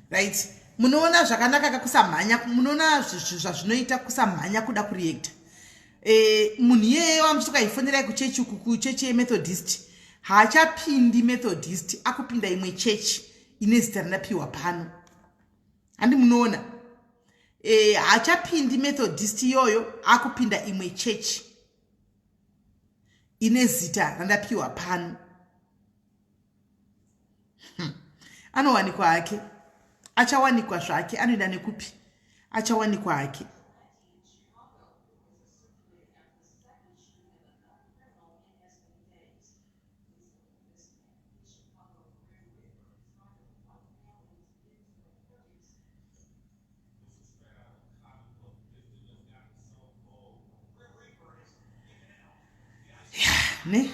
Right, munoona zvakanaka kakusamhanya, munoona zvazvinoita kusamhanya kuda kureacta. E, munhu iyeye wamuchitoka ifonerai kuchechi uku, kuchechi yemethodist, haachapindi methodist, akupinda imwe chechi ine zita randapiwa pano. Handi munoona? E, haachapindi methodist iyoyo, akupinda imwe chechi ine zita randapiwa pano. Anowanikwa hake, achawanikwa zvake, anoenda nekupi, achawanikwa hake. Ne?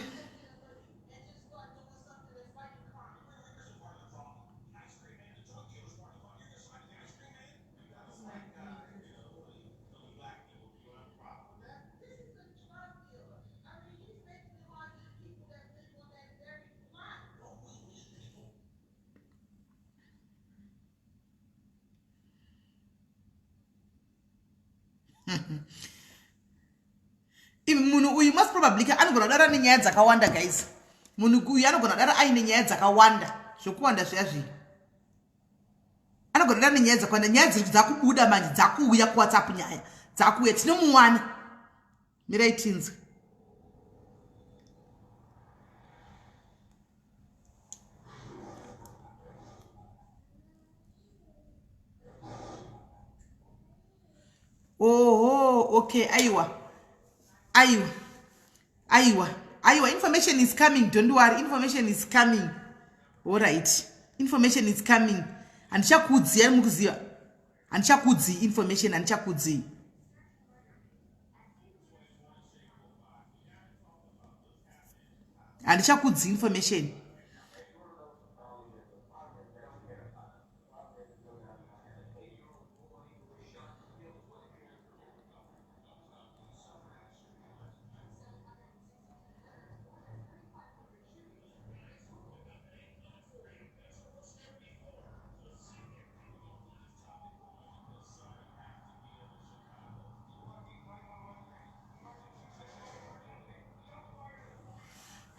Munhu uyu most probably anogona kudara nenyaya dzakawanda guys. Munhu uyu anogona kudara aine nyaya dzakawanda, zvokuwanda zviya zviya, anogona kudara nenyaya dzakawanda. Nyaya dziri dzakubuda manje, dzakuuya kuWhatsApp, nyaya dzakuuya, tinomuwana. Mirai tinzwe. Oho, okay, aiwa, aiwa, aiwa, aiwa, information is coming, don't worry, information is coming. All right, information is coming. Handichakuudzii, ari mukuziva, handichakuudzii information, handichakuudzii. Handichakuudzii information.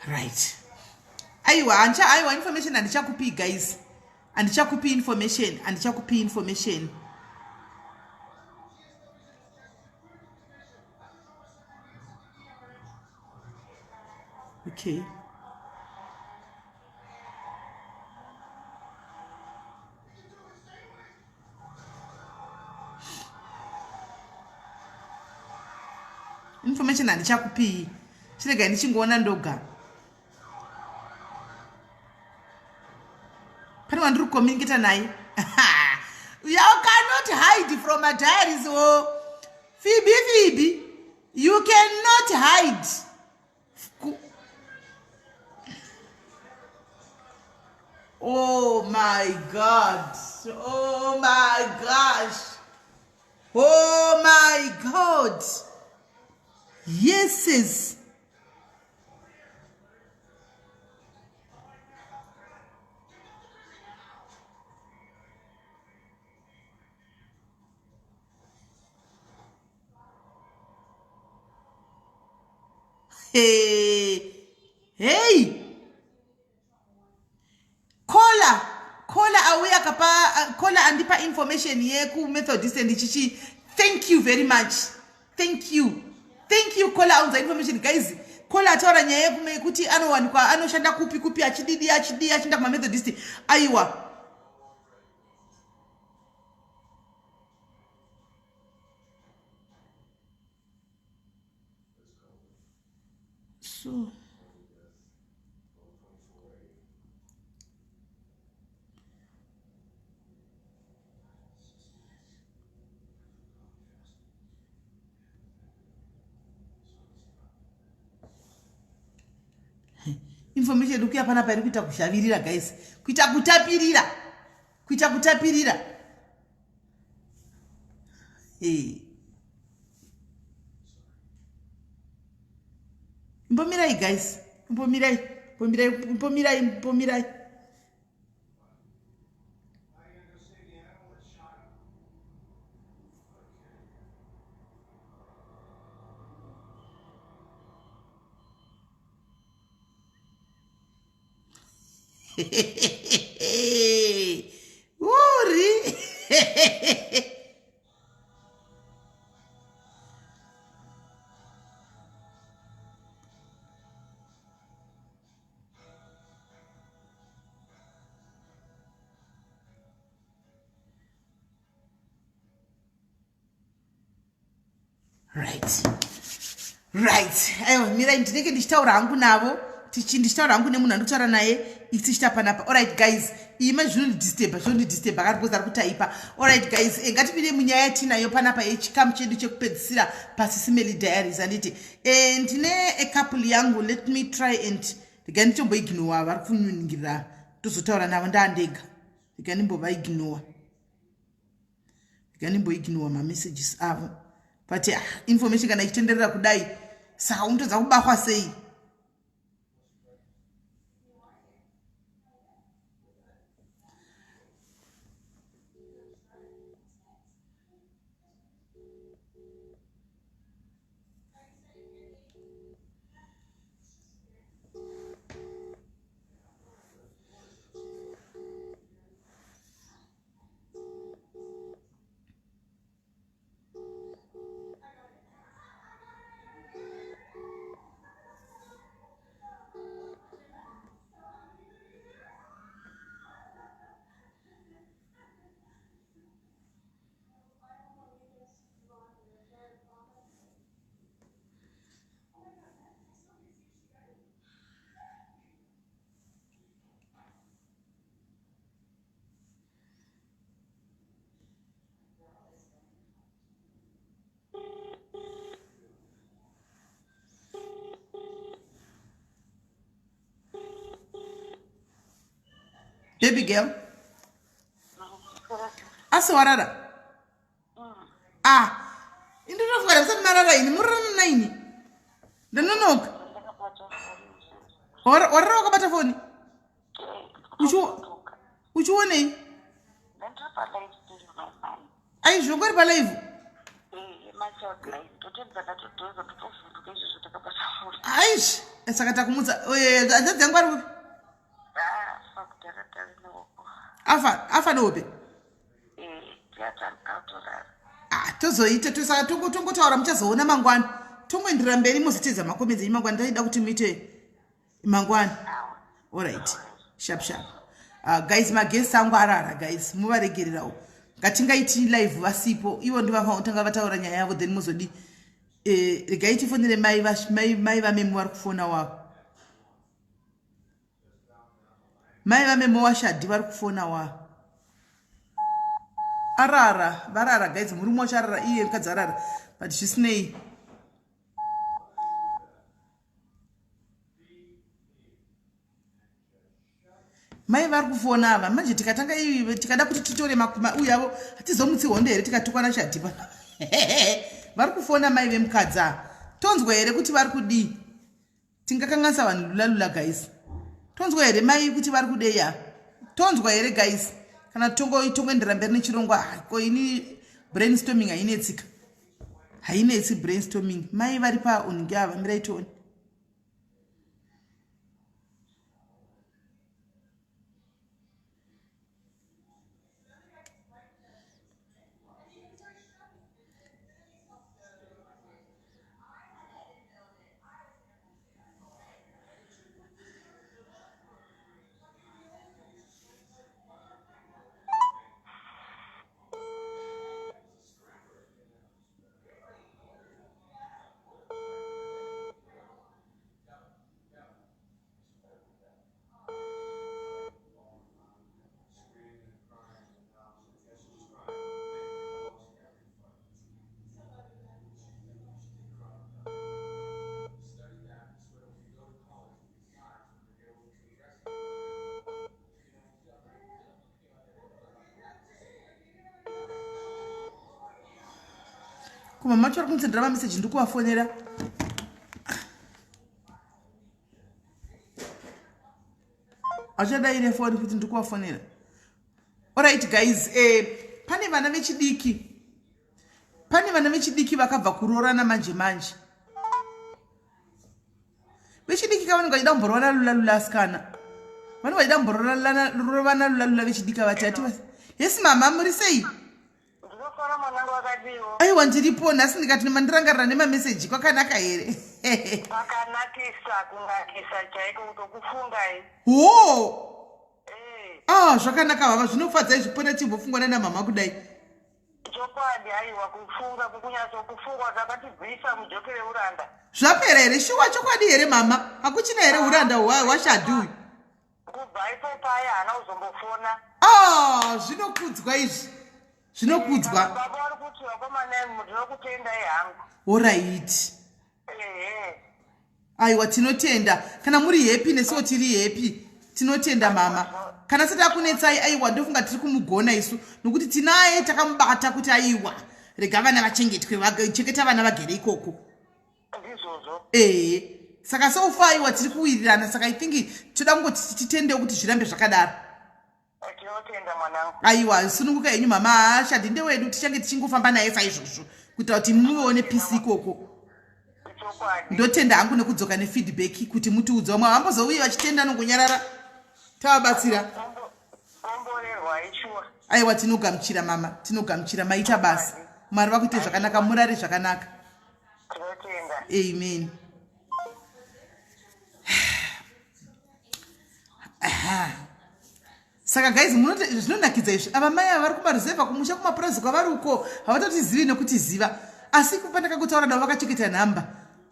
Right, aiwa, handicha, aiwa, information handichakupi guys, handichakupi information, handichakupi information. Okay, information handichakupii, chiregai ndichingoona ndoga. Pane wandiri kucommunicata naye. You cannot hide from my diaries. O Fibi, Fibi, you cannot hide. Oh my God, oh my gosh, oh my God, yeses. Hey, hey, kola kola auya kapa kola andipa information yekumethodist and chichi. Thank you very much, thank you, thank you kola. Aunza information guys. Kola ataura nyaya yekuti anowanikwa, anoshanda kupi kupi, achididi, achidii, achienda kumamethodist. Aiwa, so information iri kuya panapa iri kuita kushavirira guys, kuita kutapirira, kuita kutapirira. Hey. Imbomirai guys, imbomirai, imbomirai, imbomirai, imbomirai. Uri right right aiwa mirai ndinenge ndichitaura hangu navo ndichitaura hangu nemunhu andikutaura naye isi tichita panapa allright guys ima zvinondidisturba zvinondidisturba kari because ari kutaipa allright guys eh, ngatipinde munyaya yatinayo panapa yechikamu chedu chekupedzisira pasisimeli diaries anditi eh, ndine a couple yangu let me try and rega nditomboignowa vari kunyungira tozotaura navo ndaandega rega ndimbovaignowa rega ndimboignowa mamessages avo but ah, information kana ichitenderera kudai saka unotodza kubahwa sei Baby girl. Asi warara? Ah. Indinofunga musati marara ini murarana naini. Ndanonoka. Warara wakabata foni? Uchionei? Ai zvongori palive? Aish, saka takumutsa. Eh, hanzvadzi yangu ari kupi? Afa, afa nehope. Ah, tozoita tosaka tongotaura muchazoona mangwana. Tongoenderera mberi mozoteedza macomments enyu mangwana ndaida kuti muite mangwana. Alright. Sharp sharp. Uh, guys maguests angu arara guys muvaregererawo ngatingaiti live vasipo ivo ndivafanira vataura nyaya yavo then mozodii eh, regai tifonere mai mai vamemu vari kufona wavo mai vamemo washadhi vari kufona wa arara varara guys murume wacho arara iye mukadzi arara but zvisinei mai vari kufona ava manje tikatanga tikada kuti titore uyu avo hatizomutsi hondo here tikatukwa nashadhipa vari kufona mai vemukadzi ava tonzwa here kuti vari kudii tingakanganisa vanhu lula lula guys tonzwa here mai kuti vari kudei ava tonzwa here guys kana tongoendera mberi nechirongwa ah, ko ini brainstorming hainetsika hainetsi brainstorming mai vari paonge ava mirai tione Kuma macho ari kundisendera mameseji ndikuvafonera. Achadaire foni kuti ndikuvafonera. Alright guys, eh, pane vana vechidiki. Pane vana vechidiki vakabva kuroorana manje manje. Vechidiki ka vanenge vachida kumboroora lula lula asikana. Vanhu vachida kumborovana lulalula vechidika vati hati yes mama muri sei? Ndinofara mwanangu wakadiwo. Aiwa ndiripo nhasi ndikati mandirangarira nemameseji kwakanaka here? Kwakanakisa kunakisa chaiko kutokufungai. Hoo. Eh. Ah zvakanaka baba zvinofadza izvi pona chimbofungwa nana mama kudai. Chokwadi aiwa kufunga kukunyatsokufunga takatibvisa mujoki reuranda. Zvapera here shuwa chokwadi here mama hakuchina here uranda hwashadhi uyu. Kubva ipo paya haana kuzombofona. Ah, zvinokudzwa izvi. Zvinokudzwa. Baba vari kuti vakomana ndinokutendai hangu. Horaiti. Ehe. Aiwa tinotenda. Kana muri happy nesuwo tiri happy. Tinotenda mama. Kana sati akunetsai aiwa ndofunga tiri kumugona isu nokuti tinaye takamubata kuti aiwa rega vana vachengetwe chengeta vana vagere ikoko. Ndizvozvo. Ehe. Saka so far aiwa tiri kuwirirana saka I think toda kungoti titendewo kuti zvirambe zvakadaro. Tinotenda mwanangu. Aiwa sununguka henyu mama haashadi ndewedu tichange tichingofamba naye saizvozvo kuitira kuti muvewo nepisi ikoko. Chokwadi. Ndotenda hangu nekudzoka nefeedback kuti mutiudze vamwe havambozouye vachitenda nongonyarara tavabatsira. Komborerwai shuwa. Aiwa tinogamuchira mama tinogamuchira maita basa. Mwari vakuite zvakanaka murare zvakanaka. Tinotenda. Amen. Aha. Saka guys munoti zvinonakidza izvi ava mai ava vari kumaruzevha kumusha kumapurazi kwavari uko havatotizivi nekutiziva asi pandakakutaura navo vakacheketa nhamba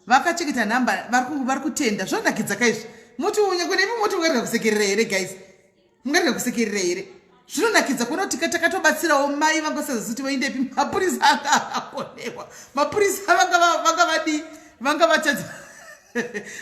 vakacheketa nhamba vari kutenda zvinonakidza ka izvi moti unyangwe nemi moti mungarega kusekerera here guys mungarega kusekerera here zvinonakidza kuona kuti takatobatsirawo mai vangosazasi kuti voindepi mapurisa anga akonewa mapurisa vanga vadii vanga vatadza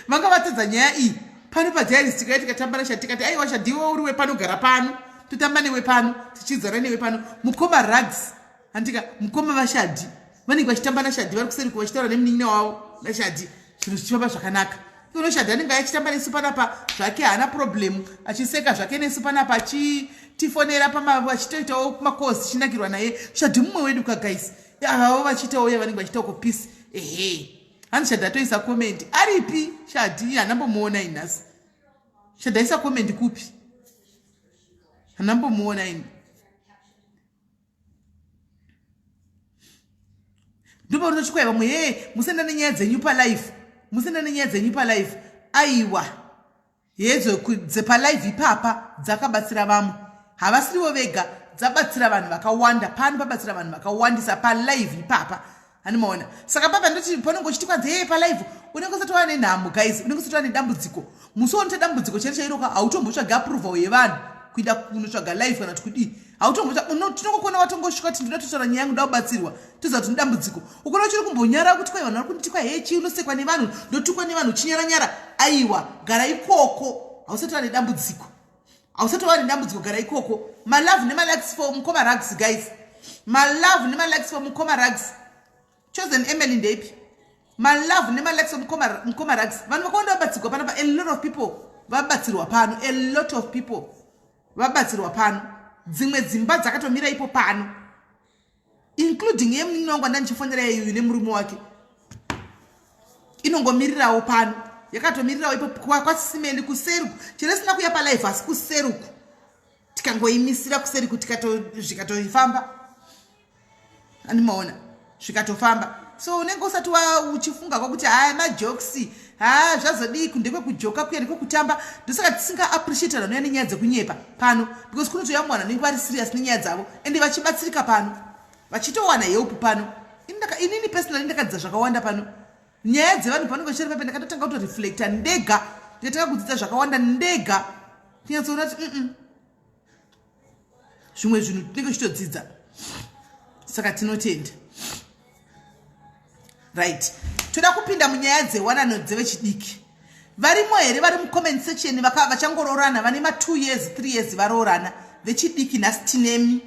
vanga vatadza nyaya iyi pano padiaris tikauya tikatamba nashadi tikati aiwa shadiwe uri wepano gara pano totamba newe pano tichidzana newe pano mukoma rugs handika mukoma vashadi vanenge vachitamba nashadi vari kuseri vachitaura nemunin'ina wavo nashadi zvinhu zvichifamba zvakanaka ikono shadi anenge achitamba nesu panapa zvake haana problemu achiseka zvake nesu panapa achitifonera achitoitawo makosi tichinakirwa naye shadi mumwe wedu ka guys avavo vachiitawo uye vanenge vachiitawo kupisi ehe hanzi shadi atoisa comment aripi shadi handambomuona ini nhasi shadi aisa comment kupi handambomuona ini ndopaunotochikwai vamwe hee musaenda nenyaya dzenyu palife musaenda nenyaya dzenyu palife aiwa hedzo dzepalive ipapa dzakabatsira vamwe havasirivo vega dzabatsira vanhu vakawanda pano pabatsira vanhu vakawandisa palive ipapa animaona saka papa ndoti panonge uchiti kwanzi hee palive unenge usati wava nenhamo guys unenge usati wava nedambudziko musi waunoita dambudziko chairo chairoka hautombotsvaga approval yevanhu kuenda kunotsvaga live kana kuti kudii hautombotinongokona watongosvika kuti ndinoda totaura nyaya yangu ndoda kubatsirwa toziva kuti ndidambudziko ukona uchiri kumbonyara kuti kwai vanhu vari kunditikwa hee chii unosekwa nevanhu ndotukwa nevanhu chinyaranyara aiwa gara ikoko hausati wava nedambudziko hausati wava nedambudziko gara ikoko malove nemalikes for mukoma rugs guys malove nemalikes for mukoma rugs chosen emily ndeipi malove nemalikes for mukoma rugs vanhu vakawanda vabatsirwa panapa a lot of people vabatsirwa pano a lot of people vabatsirwa pano dzimwe dzimba dzakatomira ipo pano including yemunin'ina wangu andandichifonera iyoyo nemurume wake inongomirirawo pano yakatomirirawo ipo kwasisimeli kuseruku chero isina kuya palife asi kuseruku tikangoimisira kuseriku zvikatoifamba andimaona zvikatofamba so unenge usati uchifunga kwakuti haya majokes haa zvazodii ndekwekujoka kuya ndekwekutamba ndosaka tisinga appreciate vanhu vanouya nenyaya dzekunyepa pano because kunotouya vamwe vanhu vanenge vari serious nenyaya dzavo ende vachibatsirika pano vachitowana help pano inini personally ndakadzidza zvakawanda pano nyaya dzevanhu panonge vachiri pape ndakatotanga kutoreflecta ndega ndikatanga kudzidza zvakawanda ndega kunyatsoona kuti mm zvimwe zvinhu tinenge tichitodzidza saka tinotenda right toda kupinda munyaya dzewanano dzevechidiki varimo here vari mucomment section vachangoroorana vane ma2 years 3 years varoorana vechidiki nhasi tinemi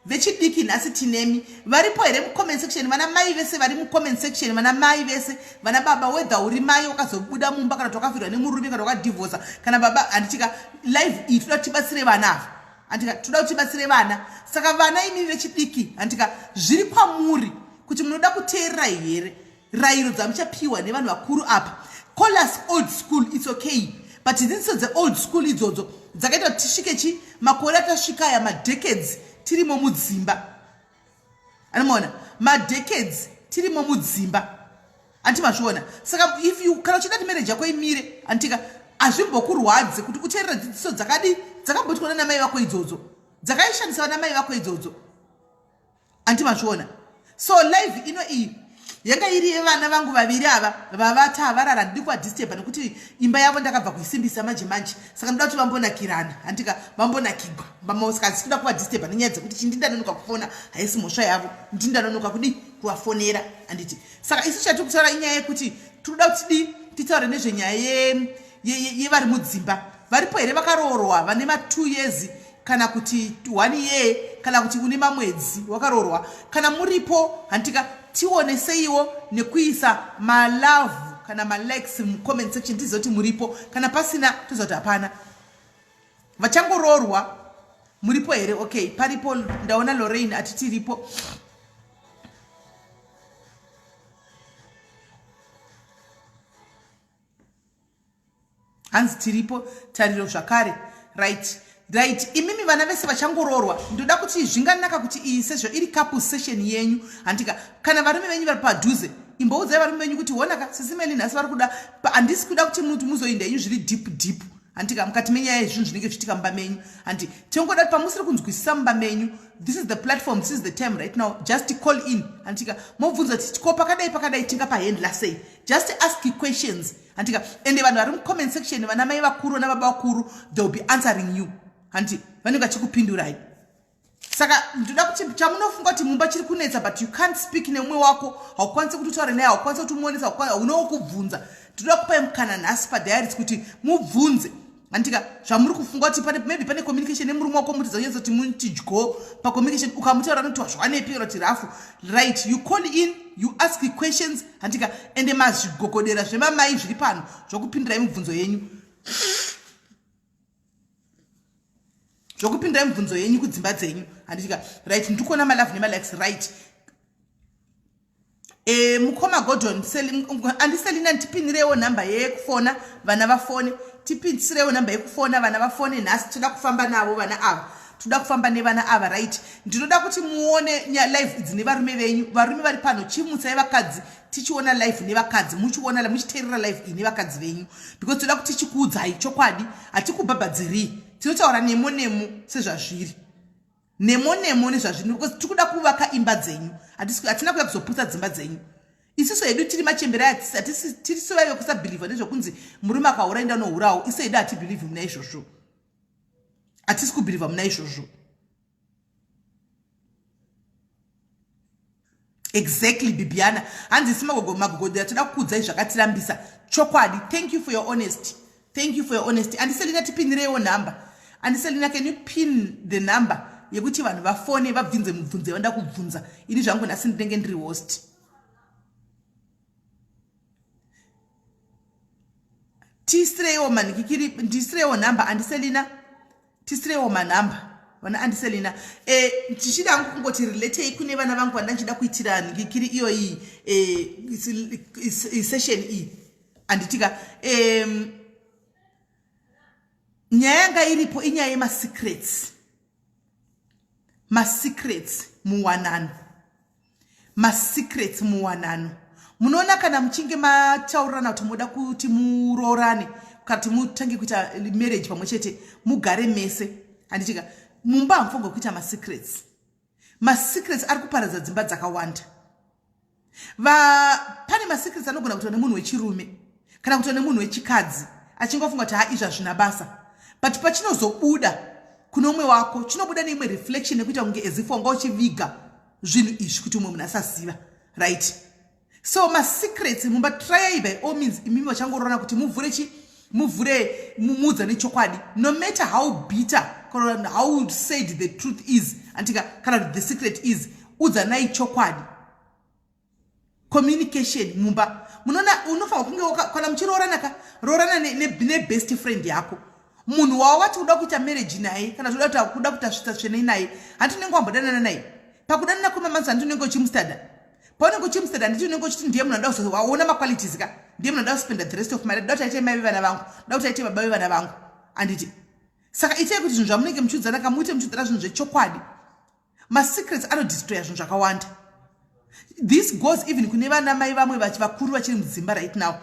vechidiki nhasi tinemi varipo here mucomment section vana mai vese vari mucomment section vana mai vese vana baba whether uri mai wakazobuda mumba kana kuti wakafirwa nemurume kana wakadhivhosa kana baba handitika live iyi toda kuti tibatsire vana ava handika toda kuti tibatsire vana saka vana imi vechidiki handika zviri kwamuri kuti munoda kuteerera here rayiro dzamuchapiwa nevanhu vakuru apa call us old school it's okay. But dzidziso dzeold school idzodzo dzakaita kuti tisvike chi makore atasvika aya, madecades tirimo mudzimba. Anomaona madecades tirimo mudzimba, anti mazviona? Saka if you, kana uchida kuti marriage yako imire, antika, hazvimbokurwadze kuti uteerera dzidziso dzakadi dzakamboitwa nanamai vako idzodzo, dzakaishandisa vanamai vako idzodzo, anti mazviona? So live ino iyi yanga iri yevana vangu vaviri ava vavata, varara. Ndidi kuvadisturba nekuti imba yavo ndakabva kuisimbisa manje manje, saka ndoda kuti vambonakirana, handika, vambonakigwa. Saka handisi kuda kuvadisturba nenyaya dzekuti chindindanonoka kufona. Haisi mhosva yavo, ndindanonoka kudi kuvafonera, handiti? Saka isu chatiri kutaura inyaya yekuti tinoda kuti di titaure nezvenyaya yevari mudzimba. Varipo here vakaroorwa vane ma2 years, kana kuti 1 year, kana kuti une mamwedzi wakaroorwa? Kana muripo, handitika, tioneseiwo nekuisa malove kana malikes mucomment section, tizive kuti muripo. Kana pasina, toziva kuti hapana. Vachangoroorwa muripo here? Okay, paripo. Ndaona Lorraine ati tiripo. Hanzi tiripo, Tariro zvakare. Right, imimi vana vese vachangoroorwa, ndoda kuti zvinganaka kuti iyi, sezvo iri couple session yenyu, handika, kana varume venyu vari padhuze, imboudzai varume venyu kuti honaka, Sisi Meli nhasi vari kuda. Handisi kuda kuti muzoinda yenyu zviri deep deep, handika, mukati menyaya yezvinhu zvinenge zvichiitika mumba menyu. Handi tinongoda kuti pamusiri kunzwisisa mumba menyu, this is the platform, this is the time right now. Just call in, handika, mobvunza kuti ko pakadai pakadai tingapahandla sei? Just ask questions, handika. Ende vanhu vari mucomment section, vana mai vakuru nababa vakuru, they will be answering you, handi, vanenge vachikupindurai. Saka ndoda kuti chamunofunga kuti mumba chiri kunetsa, but you can't speak nemumwe wako, haukwanisi kuti utaure naye, haukwanisi kuti umuonesa, unowo kubvunza, tinoda kupai mukana nhasi padiaries kuti mubvunze, handika, zvamuri kufunga kuti pane maybe pane communication nemurume wako, mutidza kunyatsa kuti mutidyo pacommunication. Ukamutaura anoti wazvanepi kana kuti rafu. Right, you call in, you ask questions, handika. Ende mazvigogodera zvemamai zviri pano zvokupindurai mibvunzo yenyu, zvokupindurai mibvunzo yenyu kudzimba dzenyu, handitika? Right, ndikuona malove nemalikes. Right, mukoma Gordon, andiselina, ndipinirewo nhamba yekufona vana vafone. Tipinisirewo nhamba yekufona vana vafone nhasi. Toda kufamba navo vana ava, toda kufamba nevana ava. Right, ndinoda kuti muone live idzi nevarume venyu. Varume vari pano, chimutsai vakadzi tichiona live nevakadzi, muchiona, muchiteerera live iyi nevakadzi venyu, because toda kuti tichikuudzai chokwadi. Hatikubhabhadzirii, tinotaura nemo nemo sezvazviri, nemo nemo nezvazviri, because tiri kuda kuvaka imba dzenyu. Hatina kuya kuzoputsa dzimba dzenyu. Isusu hedu tiri machembera, tiri sovaive kusabhilivha nezvekunzi murume akaura enda nohurawo. Isu hedu hatibhilivhi muna izvozvo, hatisi kubhilivha muna izvozvo. Exactly, Bibiana. Hanzi isi magogodera toda kukuudzai zvakatirambisa chokwadi. Thank you for your honesty, thank you for your honesty. Andiselina, tipinireiwo nhamba. Andiselina, can you pin the number yekuti vanhu vafone vabvunze mubvunzo yavanoda kubvunza? Ini zvangu nhasi ndinenge ndiri host. Tiisireiwo manikikiri, ndiisireiwo nhamba. Andiselina, tisireiwo manhamba vana andiselina. Ndichida hangu kungoti relatei kune vana vangu vanda ndichida kuitira nhikikiri iyoyi, session iyi, handitika? Nyaya yanga iripo inyaya yemasecrets, masecrets muwanano, masecrets muwanano. Munoona, kana muchinge mataurirana kuti moda kuti muroorane, kana kuti mutange kuita marriage pamwe chete, mugare mese, handitika, mumba hamufanirwa kuita masecrets. Masecrets ari kuparadza dzimba dzakawanda. Pane masecrets anogona kuitwa nemunhu wechirume kana kuitwa nemunhu wechikadzi achingofunga kuti ha, izvi hazvina basa, but pachinozobuda kune umwe wako, chinobuda neimwe reflection yekuita kunge as if wanga uchiviga zvinhu izvi kuti umwe munhu asaziva. Right, so masecrets mumba, tryai by all means imimi vachangorona kuti muvhure chi muvhure, muudza nechokwadi, no matter how bitter kana how sad the truth is, antika, kana the secret is, udzanai chokwadi. Communication mumba, munoona, unofanira kunge, kana muchiroorana ka, roorana nebest friend yako, munhu wawati uda kuita marriage naye, kana kuti kuda kuita svitsa tsvene naye. Handi unenge wambodanana naye pakudanana kwemamanzi, handi unenge uchimustada. Paunenge uchimustada handiti unenge uchiti ndiye munhu anoda kuzowaona maqualities ka, ndiye munhu anoda kuspenda the rest of my life, ndoda kuti aite mai vevana vangu, ndoda kuti aite baba vevana vangu, handiti? Saka itai kuti zvinhu zvamunenge muchiudzana ka muite muchiudzana zvinhu zvechokwadi. Masecrets anodestroya zvinhu zvakawanda. This goes even kune vana mai vamwe vakuru vachiri mudzimba right now,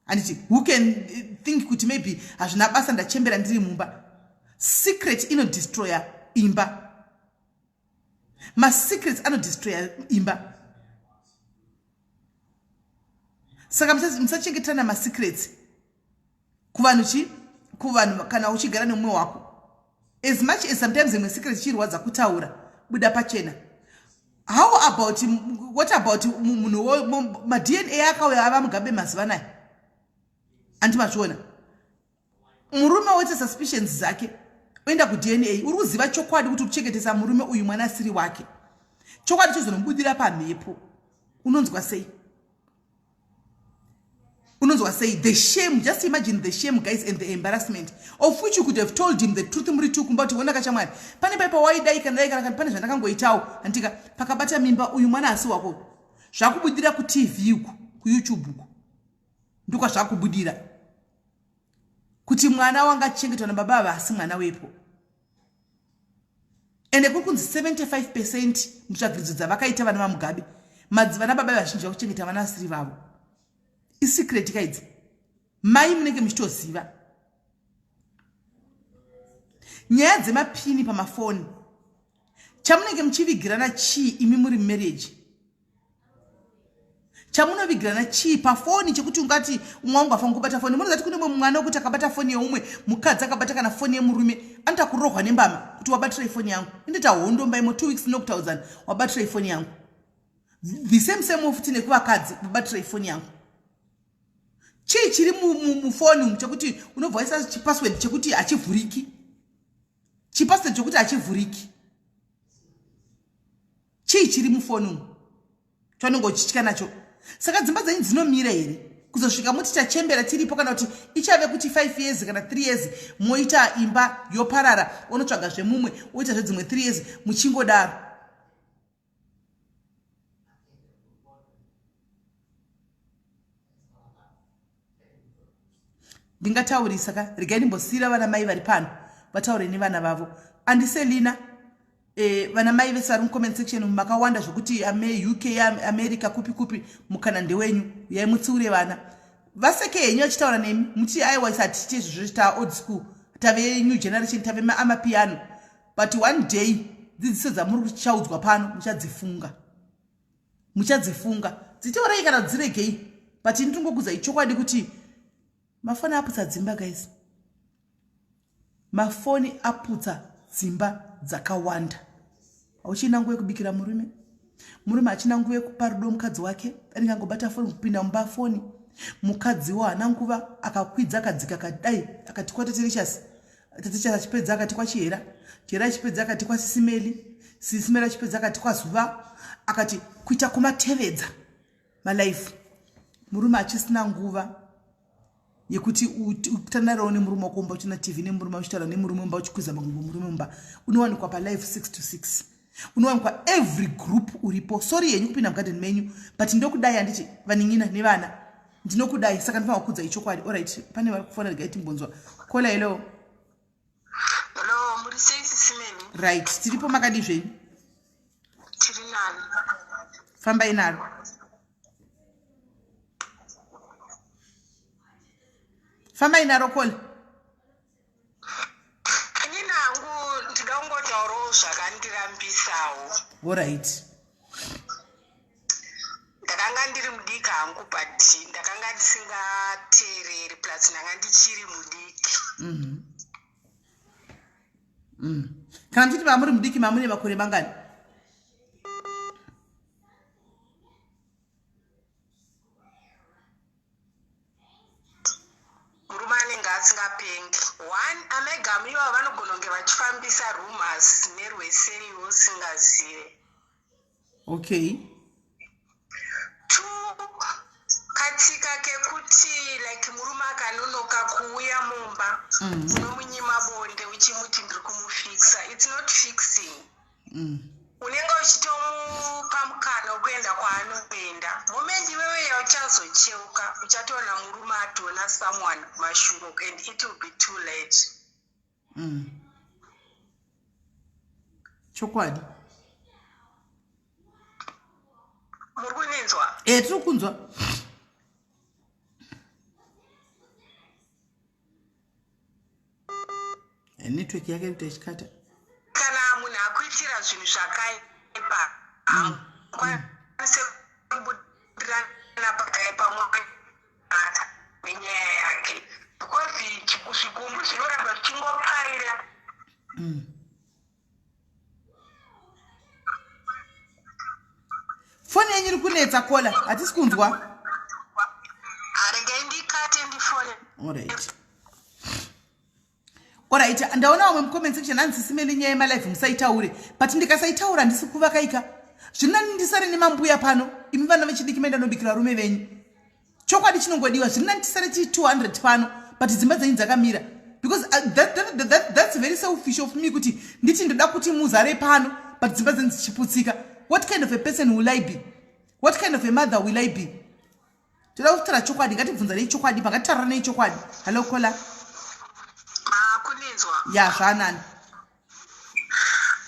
handiti, who can think kuti maybe hazvina basa, ndachembera ndiri mumba. Secret inodestroya imba. Masecrets anodestroya imba. Saka musachengeterana masecrets kuvanhu chi kuvanhu. Kana uchigara nemumwe wako, as much as sometimes imwe secret ichirwadza kutaura, buda pachena. How about, what about munhu maDNA akauya ava Mugabe mazuva anaya? Andi mazviona, murume woita suspicions dzake, oenda kuDNA. Uri kuziva chokwadi kuti urikuchengetesa murume uyu mwana asiri wake. Chokwadi chozonobudira pamhepo. Unonzwa sei? Unonzwa sei? The shame, just imagine the shame, guys, and the embarrassment, of which you could have told him the truth muri two kumba kuti ona kachamwari, pane paipa waidai kana dai kana pane zvandakangoitawo, handika pakabata mimba, uyu mwana asi wako. Zvakubudira kuTV uku, kuYouTube uku, ndokwa zvakubudira kuti mwana wanga achengetwa nababa ava asi mwana wepo. Ende kuri kunzi 75% mutsvagiridzo dzavakaita vana vaMugabe, vana baba vazhinji vakuchengeta vana vasiri vavo. Isecret kaidzi, mai munenge muchitoziva. Nyaya dzemapini pamafoni, chamunenge muchivigirana chii imi muri mumarriage? Chamunovigirana chii pafoni chekuti ungati umwe wangu afanira kubata foni? Munozati kune mumwe mwana wekuti akabata foni yeumwe mukadzi, akabata kana foni yemurume, anoita kurohwa nembama kuti wabatirai foni yangu. Inoita hondo mbaimo 2 weeks nokutaudzana, wabatirai foni yangu. The same same futi nekuvakadzi, wabatirai foni yangu. Chii chiri mufoni umu chekuti unobva waisa chipassword chekuti hachivhuriki? Chipassword chekuti hachivhuriki, chii chiri mufoni umu chaunenge uchitya nacho? Saka dzimba dzenyu dzinomira here kuzosvika muti tachembera tiripo, kana kuti ichave kuti 5 years kana 3 years moita imba yoparara, onotsvaga zvemumwe, oita zvedzimwe 3 years, muchingodaro? Ndingataurisa ka, regai ndimbosiyira vana mai vari pano vataure nevana vavo. Andiselina, vana mai vese vari mucomment section makawanda zvokuti, ame UK, America, kupi kupi, mukana ndewenyu, uyai mutsiure vana. Vaseke henyu vachitaura nemi, muti aiwa, isati tiite izvozvo, ta old school, tave new generation, tave maamapiano. But one day dzidziso dzamuri kuchaudzwa pano muchadzifunga, muchadzifunga. Dzitaurei kana dziregei, but ini tingokudzai chokwadi kuti mafoni aputsa dzimba, guys. Mafoni aputsa dzimba dzakawanda. Hauchina nguva yekubikira murume, murume hachina nguva yekupa rudo mukadzi wake, anenge angobata foni, kupinda mumba foni. Mukadziwo haana nguva, akakwidza akadzika, akadai akati kwaTatelicious, Tatelicious achipedza akati kwaChihera, Chihera achipedza akati kwaSisimeli, Sisimeli achipedza akati kwaZuva, akati kuita kumatevedza malife. Murume achisina nguva yekuti utandarawo nemurume wako mumba, uchina TV nemurume, uchitaura nemurume mumba, uchikwiza makumbo murume mumba. Unowanikwa palife 6 to 6, unowanikwa every group uripo. Sorry henyu kupinda mugadheni menyu, but ndokudai, handiti vanin'ina nevana? Ndinokudai, saka ndinofanira kukudzai chokwadi. Alright, pane vari kufona, regai timbonzwa. Caller, hello. Hello, muri sei Sisimeni? Right, tiripo, makadi zvenyu? Tiri nani. Fambai naro. Fambai naro, caller. Inini hangu ndida kungotaurawo zvakandirambisawo. Alright. Ndakanga ndiri mudiki hangu, but ndakanga ndisingateereri, plus ndanga ndichiri mudiki. Kana muchiti mamuri mudiki, mamune makore mangani? Murume anenge asingapengi. One, amegamu ivavo vanogona kunge vachifambisa rumors nerweseri iwe usingazive. Two, katsika kekuti like murume akanonoka kuuya mumba, unomunyima bonde uchimuti ndiri kumufixa. It's not fixing. Unenge uchitomupa mukana wekuenda. akuenda kwaanoenda. Moment iwewe yauchazocheuka uchatoona murume atoona someone kumashure and it will be too late. Chokwadi. Muri kuninzwa? E, tiri kunzwa. Network yake iri ichikata. Kana munhu akuitira zvinhu zvakaipa, haukwanise kubudirana pakaipa mwana nenyaya yake, because zvigumbu zvinoramba zvichingopfaira. Foni yenyu iri kunetsa, caller, hatisi kunzwa. Regai ndikate, ndifone. Alright, alright, ndaona vamwe mucomment section hanzi, "Simene, nyaya yemalive musaitaure." But ndikasaitaura handisi kuvakaika. Zviri nani ndisare nemambuya pano, imi vana vechidiki maenda nobikira varume venyu. Chokwadi chinongodiwa, zviri nani tisare tiri 200 pano, but dzimba dzenyu dzakamira, because that's very selfish of me kuti nditi ndoda kuti muzare pano, but dzimba dzenyu dzichiputsika. What kind of a person will I be? What kind of a mother will I be? Toda kutaura chokwadi. Ngatibvunzanei chokwadi, pangatitauranei chokwadi. Hallo, caller. Makuninzwa? Ya, zvaanani.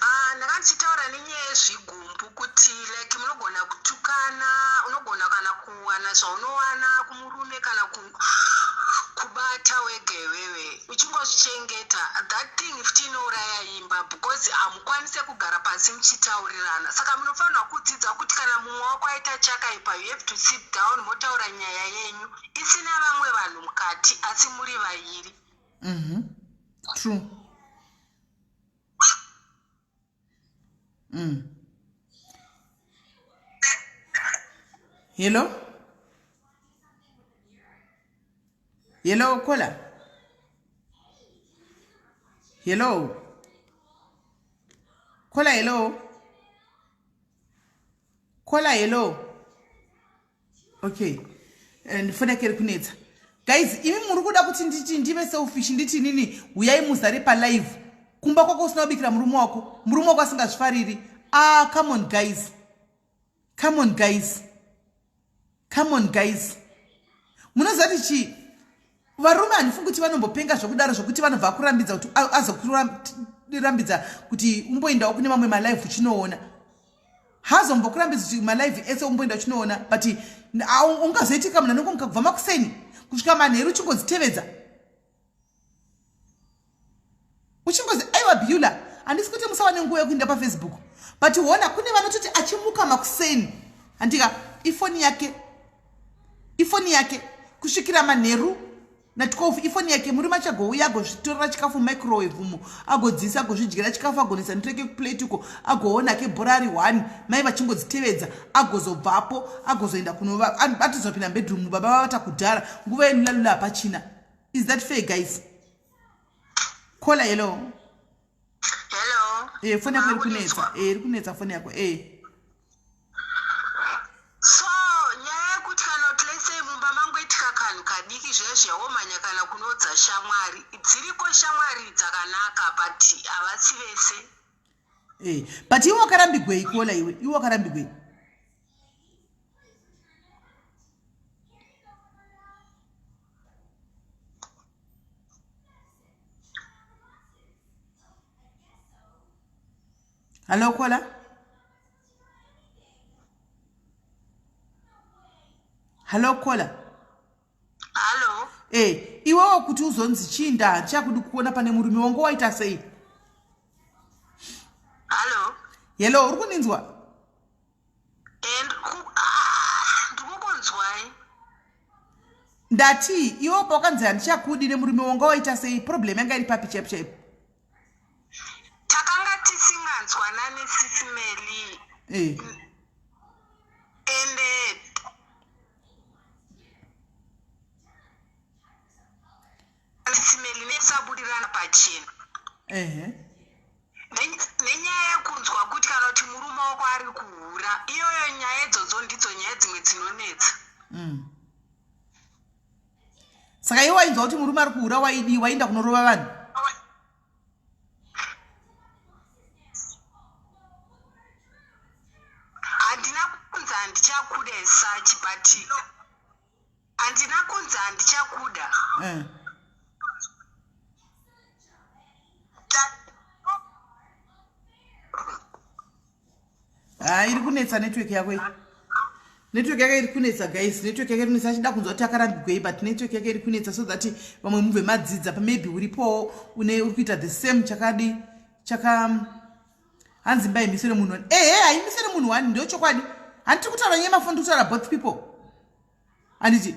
Ah, ndanga ndichitaura nenyaya yezvigumbu kuti like munogona kutukana, unogona kana kuwana zvaunowana kumurume kana kubata wega iwewe uchingozvichengeta. That thing futi inouraya imba, because hamukwanise kugara pasi muchitaurirana. Saka munofanirwa kudzidza kuti kana mumwe wako aita chakaipa, you have to sit down, motaura nyaya yenyu isina vamwe vanhu mukati, asi muri vairi. True. Hello, hello, caller. Hello, caller. Hello, caller. Hello. Okay, and foni yake iri kunetsa. Guys, imi muri kuda kuti nditi ndive selfish, nditi nini uyai muzare palive, kumba kwako usina kubikira murume wako, murume wako asingazvifariri? Ah, come on guys, come on guys, come on guys. Munoziva kuti chii? Varume handifungi kuti vanombopenga zvokudaro zvokuti vanobva kurambidza kuti azokurambidza kuti umboendawo kune mamwe malive uchinoona. Hazombokurambidza kuti malive ese umboenda uchinoona, but ungazoitika munhu anongomuka kubva makuseni kusvika manheru uchingodzitevedza, uchingozi aiwa Bula. Handisi kuti musawane nguva yekuenda paFacebook, but hona kune vanototi achimuka makuseni, handika, ifoni yake, ifoni yake kusvikira manheru na12, ifoni yake. Murume achagouya, agozvitorera chikafu mumicrowave umo, agodzisa, agozvidyira chikafu, agonesa nditoreke kuplate uko, agoona ke bhora ari 1, mai vachingodzitevedza, agozobvapo, agozoenda kunova atozopinda bedroom, baba vavata kudhara, nguva yelulalula hapachina. Is that fair, guys? Caller, hello. Hello. E, foni yako iri kunetsa. E, iri kunetsa foni yako e. So nyaya yekuti kana kuti lesei mumba mangoitika kanhu kadiki zviya zvawomhanya kana kunodza shamwari, dziriko shamwari dzakanaka, but havasi vese. E, but iwe wakarambigwei, caller? Iwe wakarambigwei? Hallo, caller. Hallo, caller. Hallo. E, iwewo kuti uzonzi chinda handichakudi kuona pane murume wangu, waita sei? Hallo. Hello, uri kuninzwa? Ndikukunzwai. Ndati iwe pawakanzi handichakudi nemurume wanga, waita sei? Problem yanga iri papi chaipo chaipo? Takanga tisinganzwanani, Sis Melly. Ende Sis Melly, nesabudirana pachena nenyaya yekunzwa kuti kana kuti murume wako ari kuhura. Iyoyo nyaya idzodzo ndidzo nyaya dzimwe dzinonetsa. Saka iwe wainzwa kuti murume ari kuhura, waidii? Wainda kunorova vanhu? Handina kunzi. handichakuda as such, but handina kunzi handichakuda. Ha, iri kunetsa network yako iyi. Network yake iri kunetsa, guys. Network yake iri kunetsa. Achida kunzwa kuti akarambigwei, but network yake iri kunetsa, so that vamwe mubve madzidza. Maybe uripowo une uri kuita the same. Chakadi chaka hanzi mba imisere munhu one. Ehe, haimisere munhu one, ndo chokwadi. Handiti kutaura nyaya yemafoni, tikutaura both people. Handiti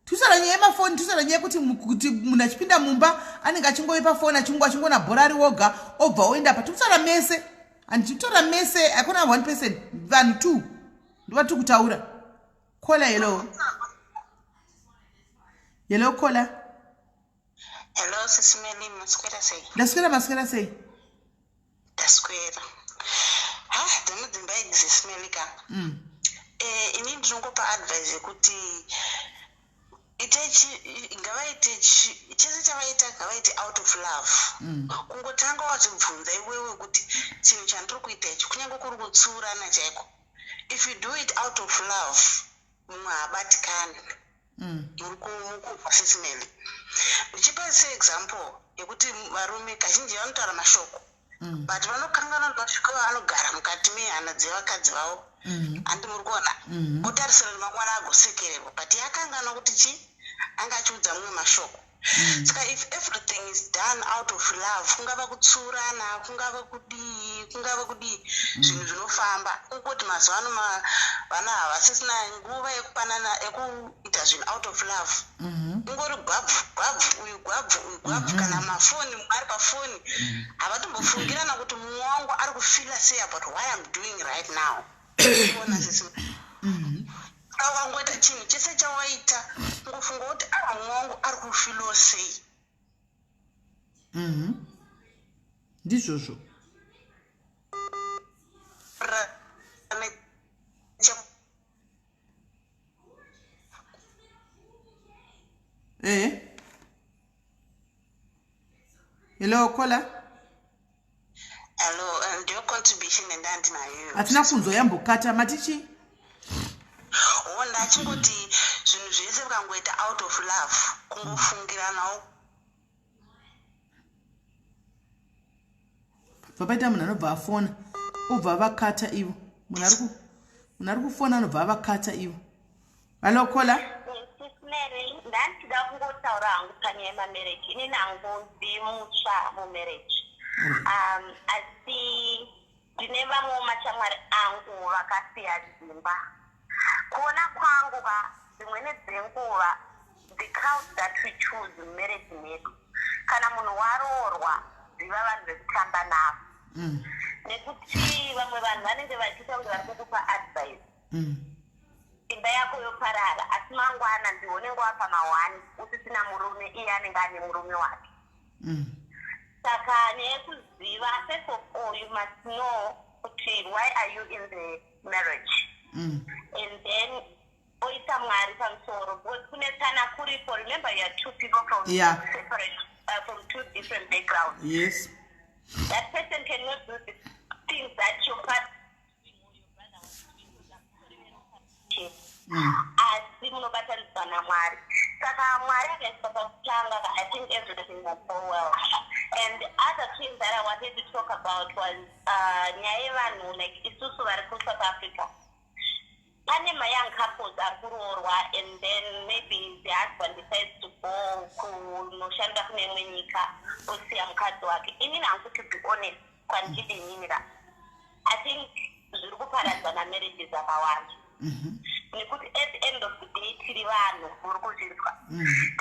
tikutaura nyaya yemafoni, tikutaura nyaya yekuti kuti munhu achipinda mumba anenge achingove pafoni, achingoona bhora ari woga, obva oenda pa. Tikutaura mese, handiti kutaura mese, hakuna one person, vanhu two ndovatiri kutaura. Caller, hello, hello, caller. Hello, Sisi Meli, maswera sei? Ndaswera, maswera sei? Ndaswera. Ha, dzimwe dzimba idzi, Sisi Meli ka. Ini ndinongopa advice yekuti ngavaite chese chavaita, ngavaite out of love. Kungotanga wazvibvunza iwewe kuti chinhu chandiri kuita ichi, kunyange kuri kutsiurana chaiko, if you do it out of love, mumwe haabatikani. Muri kubva, Sisi Meli? Ndichipa seexample yekuti varume kazhinji vanotaura mashoko, but vanokanganwa kuti masviko anogara mukati mehana dzevakadzi vavo. Handi muri kuona? Otarisira kuti mangwana agosekererwa, but yakanganwa kuti chi anga achiudza mumwe mashoko. Saka if everything is done out of love, kungava kutsurana, kungava kudii, kungava kudii, zvinhu zvinofamba. Kungoti mazuva ano vana havasisina nguva yekupanana, yekuita zvinhu out of love. Ungori gwabvu gwabvu, uyu gwabvu, uyu gwabvu. Kana mafoni, mumwe ari pafoni, havatombofungirana kuti mumwe wangu ari kufeela sei about what I'm doing right now. Kuona, Sisi, ukangoita chinhu chese chawaita, ungofunga kuti a mumwe wangu ari kufeelawo sei. Ndizvozvo. Hello, caller. Hello, ndiyo contribution yandandinayo. Hatina kunzwa, yambokata. Matichi? O, ndachingoti zvinhu zvese ukangoita out of love, kungofungiranawo. Bva paita munhu anobva afona, obva avakata ivo. Munhu ari kufona anobva avakata ivo. Hello, caller. Sis Mary, ndandichida kungotaura hangu panyaya yemamarriage. Inini hangu ndiri mutsva mumarriage, asi ndine vamwewo mashamwari angu vakasiya dzimba. Kuona kwangu ka, dzimweni dzenguva the crowd that we choose mumarriage medu, kana munhu waroorwa, ziva vanhu vekutamba navo, nekuti vamwe vanhu vanenge vachiita kunge vari kukupa advice, imba yako yoparara, asi mangwana ndiwe unenge wapa mahwani, usisina murume, iye anenge ane murume wake. Saka nyaya yekuziva, first of all you must know kuti why are you in the marriage, and then oisa Mwari pamusoro, because kunetsana kuripo. Remember, you are two people from separate, from two different backgrounds. That person cannot do the things that your partner or your brother was doing, asi munobatanidzwa naMwari. Saka Mwari akaiswa pakutanga, I think everything will go well. And other thing that I wanted to talk about was nyaya yevanhu like isusu vari kuSouth Africa. Pane mayoung couples ari kuroorwa, and then maybe the husband decides to go kunoshanda kune imwe nyika, osiya mukadzi wake. Inini hangu, to be honest, kwandiri inini ra, I think zviri kuparadza mamarriages akawanda, nekuti at the end of the day tiri vanhu. Muri kuzvinzwa?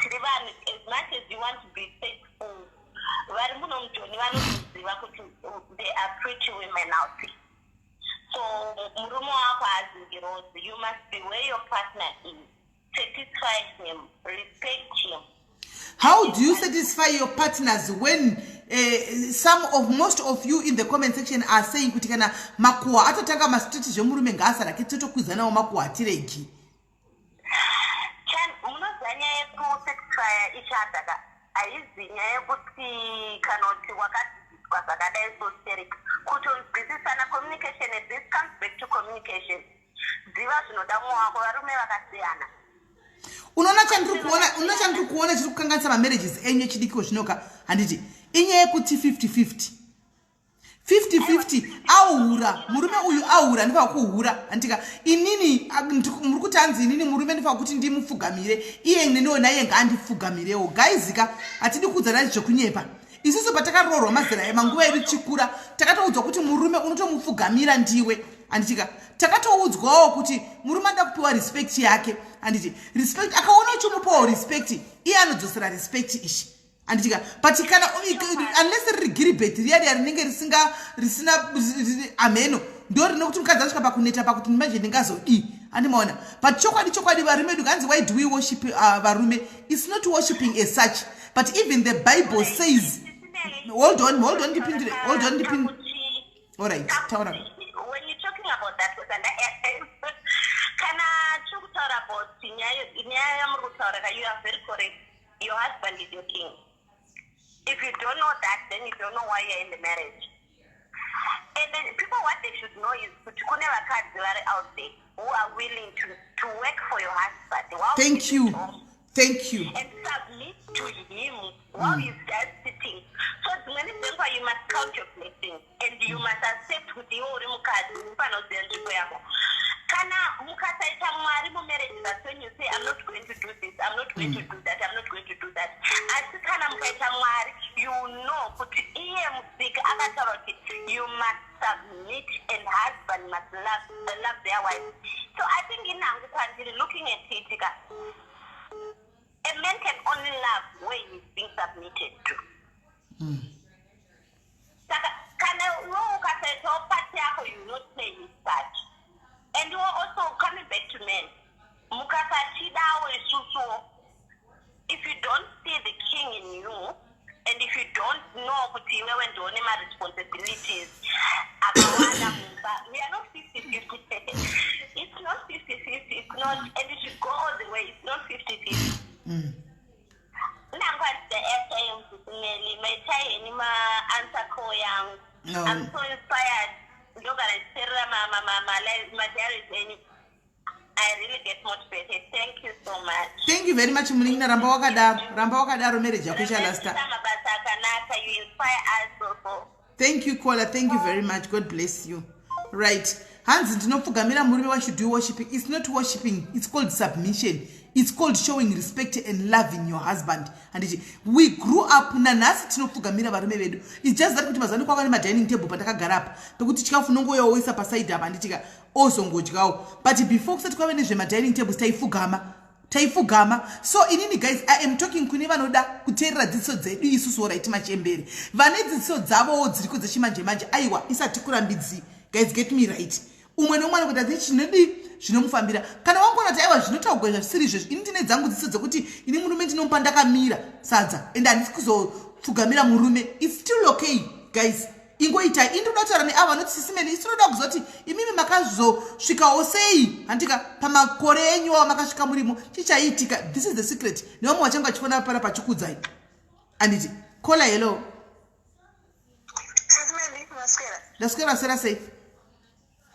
Tiri vanhu. As much as you want to be faithful, vari muno mujoni vanotoziva kuti there are pretty women out there. So murume wako haazingirozi. You must be where your partner is. Satisfy him, respect him. How do you satisfy your partners when some of most of you in the comment section are saying kuti kana makuhwa atotanga mastreet zvemurume ngaasarake, totokwidzanawo makuhwa, hatiregi? Munoziva, nyaya yekusatisfya each other ka, haizi nyaya yekuti kana kuti wakadzidziswa zvakadai so steric. Kutonzwisisana, communication, and this comes back to communication. Ziva zvinoda mumwe wako. Varume vakasiyana. Unoona chandiri kuona, unoona chandiri kuona chiri kukanganisa mamarriages enyu echidikiwo zvinoka, handiti? Inyaya yekuti 50 50 50 50. Ahura murume uyu, ahura, ndifanira kuhura, handitika? Inini muri kuti hanzi inini murume ndifanira kuti ndimupfugamire iye, neniwo naiye ngaandipfugamirewo. Guys ka, hatidi kuudzana zvekunyepa. Isusu patakaroorwa, mazera manguva edu tichikura, takatoudzwa kuti murume unotomupfugamira ndiwe, handitika? Takatoudzwawo kuti murume anoda kupiwa respect yake, handiti? Respect, akaona uchimupawo respect, iye anodzosera respect ishi, handitika? But kana unless riri giribhet riya riya rinenge risinga risina amheno, ndo rinokuti mukadzi anosvika pakuneta, pakuti manje ndingazodii, handimaona? But chokwadi chokwadi, varume edu, hanzi why do we worship varume? It's not worshiping as such, but even the Bible says, hold on, hold on, ndipindure, hold on, ndipindure. Alright, taura. When you're talking about that, kana tiri kutaura about nyaya yamuri kutaura ka, you are very correct. Your husband is your king. If you don't know that, then you don't know why you're in the marriage. And then people, what they should know is kuti kune vakadzi vari out there who are willing to work for your husband while Thank he's you at home Thank you. And submit to him while he's just sitting. So dzimweni dzenguva you must count your blessings and you must accept kuti iwe uri mukadzi, unofanira kuziva nzvimbo yako. Kana mukasaita Mwari mumarriage, that's when you say, "I'm not going to do this, I'm not going to do that, I'm not going to do that." Asi kana mukaita Mwari, you know kuti iye musiki akataura kuti you must submit and husband must love their wife. So I think inangu kwandiri, looking at it ka, a man can only love where he's being submitted to. Saka kana iwe ukasaitawo part yako, you not play his part. And iwe also, coming back to men, mukasatidawo isusuwo, if you don't see the king in you and if you don't know kuti iwewe ndione maresponsibilities akawanda mumba, we are not 50-50. It's not 50-50. It's not, and it should go all the way. It's not 50-50. Nangwa the airtime Meli maitai ma-answer call yangu. No. I'm so inspired. Ndogara ndichiteerera madiaries enyu. I really get motivated. Thank you so much. Thank you very much, munin'ina. Ramba wakadaro, ramba wakadaro, marriage yako ichalasta. Mabasa akanaka. You inspire us also. Thank you, caller. Thank you very much. God bless you. Right, hanzi ndinopfugamira murume. Why should you worshiping? It's not worshiping. It's called submission. It's called showing respect and loving your husband, handiti? We grew up, nanhasi tinopfugamira varume vedu. It's just that kuti mazuva ano kwava nemadining table patakagara apa, pekuti chikafu unongoyawoisa pasaidi apa, handitika? Ozongodyawo. But before, kusati kwave nezvemadining tables, taifugama, taifugama. So inini guys, I am talking kune vanoda kuteerera dzidziso dzedu isusu, right? Machembere vane dzidziso dzavowo dziriko dzechimanje manje, aiwa, isati kurambidzi. Guys, get me right. Umwe neumwe anokuita dzi chinodi zvinomufambira. Kana wangoona kuti aiwa, zvinotaurwa zvisiri izvezvi, ini ndine dzangu dzidziso dzekuti ini murume ndinomupa ndakamira sadza and handisi kuzopfugamira murume, it's still okay. Guys, ingoitai. Ini ndoda kutaura neavo vanoti, "Sisi Meli, isi toda kuziva kuti imimi makazosvikawo sei, handika, pamakore enyu avo makasvika murimo, chichaitika?" This is the secret. Nevamwe vachange vachifona pana pachikudzai, handiti? Caller, hello. Sisi Meli, maswera? Ndaswera. Swera sei?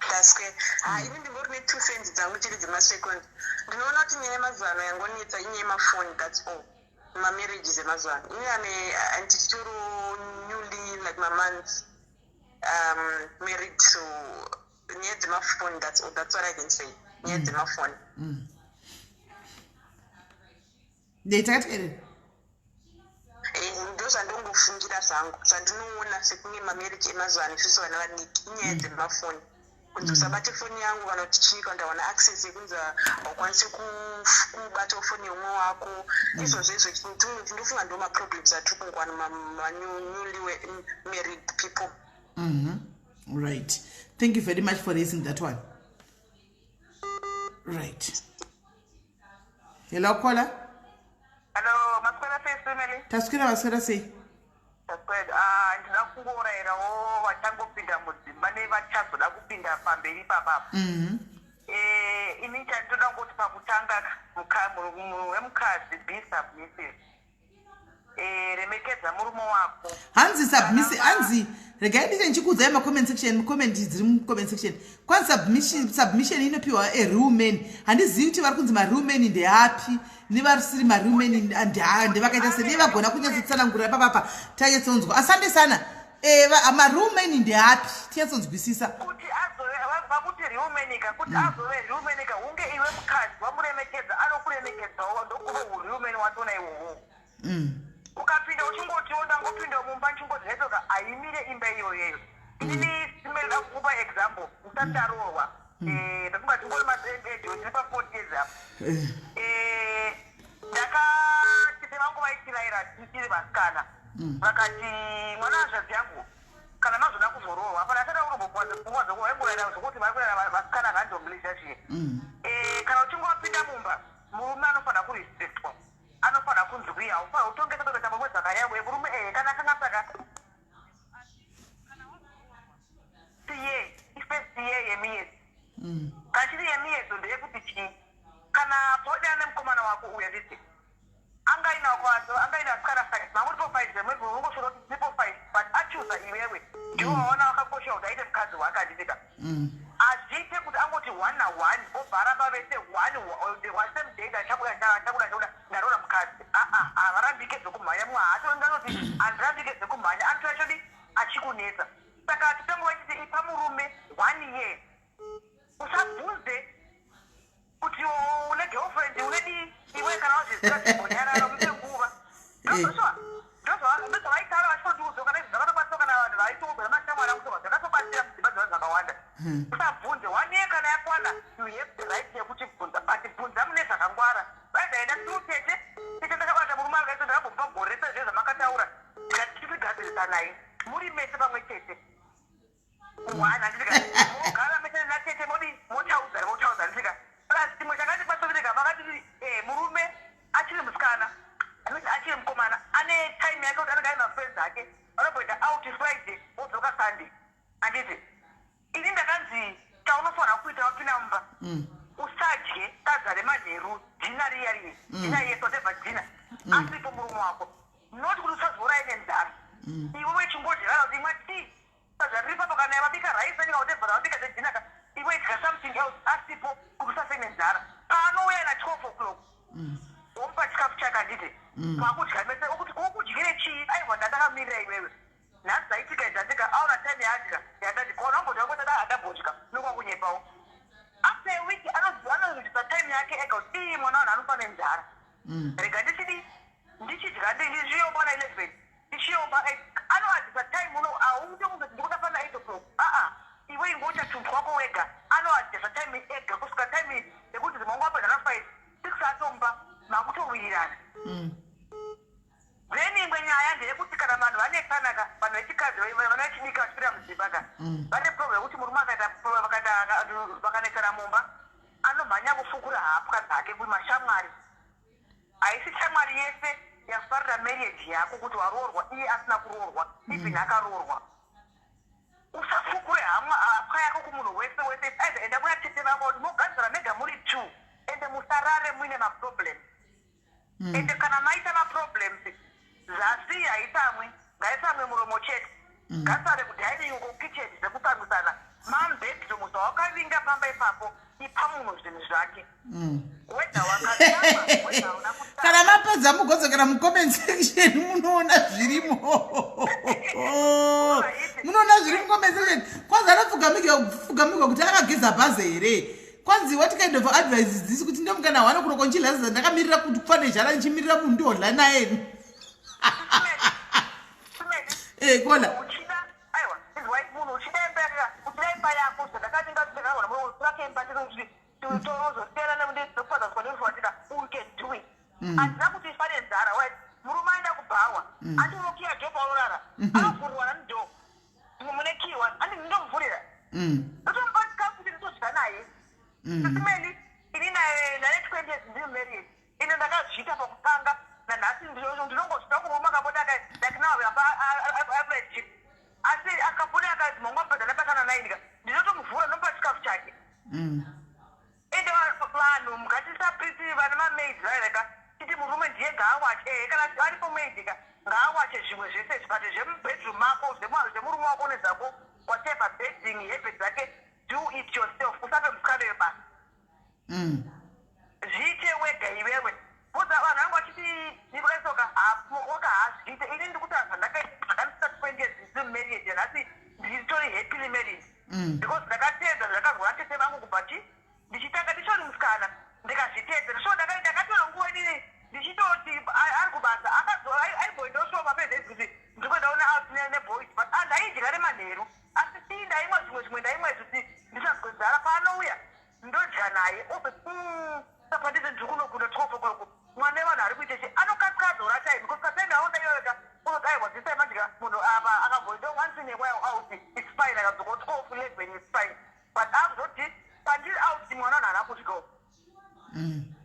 Ndaswera. Ha, ini ndingori ne2 cents dzangu chiri dzemasekondi. Ndinoona kuti nyaya yemazuva ano yangonetsa inyaya yemafoni, that's all. Mamarriages emazuva ano, ini ame ndichitori newly, like mamonths married, so nyaya dzemafoni, that's all. That's what I can say, nyaya dzemafoni. Ndeitakati. Ndo zvandongofungira zvangu, zvandinoona sekunge mamarriage emazuva ano, isusu vana vadiki, inyaya dzemafoni, kunzi usabate foni yangu, kana kuti chii, kana ndawana access yekunzi haukwanisi kubatawo foni yeumwe wako. Izvozvo izvo ndinofunga ndo maproblems atiri kungowana manewly married people. Right, thank you very much for raising that one. Right, hello, caller. Hello, maswera sei, Sisi Meli? Taswera. Vaswera sei? Taswera. Ah, ndinoda kungorayirawo vachangopinda mudzimba nevachazoda kupinda pamberi papapo. Ini chandinoda kungoti pakutanga, munhu wemukadzi, be submissive. Remekedza murume wako. Hanzi submission, hanzi regai ndite ndichikuudzai macomment section, comment dziri mucomment section. Kwanzi submission inopiwa a real man. Handizivi kuti vari kunzi mareal man ndeapi, nevarisiri mareal man ndevakaita sei. Dei vagona kunyatsotsanangurira papapa tanyatsonzwa. Asante sana. Mareal man ndeapi, tinyatsonzwisisa. Kuti azove vakuti real man ka, kuti azove real man ka, hunge iwe mukadzi wamuremekedza, anokuremekedzawo, ndokuve ureal man watona iwowo. Ukapinda uchingotiwo ndangopinda mumba nchingodzetoka, haimire imba iyoyeyo. Inini simerida kukupa example, ndisati ndaroorwa, ndafunga tingori maedio, tiri pa40 years apa. Ndakatete vangu vaitirayira tiri vasikana, vakati, "Mwana wazvadzi yangu, kana mazoda kuzoroorwa, hapana asati akutombopuwa pfungwa dzokuvaingorayira zvokuti vari kurayira vasikana randomly zvachiye. Kana uchinge wapinda mumba, murume anofanira kurespectwa, anofanira kunzwiya. Ufanira kutongesa tongesa mamwe dzakayamwe murume. Kana akanga saka year, ifirst year yemiyezi, kachiri yemiyedzo, ndeyekuti chii? Kana podana nemukomana wako uya, nditi angaina kwazo, angaina vasikana five, manguripo five, zvemwedzi unongosvora kuti tiripo five, but achuza iwewe, ndiwo waona wakakosha kuti aite mukadzi wake, handitika? Hazviite kuti angoti one naone, obva aramba vese one one same day, ndachabuda, chabuda, chabuda, ndaroora mukadzi. Aa, havarambike zvekumhanya. Mumwe haatondanoti handirambike zvekumhanya, anotora chodi achikunetsa. Saka titongova chiti ipa murume one year, usabvunze kuti une girlfriend, une dii. Iwe kana wazviziva, chimbonyarara, mupe nguva." Ndozvavaitaura vachitondiudza. Kana izvi zvakatobatsira, kana vanhu vaitoudza nemashamwari angu, zvakatobatsira mudzimba dzevanhu zvakawanda. Usabvunze. One year kana yakwana, you have the right yekuti bvunza, but bvunza mune zvakangwara. Vaidzaenda tu tete, tete, ndakabata murume akaito, ndakambomupa gore sezvo zvamakataura, ndikati tichigadzirisanai muri mese pamwe chete. One, handitika? Mogara mese natete, modi motaudzana, motaudzana, handitika? Plus chimwe chakati kwasovereka, vakati murume achiri musikana, achiri mukomana, ane time yake kuti anenge aine mafriends ake, vanomboenda out Friday, wodzoka Sunday, handiti? Ini ndakanzi chaunofanira kuita wapinda mumba, usadye sadza remanheru, dinner riya riye, dinner yese, whatever dinner, asipo murume wako. Not kuti usazouraye nenzara. Iwe wechingodya, kana kuti imwa tea, sadza riri papo, kana vabika rice anyika, whatever vabika zvedinner ka, iwe idya something else asipo, kuti usafe nenzara. Paanouya na 12 o'clock, womupa chikafu chake, handiti? Kwakudya mese, okuti kokudyire chii? Aiwa, ndandakamirira iwewe nhasi, zvaitika izvi, handika? Aona time yaadya yandati kona wambodya kwete, handambodya, nokwakunyepawo. After a week anozoita time yake ega kuti ii, mwana wanhu anofa nenzara, rega ndichidi ndichidya, ndichiyomba na 11, ndichiyomba. Anoadhisa time uno, hauite kuzoti ndikuda pana 8 o'clock. Aa, iwe ingoita tunhu twako wega. Anoadhisa time ega kusvika time yekuti zimangu apedza na 5 6, atomba, makutowirirana. Then imwe nyaya ndeyekuti kana vanhu vanetsanaka, vanhu vechikadzi, vana vechidiki vachipinda mudzimba ka, vane problem yekuti murume akaita vakanetsana mumba, anomhanya kufukura hapwa dzake kumashamwari. Haisi shamwari yese yafarira marriage yako kuti waroorwa iye asina kuroorwa. Even akaroorwa, usafukure hapwa yako kumunhu wese wese. Either enda kuna tete vako kuti mogadzira mega muri two, ende musarare muine maproblems. Ende kana maita maproblems, zasi haisamwi, ngaisamwe muromo chete. Ngasare kudining, kukitchen, zvekutsamwisana mambedroom zvawakavinga pamba ipapo. Ipa munhu zvinhu zvake, whether wakatama, whether hauna kutama. Kana mapedza, mugodzokera mucomment section, munoona zvirimo, munoona zviri mucomment section. Kwanzi anopfugamigwa kuti akageza bhazi here? Kwanzi what kind of advice is this, kuti ndomukana hwana kuroko nchilaziza, ndakamirira kuti kufa nezhara, ndichimirira munhu ndihodla naye? Kola. Uchida, aiwa, izwai, munhu uchida imba yako, uchida imba yako, zvandakati ndakaona munhu vake imba tozosiyana nekufanazwa nekufatika, we can do it. Handina kuti ifa nenzara. Right, murume aenda kubhawa, andinokiya door paunorara, anovhurirwa nani door? Mune kiwa, andi ndomuvhurira, ndotomupa chikafu kuti nditodya naye. Simeli, ini nane 20 years ndiri married. Ine ndakazviita pakutanga, nanhasi ndinongozvita. Kumurume akabuda akai, like now apa, asi akabuda akazi mangwapedza ndabatana naye, ndika ndinotomuvhura, ndomupa chikafu chake. Ende vanhu ngatisapiti vane mamaids vaireka titi murume ndiye gaawachi. Ehe, kana aripo maid ka. Ngaawache zvimwe zvese izvi, but zvemubedroom mako, zvemurume wako nezvako, whatever, bedding, hembe dzake, do it yourself. Usape musikana webasa. Zviite wega iwewe. Budza vanhu vangu vachiti ndivaisoka waka hazviite. Ini ndikutaura zvandakaita, zvakandisita 20 years ndisiri married. Nhasi nditori happily married because ndakateedza zvakazwa natete vangu kubva chi ndichitanga ndichori musikana, ndikazviteedzera. So ndakatora nguva inini ndichitoti ari kubasa, aimboendawo show mapedzi kuti ndikuendawo out neboys, but ndaidya nemanheru, asi tii ndaimwa zvimwe ndaimwa izvi kuti ndisazwe nzara. Paanouya ndodya naye, obve saka nditi ndiri kunokunda 12 o'clock, mwana wevanhu ari kuite chi anokasika time, because katime yaonda iyoyoka unoti aiwa, this time andika munhu apa akamboenda once in a while out, it's fine. Akadzoka 12, 11, it's fine, but akuzoti pandiri out mwana vanhu haana kudyawo.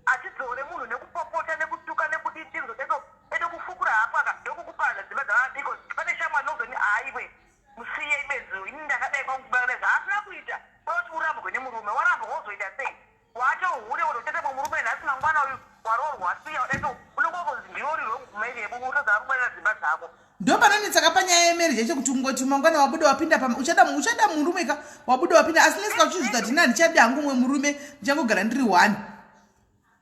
Achidzore munhu nekupopota, nekutuka, nekudidinzo edo edo kufukura hapo aka ndokukuparadza dzimba dzavadiko. Pane shamwari nozoni, haiwe, musiye ibenzi, ini ndakadai kwangu kubakanai zvaasina kuita. Kuti urambwe nemurume, warambwa wozoita sei? Wacho hure wototete murume nhasi, mangwana uyu waroorwa, siya edo unenge wakonzi ndiworirwe kumarriage, utadza kubarira dzimba dzako. Ndo panonetsaka panyaya yemarriage yacho, kuti ungoti mangwana wabuda wapinda pama uchada murume ka, wabuda wapinda, asi lesika uchizvidza kuti ina ndichadi hangu umwe murume, ndichangogara ndiri one.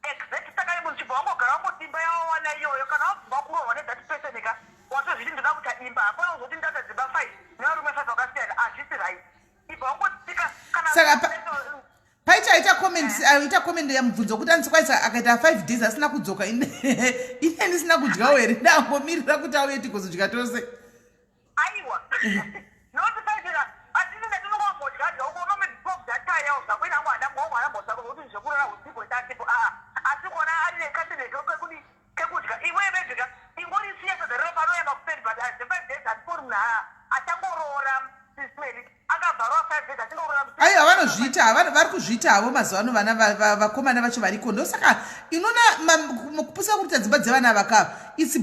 Exact. Saka munhu chibva wangogara wangoti imba yawawana iyoyo, kana wabvuma kuroorwa nethat person ka, watozviti ndoda kuita imba. Hapana kuzoti ndaita dzimba five nevarume five vakasiyana, hazvisi right. Ibva wangotsika kana Saka paita aita comment yamubvunzo kuti andikwanisa akaita 5 days asina kudzoka, ine ndisina kudyawo here? Ndangomirira kuti auye tigozodya tose. Aiwa, noti 5, atini ndatinongambodya dya uko unomedipobdatayawo zvako. Inangu handambosako kuti zvekurara usiku itatipo aa, asi kuona ari nekatende kekudi kekudya iwe bedya, ingorisiya sadza riro panoyamba kuseri. But the 5 days handipori munhu achangoroora sismeli akabva rova 5 days achingoroora. Aiwa, vanozviita, vari kuzviita havo mazuva ano vana vakomana vacho variko. Ndosaka inoona kupusa kuita dzimba dzevana vakava, it's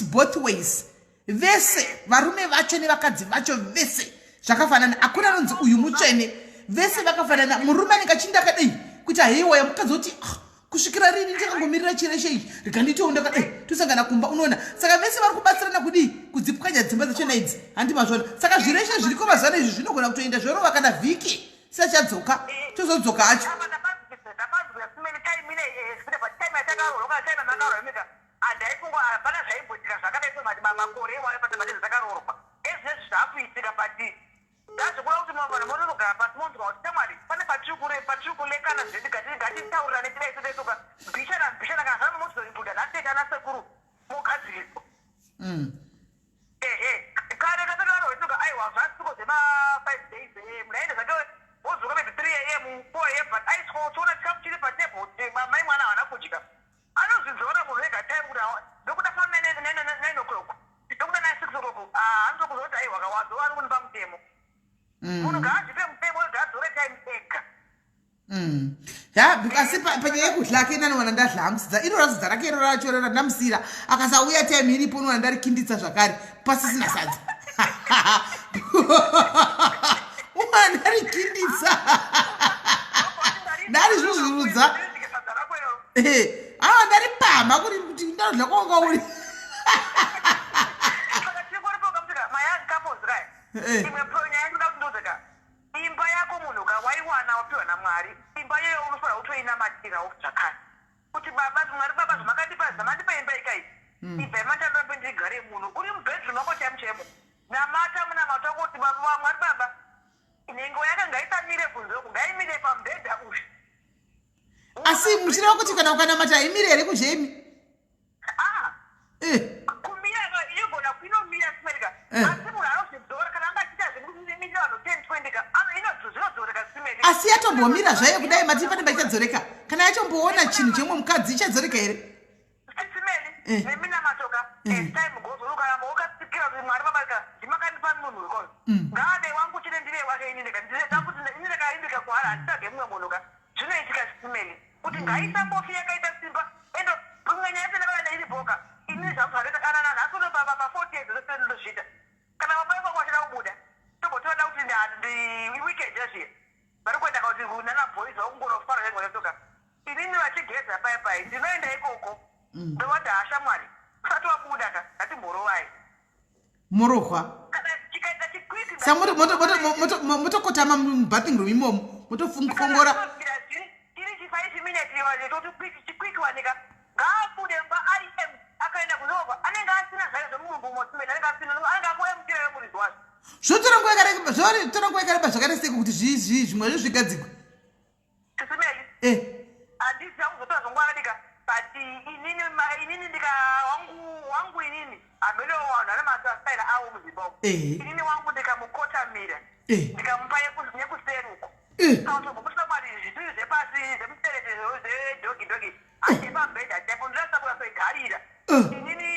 both ways, vese varume vacho nevakadzi vacho vese zvakafanana. Hakuna anonzi uyu mutsvene, vese vakafanana. Murume anenge achinda akadai kuti haiwa, yamukadzi oti, "Ah, kusvikira rini ndichakangomirira chireshe ichi? Rega nditewo ndakadai, tosangana kumba." Unoona, saka vese vari kubatsirana kudii? Kudzipwanya dzimba dzachona idzi, handi mazvona? Saka zvireshe zviriko mazuva ano izvi zvinogona kutoenda zvorova kana vhiki sachadzoka, tozodzoka acho. Ndapanzwa simeni time ine zvine, but time yatakaroorwa kana time yamakaroorwa imika, handaifungwa, hapana zvaimboitika zvakadai somati makore iwayo patabate dzatakaroorwa. Ezvinezvi zvaakuitika, but ndazvikuda kuti vanhu mononogara pasi monzwa kuti shamwari, pane patiri kulekana zvedu, ngatitaurirane tidai todaitoka mbishana mbishana, kana zvana motizoibuda nhasi ana sekuru mogadziriswa. Ehe, kare katakaroorwa, aiwa, zvasiko zvema 5 days, munhu aende zvake wodzoka maybe 3 a.m., 4 a.m., but aiswa uchiona chikafu chiri patable kuti mai mwana havana kudya. Anozvidzora munhu ega time kuti ndokuda fa 9 o'clock, ndokuda na 6 o'clock, handokuziva kuti aiwa kawadzo ari kunipa mutemo. Munhu ngaazvipe mutemo ega, adzore time ega. Ya, asi panyaya yekudya ake nanowana ndadya hangu sadza iro, sadza rake iro racho rero randamusiyira, akasauya time iripo unowana ndarikinditsa zvakare pasisina sadza, unowana ndarikinditsa, ndarizvuzvurudza. Sadza rako iro. Awa, ndaripamha kuti ndanodya kwanga uri. Saka chingoripo kamutika mayoung couples kaya. Imwe nyaya inoda kuti ndozeka imba yako, munhu ka waiwana wapiwa naMwari imba iyoyo, unofanira kutoinamatirawo zvakare kuti baba Mwari, baba, zvamakandipa, zvamandipa imba ikai, ibvai mandandorambe ndigare. Munhu uri mubedroom mako chaimo chaimo, namata munamato wako kuti baba vaMwari, baba, nhengo yake ngaisamire kunze uku, ngaimire pamubhedha uyu. Asi muchireva kuti kana ukanamata haimire here kuzhemi? Ah, kumira inogona inomira simerika. Asi munhu anozvidzora kana anga achiita zvekumirira vanhu 10, 20 ka, zvinodzoreka simeri. Asi yatombomira zvayo kudai, mati pane paichadzoreka kana yatomboona chinhu chemwe mukadzi, ichadzoreka here? Simeli, neminamato ka, as time goes on, ukaramba wakatsikira kuti Mwari baba ka, ndimakandipa munhu wekona, ngaade wangu chete, ndire wake ini ndega, ndire kuti ini ndakaimbika kuhara, handitsvage mumwe munhu ka. Zvinoitika simeli kuti ngaisambofi yakaita simba endo. Imwe nyaya yacho iri boka, ini zvangu zvakaita kana nanhasi uno pa 40 years zvose ndinozviita. Kana baba vangu vachida kubuda, tombotoda kuti ndi weekend yazviya vari kuenda kuti nana boys vakungonofara zvengwetoka, inini vachigeza pai pai ndinoenda ikoko, ndovati, "Hasha Mwari, usati wabuda ka." Ngatimborovai. Morohwa. Kana chikaita chikwiki. Sa motokotama mubathing room imomo motofongora. Chiri chi 5 minutes iwaje toti chikwiki wanika. Ngaabude mba ari em akaenda kunova anenge asina zvayo zvemurumbu mosime anenge asina anenge akuemutira yemuridzi wacho. Zvotora nguva yakareba zvotora nguva yakareba zvakareseko kuti zvimwe zvo zvigadzikwe. Tisimeli. Eh. Handisi kuzotora zvangu akadika but inini inini ndika wangu wangu inini hameno vanhu vane masaira avo mudzimba umu. Inini wangu ndikamukotamira. Ndikamupa yekuseri uko. Kautombobudisa mwari zvisiri zvepasi zvemuserete zvedhogi dhogi. Handi pabhedha chaipo ndinasakura soigarira. Inini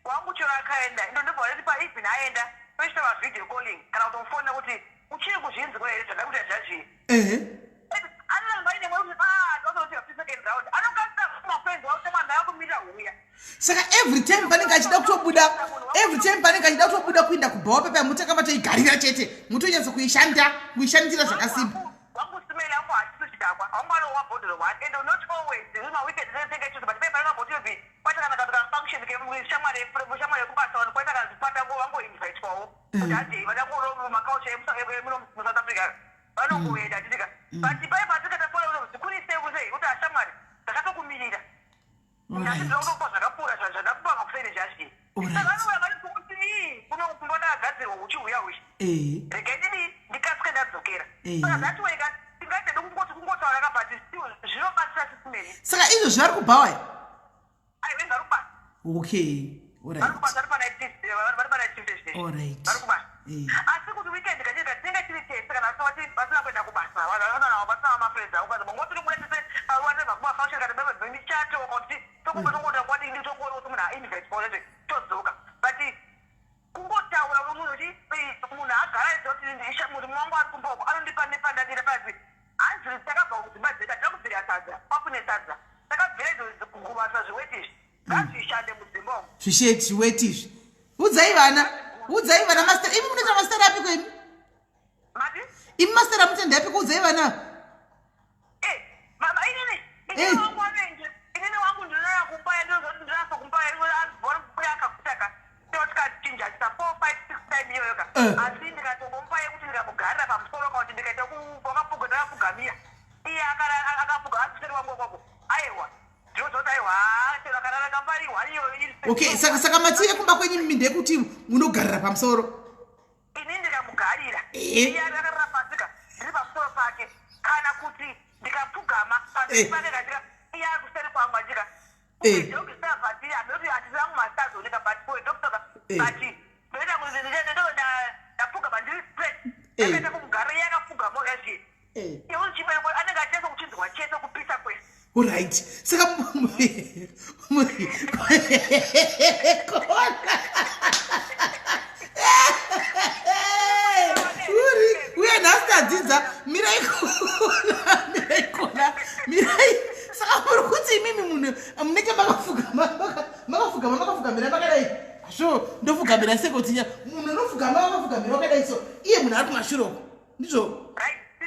wangu chero akaenda ndo ndobva ndati pa even aenda tochita ma video calling kana kutomufonera kuti uchiri kuzvinzwa here zvada kuita zvazvii. Anoramba aine mweya kuti ah ndozoti after second round anokasira mafriends wavo semwana yakumirira huya. Saka every time panenge achida kutobuda every time panenge achida kutobuda kuinda kubhawa pepa mutanga matoigarira chete mutonyatsa kuishanda kuishandira zvakasimba. Wangu simele wangu hachisi chidhakwa wangu anowa bhodhoro one and not always ma weekend tenga chuzi but pepa rinoboti be kwaita kana ka function ke shamwari shamwari yekubasa vanhu kwaita kana zvikwata ngo vangoinvitwawo kuti handei vada kuona makaucha emuno muSouth Africa vanongoenda handitika but pai patikata fona kuti zvikuri sei kusei kuti ashamwari ndakatokumirira ndati ndinokupa zvakapfuura zvandakupa makuseni zvazvii saka vanouya vari kuti ii kuno kumba ndakagadzirwa huchi huya huchi regai ndidi ndikasike ndadzokera. Saka that way ka tingaite kungoti kungotaura ka but still zvinobatsira sisimeni. Saka izvo zvari kubhawa here? Aiwa vari kubasa. Okay. Alright. Vari kubasa vari pana shift vari pana shift zvinezvi. Alright. Vari kubasa. Asi kuti weekend kazhinji tinenge tiri tese kana vasina kuenda kubasa vanhu vasina mafriends avo kwanza ngoti tiri kubuda tese whatever kuma function kana bebe michato kuti tokumba tongoda kwadini tongoona kuti munhu ainvite for it todzoka but kungotaura kuti munhu kuti munhu agara aiziva kuti isha murume wangu ari kumba uko anondipa nepandadira pasi hanzi takabva kudzimba dzedu hatina kubvira sadza kwakune sadza takabvira izvo kuguvasa zviweti izvi ngazvishande mudzimba umu zvisheti zviweti izvi udzai vana udzai vana master imi munoita master apiko imi mati imi master amutenda apiko udzai vana Eh, mama inini inini wangu anoenje inini wangu ndinouya kumba yandinozoti ndinasa kumba anobora akakutaka totikachinja chita 4 5 6 time iyoyo ka asi ndikatongomupa yekuti ndikamugarira pamusoro kana kuti ndikaita wakapuga ndakapugamira iye akapuga akuseri wangu kwako aiwa ndinozoti aiwa chero akarara kambari hwani iyoyo iri okay saka saka matire kumba kwenyu mimi ndeyekuti munogarira pamusoro ini ndikamugarira iye akarara pasi ka ndiri pamusoro pake kana kuti ndikapfugama pamberi pake katika iye ari kuseri kwangu achika dokisa but hamoti hatisi vangu mastars oneka but boy dokisa but ndoita kuti ndapfugama ndiri straight ndakaita kumugarira iye akapfugama yazviye iwe chibereko anenge achinyatsa kuchinzwa chese kupisa kwese. Alright. Saka kona. Uri uye nhasi tadzidza mirai kona mirai kona mirai saka muri kuti imimi munhu munenge makafugama makafugama makafugamira makadai so ndofugamira seko tinya munhu unofugama wakafugamira wakadai so iye munhu ari kumashure uko ndizvo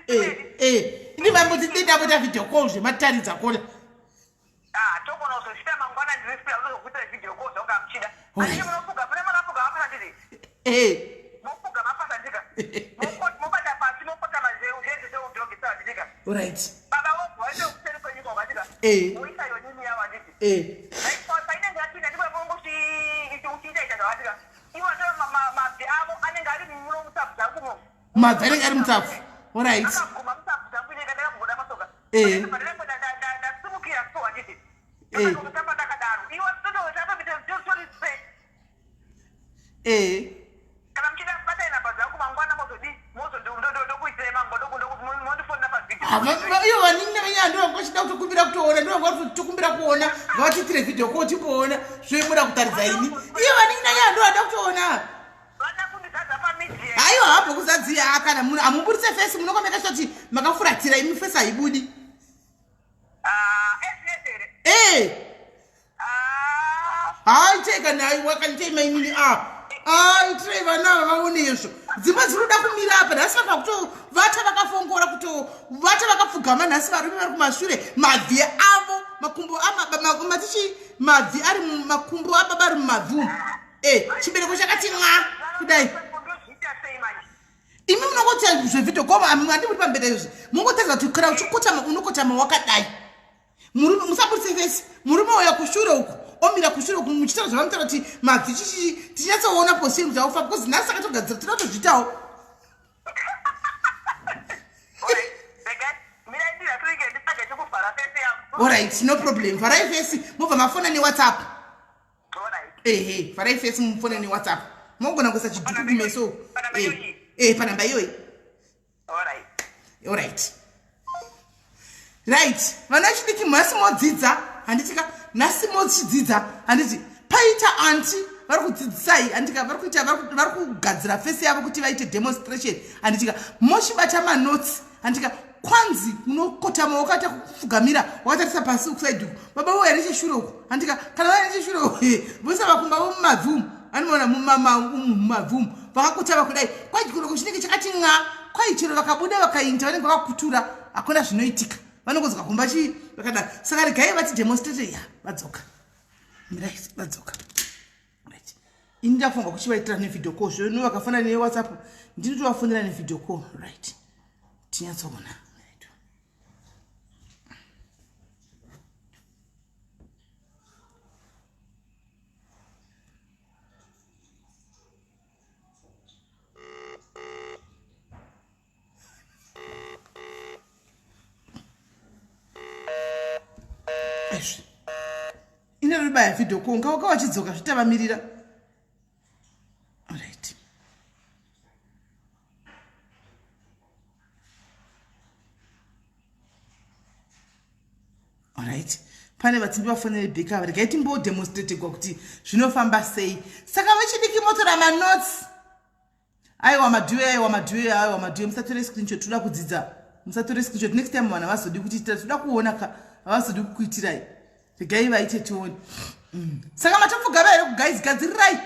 eh, eh. ini vamboti dendamboita video call zvemataridza kona ah, togona kuzosvita mangwana ndiri free unozokuita video call zvanga muchida asi munofuga mune makafuga mapasa ndiri eh mofuga mapasa ndika mobata pasi mopota mazeu zvese zveudhogisa ndika right baba wobva waenda kuseri kwenyika wakandika eh woisa yonini yavo handiti eh painenge yapinda ndipo paungochi uchiita ita zvakandika iwo ndo mabvi avo anenge ari muno mutsabvu dzangu mo Mabvi anenge ari mutsapfu. Alright. Akaguma mutsapfu dzangu inenge ndakagoda masoka. Eh. Ndasimukira so handiti. Eh. Ndakatamba ndakadaro. Iwe tototamba mitori straight. Eh. Kana muchida batai namba dzangu mangwana mozodii? Mozondokuitirai mango mondifonera pavideo. Iyo vanin'ina venyaya ndo vanga vachida kutokumbira kutoona ndo vanga kutokumbira kuona ngavatiitire video call timboona zvoimuda kutaridza ini. Iyo vanin'ina nyaya ndo vada kutoona. Vada kundizadza pamedia. Haiwa habho kuzadziya kana munhu amuburitse fesi munokomeka choti makafuratira imi fesi haibudi. Ah, eh, here. Eh. Ah. Hayi teka nayi wakanitei mainini ah. Ai tirei vana ava vaone izvo. Dzimba dzinoda kumira apa nhasi vanhu vakutovata vakafongora kutovata vakapfugama nhasi varume vari kumashure mabvi avo makumbo amatichi mabvi ari makumbo ababa ari mumabvi umu. E chibereko chakati mwa kudai. Imi munongoti zvevideo call handibudi pamberi izvi. Mungotadza kuti kana uchikotama unokotama wakadai. Murume musaburitse fesi. Murume uya kushure uku omira kushure uku muchitaura zvavanotaura kuti mabvi chichichi tinyatsoona position kuti aufa because nhasi akatogadzira tinoda kutozviitawo. Alright, no problem. Vharai fesi mobva mafona newhatsapp. Ehe, vharai fesi mufone newhatsapp. Mogona kuisa chidhuku kumeso uku. Eh, panhamba iyoyi. Alright. Right, vana vechidiki nhasi modzidza handitika nhasi mochidzidza handiti paita anti vari kudzidzisai handitika vari kuita vari kugadzira fesi yavo kuti vaite demonstration handitika mochibata manotsi handitika kwanzi unokotama wakaita kupfugamira wakatarisa pasi ukusaidi uku baba vouya necheshure uku handitika kana vauya necheshure uku voisa vakumba vomumabvi umu anoona mumabvi umu vakakotama kudai kwaichikoroko chinenge chakati n'a kwai chero vakabuda vakainda vanenge vakakutura hakuna zvinoitika vanongodzoka kumba chii vakadaro saka regai vati demonstrate ya vadzoka mirai vadzoka right ini ndakufunga kuchivaitira nevideo call zvino vakafanana newhatsapp ndinotovafonera nevideo call right tinyatsoona Izvi. Ine ribaya video call ngawaka wachidzoka zvitavamirira. Alright. Alright. Pane vatsimbi vafonere bheka ava regai timbodemonstrategwa kuti zvinofamba sei. Saka vechidiki motora manotes. Aiwa madhuwe aiwa madhuwe aiwa madhuwe musatore screenshot toda kudzidza musatore screenshot next time vanhu havazodi kutiitira toda kuona ka havazodi kukuitirai regai vaite tione mm. Saka matopfugama here guys gadzirirai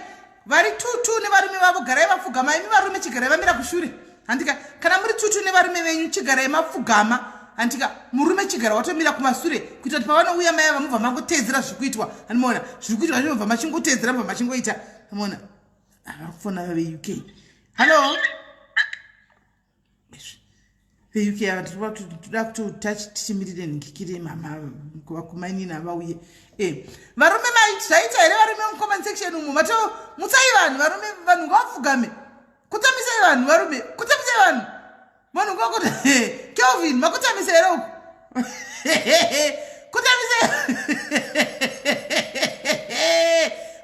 vari tutu nevarume vavo garai vapfugama imi varume chigarai vamira kushure handika kana muri tutu nevarume venyu chigarai mapfugama handika murume chigara watomira kumasure kuita kuti pavanouya mai ava mubva mangoteedzera zviri kuitwa handimaona zviri kuitwa zvinobva machingoteedzera mubva machingoita handimaona vari kufona veuk hallo veuk ava tinoda kuti tichimirire nhingikire mama vakumainini vauye e varume zvaita here varume mucomment section umu mato mutsai vanhu varume vanhu ngavapfugame kutamisai vanhu varume kutamisai vanhu vanhu ngavakuti kelvin makutamisa here uku kutamisa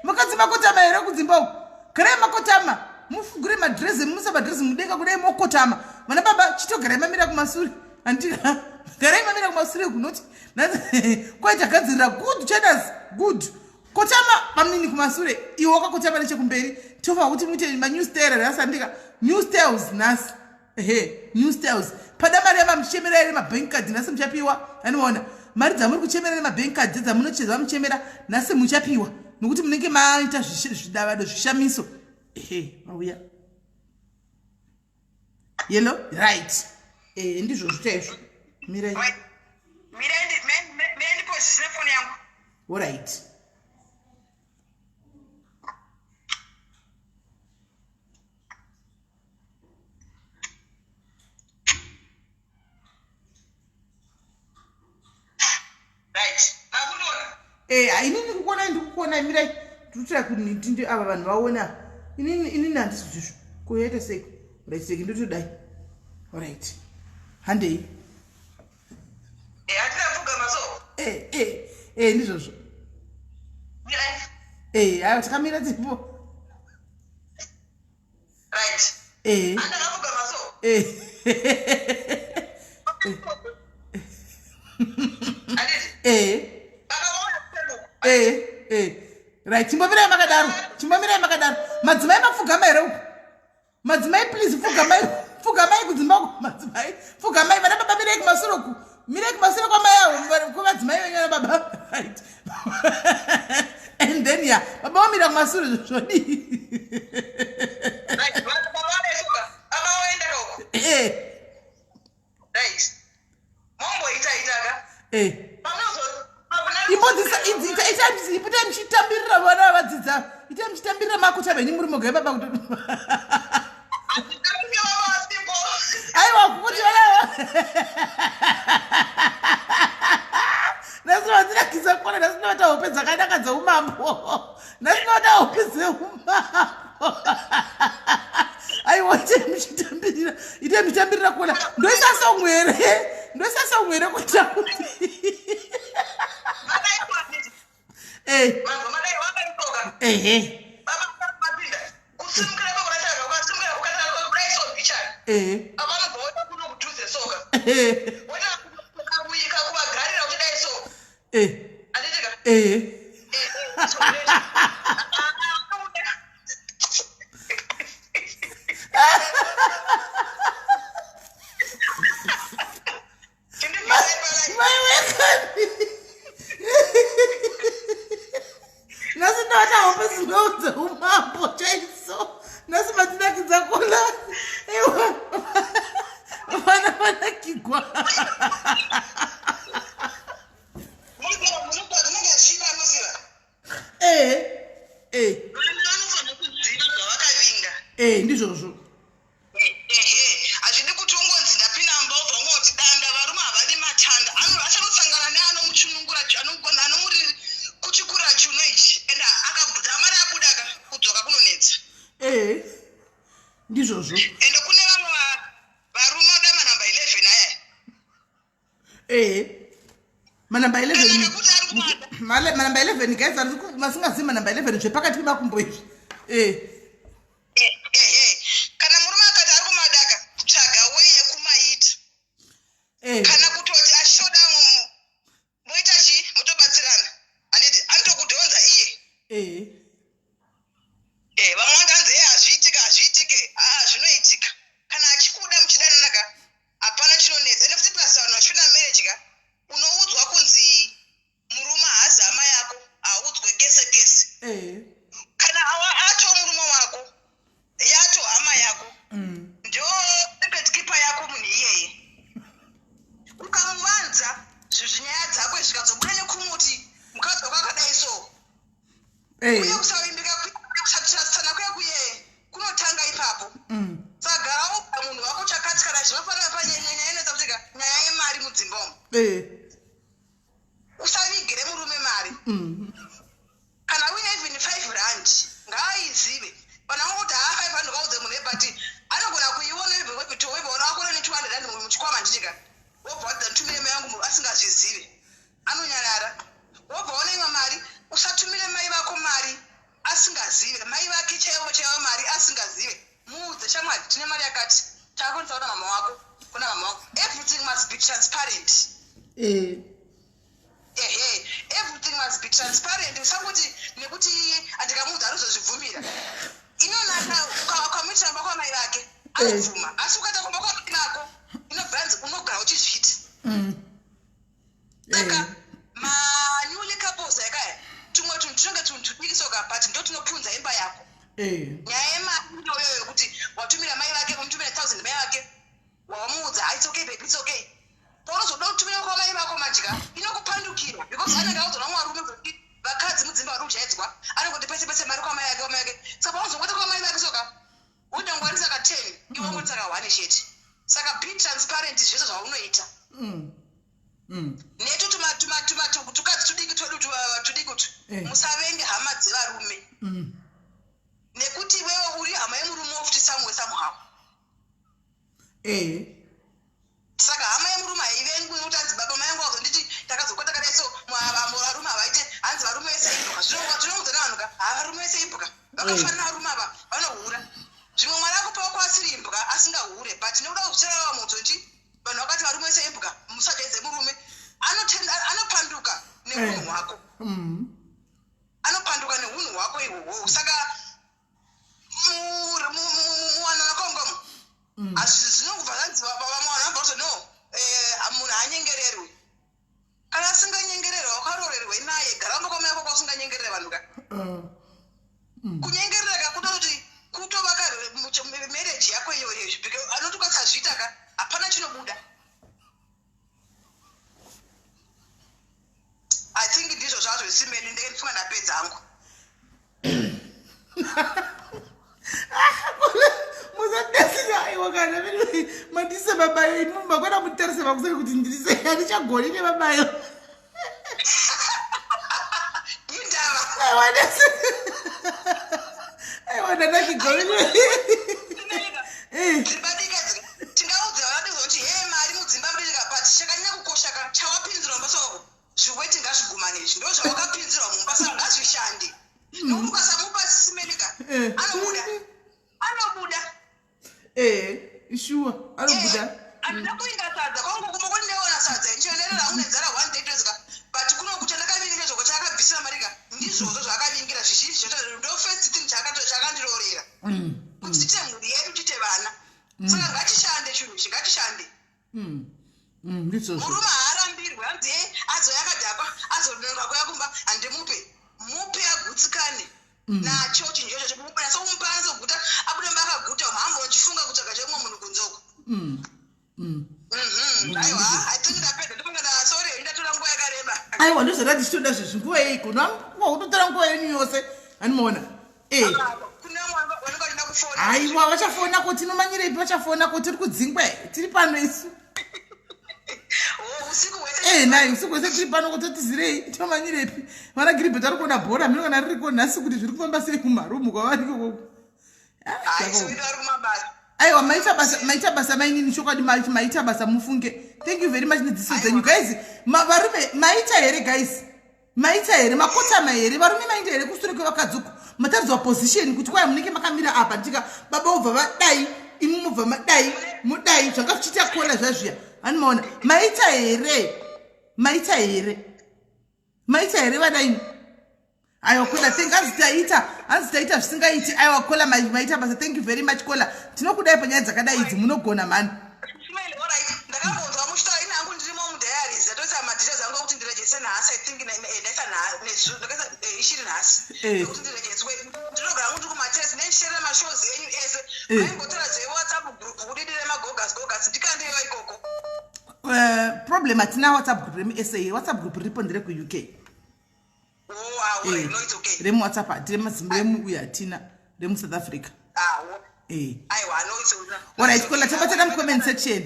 mukadzi makotama here kudzimba uku garai makotama mufugure madhirezi musa madhirezi mudenga kudai mokotama vana baba chitogarai mamira kumasure handi garai mamira kumasure kunoti kwaita gadzirira good chedas good kotama bamnini kumasure iwe wakakotama nechekumberi tofa kuti muite manew style rasandika new styles nhasi ehe new styles pada mari yava muchemera here mabank card nhasi muchapiwa anoona mari dzamuri kuchemera nemabank card dzamunocheza muchemera nhasi muchapiwa nokuti munenge maita zvidavado zvishamiso ehe vauya yellow right eh ndizvozvo chaizvo mirai mirai ndiposise foni yangu orit Eh, inini ndikukuonai ndikukuonai mirai ndikutsvira kuti ava vanhu vaone ava inini inini handisi zvizvo kuyaita seiko right seki ndotodai orit handei eh, eh, eh, ndizvozvo eh, ayo takamira dzipo right eh andakapfugama so eh anditi eh akaona eh eh right chimbomirai makadaro chimbomirai makadaro madzimai mapfugama here uku madzimai please pfugamai pfugamai kudzimba uku madzimai pfugamai vana baba mirai kumasure uku mirai kumasure kwamai avo kwemadzimai venyu vana baba right and then ya baba vamira kumasure zvodii right baba valesoka baba waenda uko eh right momboita itaka eh pamunozo imbo Songozisa idzi itai muchitambirira vana vadzidza. Itai muchitambirira makuta venyu muri moga baba kuti. Aiwa kuti vana. Nhasi vandinakisa kona nhasi ndovata hope dzakanaka dzeumambo. Nhasi ndovata hope dzeumambo. Aiwa itai muchitambirira. Itai muchitambirira kona. Ndoisa song here? Ndoisa song here kuita kuti. Eh. Ehe. Ehe. Eh. Eh. Nhasi ndovata hope dzinoudza umambo chaidzo. Nhasi matinakidza kona. Ewa. Vana vanakigwa. Eh. Eh. Eh, ndizvozvo. Ehe, hazvidi kuti ungonzi ndapinda mumba wobva ungoti danda. Varume havadi matanda. Achanosangana neanomuchunungura, anomuri kuchikura chiuno ichi. And akabvudza mari abuda ka, kudzoka kunonetsa. Eh, ndizvozvo. Ende kune vamwe varume vanoda manhamba 11 aya. Eh, manhamba 11. Kana kuti ari kumada. Manhamba 11 guys, ari masingazivi manhamba 11 zvepakati pemakumbo izvi. Eh. Ehe, kana murume akati ari kumadaka, tsvaga way yekumaita. Kana kutoti achitoda moita chi motobatsirana, handiti anotokudhonza iye. Vamwe vanoti hanzi hazviitike, hazviitike. Aa, zvinoitika kana achikuda muchidanana ka, hapana chinonetsa. Ende futi plus vanhu vachipinda marriage ka, unoudzwa kunzi murume haazi hama yako, haudzwe kese kese. Kana ato murume wako, yato hama yako, ndio secret keeper yako munhu iyeye. Ukamuvanza zvinyaya dzako zvikadzobuda nekumuti mukadzi wako akadai so, uye kusavimbika, kusasana kuya kuye kunotanga ipapo. Saka gara uga munhu wako chakati kana zvinofanira panyanya inoita kuti ka nyaya yemari mudzimba umu, usavigire murume mari. Kana uine even 5 rand, ngaaizive. Vanhu vangokuti haa, 5 rand ukaudze munhu, but anogona kuiona webvaona akona ne 200 rand muchikwama, ndichika wobva wadza nditumire mai vangu, munhu asingazvizive anonyarara. Wobva waona imwe mari, usatumire mai vako mari asingazive, mai vake chaivo chaivo mari asingazive. Muudze, shamwari, tine mari yakati takuendesa kuna mama wako, kuna mama wako. Everything must be transparent. Ehe, everything must be transparent. Usangoti nekuti andikamuudza anozozvibvumira. Inonaka ukamuitira kumba kwamai vake, anobvuma, asi ukaita kumba kwamai vako inobva yanzi unogara uchizviita. Saka manewly couples akaya, tumwe tunhu tunenge tunhu tudiki soka, but ndo tunopunza imba yako. Nyaya yemari iyoyo yekuti watumira mai vake, wamutumira 1000 mai vake, wamuudza, "It's okay baby, it's okay." Paunozoda kutumira kwamai vako madya, inokupandukira because anenge audzwa namwarume kuti vakadzi mudzimba vari kujaidzwa, anongoti pese pese mari kwamai vake, kwamai vake. Saka paunozongoti kwamai vake soka, unongwanisa ka 10, iwe ungwanisa ka 1 chete. Saka be transparent zvese zvaunoita. Netu tukadzi tudiki twedu tudiki utu, musavenge hama dzevarume, nekuti iwewe uri hama yemurume wofuti somewhere somehow. Saka hama yemurume haivengwi nekuti hanzi baba mai vangu vazonditi takazokwata kadai so varume havaite, hanzi varume vese imbwa. Zvinoudza navanhu ka, ha, varume vese imbwa, vakafanana, varume ava vanohura. Zvimwe mwari akupawo kwasiri imbwa asingahure, but nekuda kuzvitarava muzoti vanhu vakati varume vese imbwa, musajaidze murume. Anopanduka neunhu hwako. Anopanduka neunhu hwako ihwohwo. Saka muwanana kongomo hazvi zvinongobva zvanzi vamwe vanhu vanobva kuti no, munhu haanyengererwi. Kana asinganyengererwi, wakaroorerwe naye? Gara kumba kwamai vako kwausinganyengerere vanhu ka. Kunyengerera ka kutoti kutovaka marriage yako iyoyo, because anoti ukasazviita ka, hapana chinobuda. I think ndizvo. Simeli, ndenge ndifunga ndapedza hangu. Musadasira, aiwa, kana mandise mabayo imi makona mutarise makuseri kuti ndirise, handichagoni nemabayo. Indava? Aiwa, dasi, aiwa, ndanakigoni. Dzimba dika tingaudza vana kuti he, mari mudzimba mudika, but chakanyanya kukosha ka chawapinzirwa mumba sako, zviweti ngazvigumane. Izvi ndo zvawakapinzirwa mumba, saka ngazvishande, nokuti ukasamupa, Sisimelika, anobuda, anobuda. Shuwa, anobuda. Handina kuinga sadza kwangu kumba kuti ndaiona sadza ndichonerera hangu nenzara one day tozika, but kuno kuti ndakavingira zvoko chaakabvisira marika, ndizvozvo zvaakavingira zvizhinji zvacho. Ndo first thing chaakandiroorera, kuti tiite mhuri yedu, tiite vana, saka ngatishande chinhu ichi, ngatishande. Ndizvozvo. Murume haarambirwi, hanzi ye azoya akadhakwa, azodonga kuya kumba, handimupe. Mupe agutsikane nacho chinhu ichocho. Nyatsomupa anatsoguta, abude mba akaguta, hambo uchifunga kutsvaga chemumwe munhu kunzoko. Aiwa, I think ndapedza, ndifunga sorry, ndatora nguva yakareba. Aiwa, ndozvada tichitoda zvezvi. Nguva yeiko kutotora nguva yenyu yose, handimaona e. Kune vamwe vanenge vachida kufona. Aiwa, vachafona ko, tinomanyireipi? Vachafona ko, tiri kudzingwa, tiri pano isu. Oh, usiku hwese. E, nai, usiku hwese tiri pano, kutotizirei? Tinomanyirepi? Vana Giribhet vari kuona bhora, mino kana ririko nhasi, kuti zviri kufamba sei kumarumu kwavari ikoko. Hai, so vari kumabasa. Aiwa, maita basa, maita basa mainini, chokwadi maita basa, mufunge. Thank you very much nedzidziso dzenyu, guys. Varume maita here? Guys, maita here? Makotama here? Varume maita here kusure kwevakadzi uku? Mataridzwa position kuti kwai munenge makamira apa, ndika baba ubva vadai, imi mubva madai, mudai, zvanga zvichiita kola zvazviya, hani maona. Maita here? Maita here? Maita here vadaini? Aiwa kola, thank, hanzi taita, hanzi taita zvisingaiti. Aiwa kola, maita basa, thank you very much kola, tinokudai panyaya dzakadai idzi, munogona mhani. Smile, alright. Ndakambonzwa muchitaura, ini hangu ndirimo mudiaries, ndatoisa madetails angu ekuti ndirejese nhasi. I think ndaisa ndakaisa ichiri nhasi ekuti ndirejeswe. Ndinogara hangu ndiri kumatest nendishera mashows enyu ese. Maimbotora zveWhatsApp group kudidire magogas gogas, ndikandiyo ikoko. Problem, hatina WhatsApp group remuSA. WhatsApp group riripo nderekuUK. Oh, ah, alright. No, it's okay. RemuWhatsApp hatina, remu uyu hatina, remuSouth Africa. Ah, aiwa, no, it's okay. Alright kola, tabatana mucomment section.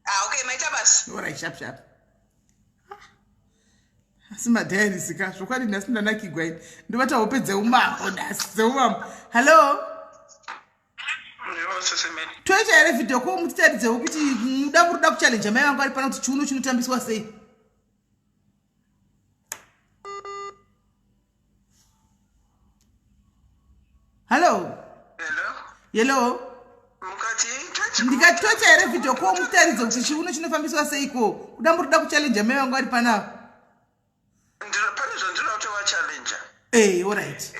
Ah, okay, maita basa. Alright, sharp sharp. Asi madiaries ka, zvokwadi nhasi ndanakigwa ini, ndobata hope dzeumambo nhasi, dzeumambo. Hallo. Toita here video ko, mutitaridzewo kuti muda, muri kuda kuchallenja mai vangu ari pano kuti chiuno chinotambiswa sei? Hallo. Hello. Hello. Mukati? Ndikatoita here video ko, mutaridze kuti chiuno chinofambiswa seiko? Kuda, muri kuda kuchallenja mai vangu ari panapa. Pane zvandinoda kutovachallenja. Alright.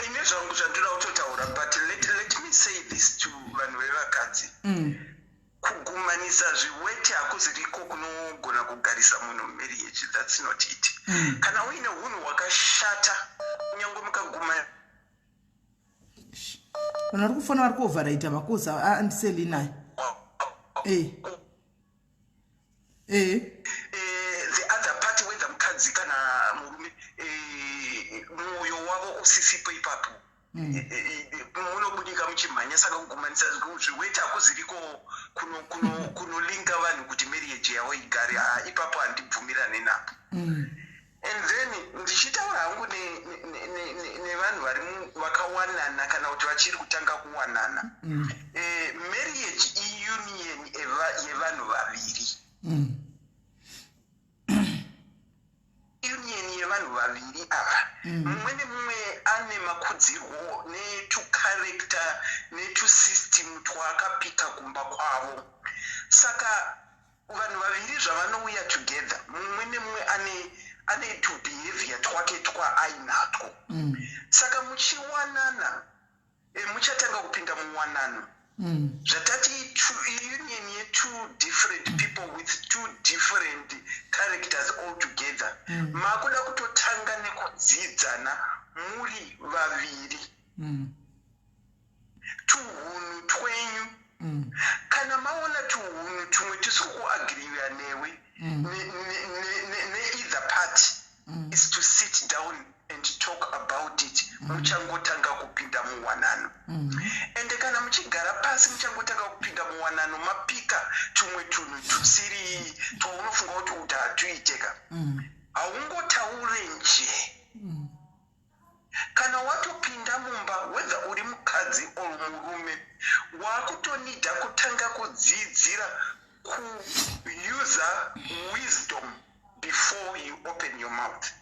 Ine zvangu zvandinoda kutotaura, but let me say this to vanhu vevakadzi. Kugumanisa zviweti hakuziriko kunogona kugarisa munhu marriage, that's not it. Kana uine unhu hwakashata, kunyange mukaguma Vanhu vari kufona, vari kuovharaita makosi andiselinayo. The other party, whether mukadzi kana murume, mwoyo wavo usisipo ipapo, munobudika muchimhanya. Saka kugumanisa zviweti hakuziriko kunolinka vanhu kuti marriage yavo igare. Ah, ipapo handibvumirane napo. And then ndichitaura hangu nevanhu vari vakawanana kana kuti vachiri kutanga kuwanana, marriage iunion yevanhu vaviri. Union yevanhu vaviri ava, mumwe nemumwe ane makudzirwo netucharacter netusystem twaakapika kumba kwavo. Saka vanhu vaviri zvavanouya together, mumwe nemumwe ane tubehavior twake twaainatwo. Saka muchiwanana, muchatanga kupinda muwanano, zvatati union yetwo different people with two different characters all together, makuda kutotanga nekudzidzana muri vaviri tuhunhu twenyu. Kana maona tuhunhu tumwe tisiri kuagreewa newe neither party. is to sit down and talk about it muchangotanga kupinda muwanano. Ende kana muchigara pasi muchangotanga kupinda muwanano, mapika tumwe tunhu tusiri twaunofunga kuti uti hatuiteka, haungotaure nje. Kana watopinda mumba, whether uri mukadzi or murume, wakutonida kutanga kudzidzira kuusa wisdom before you open your mouth.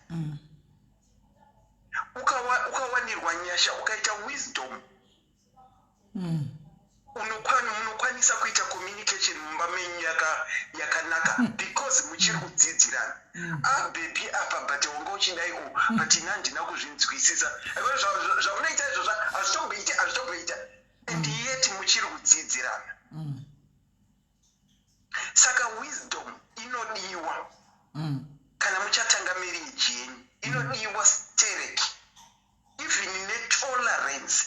Ukawanirwa nyasha, ukaita wisdom, munokwanisa kuita communication mumba menyu yakanaka because muchiri kudzidzirana. "Ah baby, apa but wanga uchidaiwo, but ina handina kuzvinzwisisa. Zvaunoita izvozvo hazvitomboiti, hazvitomboita." And yet muchiri kudzidzirana. Saka wisdom inodiwa kana muchatanga marriage yenyu, inodiwa sterek. Even netolerance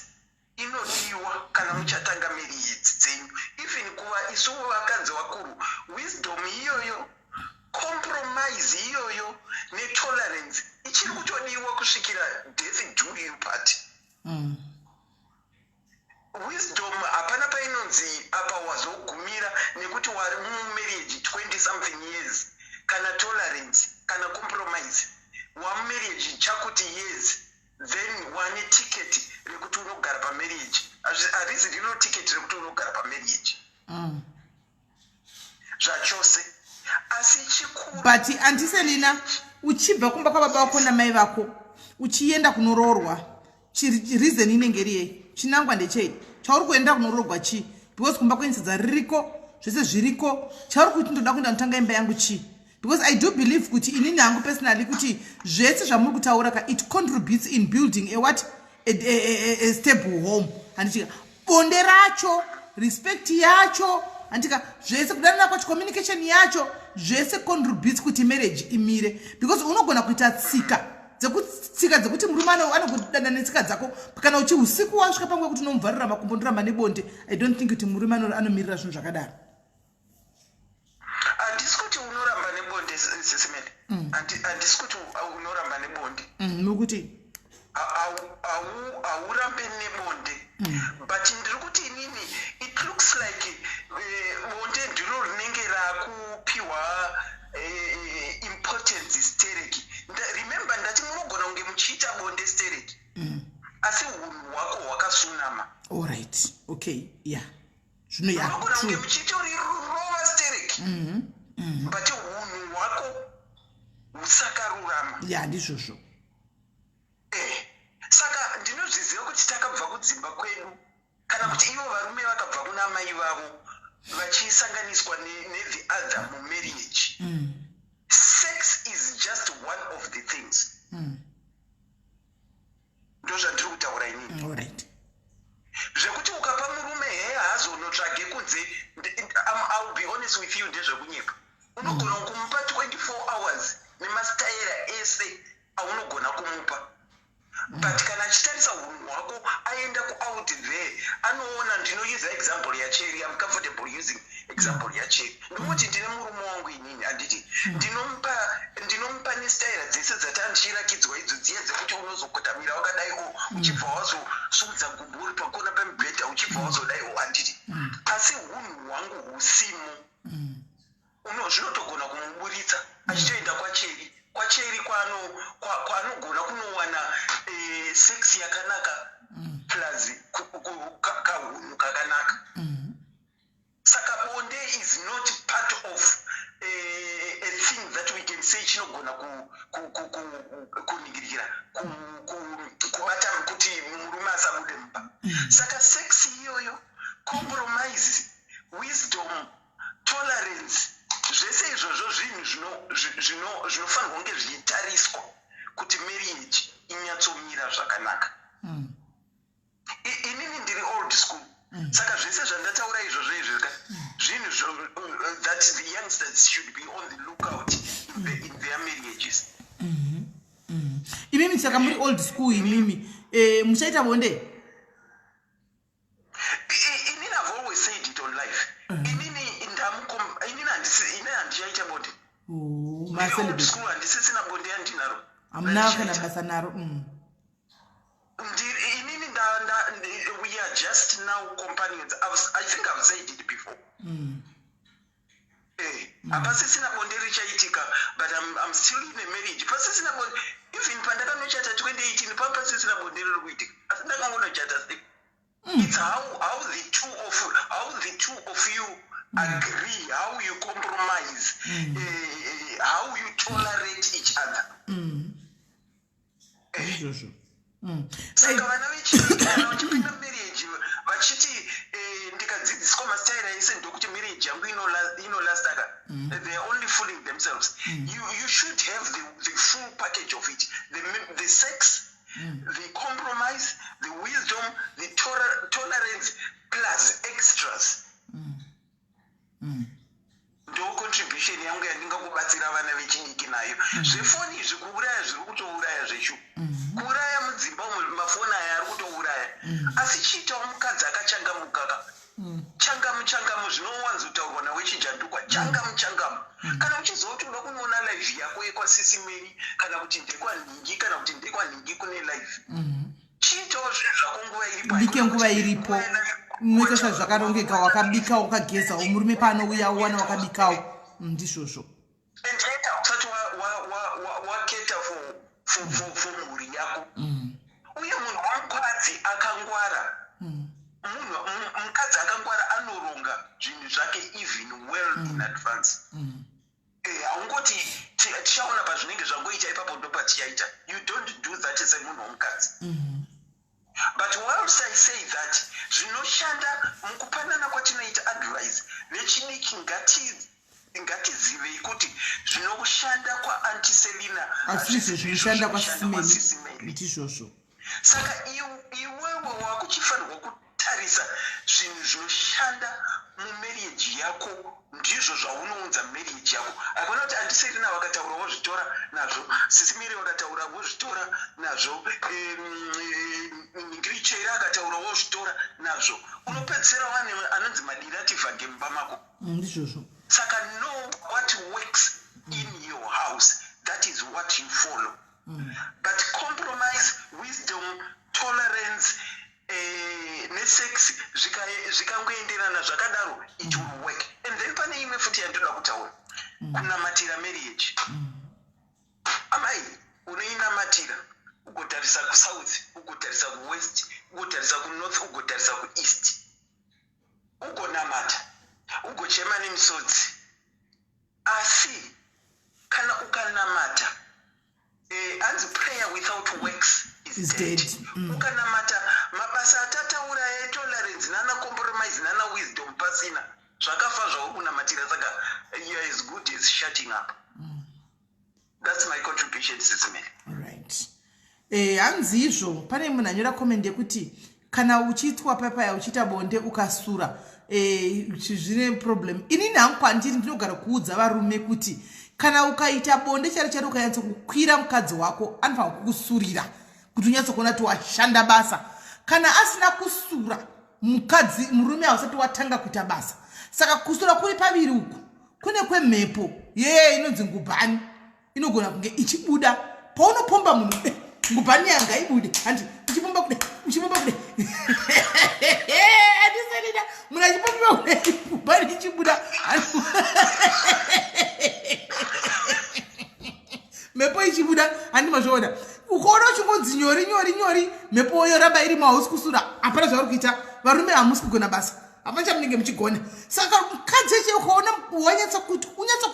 inodiwa kana muchatanga marriage dzenyu. Even kuva isu vakadzi vakuru, wisdom iyoyo, compromise iyoyo netolerance ichiri kutodiwa kusvikira death do you part. Wisdom hapana painonzi apa wazogumira nekuti wari mumarriage 20 something years, kana tolerance kana compromise. Wamumarriage chakuti years, then wane tiketi rekuti unogara pamarriage. Harisi riro tiketi rekuti unogara pamarriage zvachose, asi chikuru But Auntie Selina, uchibva kumba kwababa vako namai vako uchienda kunoroorwa, reason inenge iri yei? Chinangwa ndechei chauri kuenda kunoroorwa? Chii? Because kumba kwenyu sadza ririko, zvese zviriko. Chauri kuti ndoda kuenda notanga imba yangu chii? Because I do believe kuti inini hangu personally, kuti zvese zvamuri kutaura ka, it contributes in building a what, a stable home, handitika? Bonde racho, respect yacho, handika? Zvese, kudanana kwacho, communication yacho, zvese contributes kuti marriage imire. Because unogona kuita tsika tsika dzekuti murume anokudada netsika dzako. Kana uchi usiku wasvika panguva yekuti unomubvarira makumbo, ndoramba nebonde, I don't think kuti murume anomirira zvinhu zvakadaro. Handisi kuti unoramba nebonde, Sesimene. Handisi kuti unoramba nebonde. Nokuti Haurambe nebonde, but ndiri kuti inini it looks like bonde ndiro rinenge rakupiwa importance stereki. Remember ndati munogona kunge muchiita bonde stereki, asi unhu hwako hwakasunama. Allright, okay, yeah, zvino ya Munogona kunge true. muchitorova stereki, but unhu hwako husakarurama. Ya, ndizvozvo. Saka ndinozviziva kuti takabva kudzimba kwedu, kana kuti ivo varume vakabva kuna mai vavo vachisanganiswa nethe other mumarriage. Sex is just one of the things. Ndozvandiri kutaura inini. Zvekuti ukapa murume he haazonotsvage kunze, I'll be honest with you, ndezvekunyepa. Unogona kumupa 24 hours nemastaira ese aunogona kumupa, but kana achitarisa unhu hwako, aenda kuout there, anoona. Ndinouse example yaCheri. I'm comfortable using example yaCheri. Ndinoti ndine murume wangu inini, handiti? Ndinomupa nestaira dzese dzatanga ndichirakidzwa idzo dziya dzekuti unozokotamira wakadaiwo, uchibva wazosumudza gumbo uri pakona pemubhedha, uchibva wazodaiwo, handiti? Asi unhu hwangu husimo, zvinotogona kumuburitsa achitoenda kwaCheri, kwaCheri kwaanogona kunowana sex yakanaka plus kahunhu kakanaka. Saka bonde is not part of a thing that we can say chinogona kuningirira kubata kuti murume asabude mumba. Saka sex iyoyo, compromise, wisdom, tolerance, zvese izvozvo zvinhu zvinofanirwa kunge zvichitariswa kuti marriage inyatsomira zvakanaka. Inini ndiri old school, saka zvese zvandataura izvozvo izvi ka, zvinhu that the youngsters should be on the lookout in their marriages. Imimi, saka muri old school imimi, muchaita bonde? Inini I've always said it on life. Inini handisi, ini handichaita bonde. Oh, Ndiri old macelibate. school, handisisina bonde yandinaro. Hamuna kana basa naro. Inini we are just now companions. I think I've said it before. Hapasisina bonde richaitika, but I'm still in a marriage. Pasisina bonde even pandakanochata 2018, papasisina bonde riri kuitika, asi ndakangonochata sei. It's how the two of you agree, how you compromise, how you tolerate each other. Izvozvo. Saka vana vechidiki, kana vachipinda marriage vachiti ndikadzidziswa masitaira ese ndokuti marriage yangu inolastaka, they are only fooling themselves. You should have the full package of it, the sex, the compromise, the wisdom, the tolerance plus extras. Ndo contribution yangu yandingakubatsira vana vechidiki nayo. Zvefoni izvi kuuraya, zviri kutouraya zvechu, kuuraya mudzimba umu. Mafoni aya ari kutouraya, asi chiitawo mukadzi akachangamukaka, changamu changamu, zvinowanzotaurwa nawechijandukwa, changamu changamu. Kana uchiziva kuti uda kunoona live yako yekwaSisi Mary, kana kuti ndekwanhingi, kana kuti ndekwanhingi kune live, chiitawo zvinhu zvako nguva iripo. Bike nguva iripo, unoita zvakarongeka, wakabika, wakagezawo, murume paanouya uwana wakabikawo. Ndizvozvo. And later usati waketa for mhuri yako. Uye munhu wamukadzi akangwara, munhu mukadzi akangwara anoronga zvinhu zvake even well in advance. Haungoti tichaona pazvinenge zvangoita, ipapo ndopatichaita. You don't do that semunhu womukadzi. But whilst I say that, zvinoshanda mukupanana kwatinoita advice vechidiki, ngatizivei kuti zvinoshanda kwaAunty Selina Asizvo zvinoshanda kwaSisi Mary. Ndizvozvo. Saka iwewe wakuchifanirwa kutarisa zvinhu zvinoshanda mumarriage yako, ndizvo zvaunounza marriage yako. Hakuna kuti Aunty Selina vakataura wozvitora nazvo, Sisi Mary vakataura wozvitora nazvo, ngirichera akataura wozvitora nazvo. Unopedzisira wane anonzi madirativhage mumba mako. Ndizvozvo. Saka know what works in your house, that is what you follow. But compromise, wisdom, tolerance nesex zvikangoenderana zvakadaro, it will work. And then pane imwe futi yandoda kutaura, kunamatira marriage. Amai, unoinamatira, ugotarisa kusouth, ugotarisa kuwest, ugotarisa kunorth, ugotarisa kueast, ugonamata, ugochema nemisodzi. Asi kana ukanamata, hanzi prayer without works is Is dead. dead. Ukanamata mabasa atataura etolerance nana compromise nana wisdom pasina, zvakafa zvauri kunamatira. Saka you are as good as shutting up. That's my contribution, Sisi Mary. Right. Hanzi izvo pane munhu anyora comment yekuti kana uchiitwa papaya, uchiita bonde, ukasura, zvine problem. Inini hangu kwandiri ndinogara kuudza varume kuti kana ukaita bonde charo charo, ukanyatsa kukwira mukadzi wako, anofanira kukusurira kuti unyatsokuona kuti washanda basa. Kana asina kusura mukadzi, murume, hausati watanga kuita basa. Saka kusura kuri paviri uku, kune kwemhepo yeye inonzi ngubhani, inogona kunge ichibuda paunopomba munhu. Ngubhani yanga ibude, handi uchipomba kude, uchipomba kude, atiselina munhu achipomba kude, ngubhani ichibuda, mhepo ichibuda, handi mazviona? Ukaona uchingonzi nyori nyori nyori, mhepo yoramba irimo, hausi kusura, hapana zvauri kuita. Varume, hamusi kugona basa, hapana chamunenge muchigona. Saka mukadzi eche, ukaona wanyatsa kuti unyatsa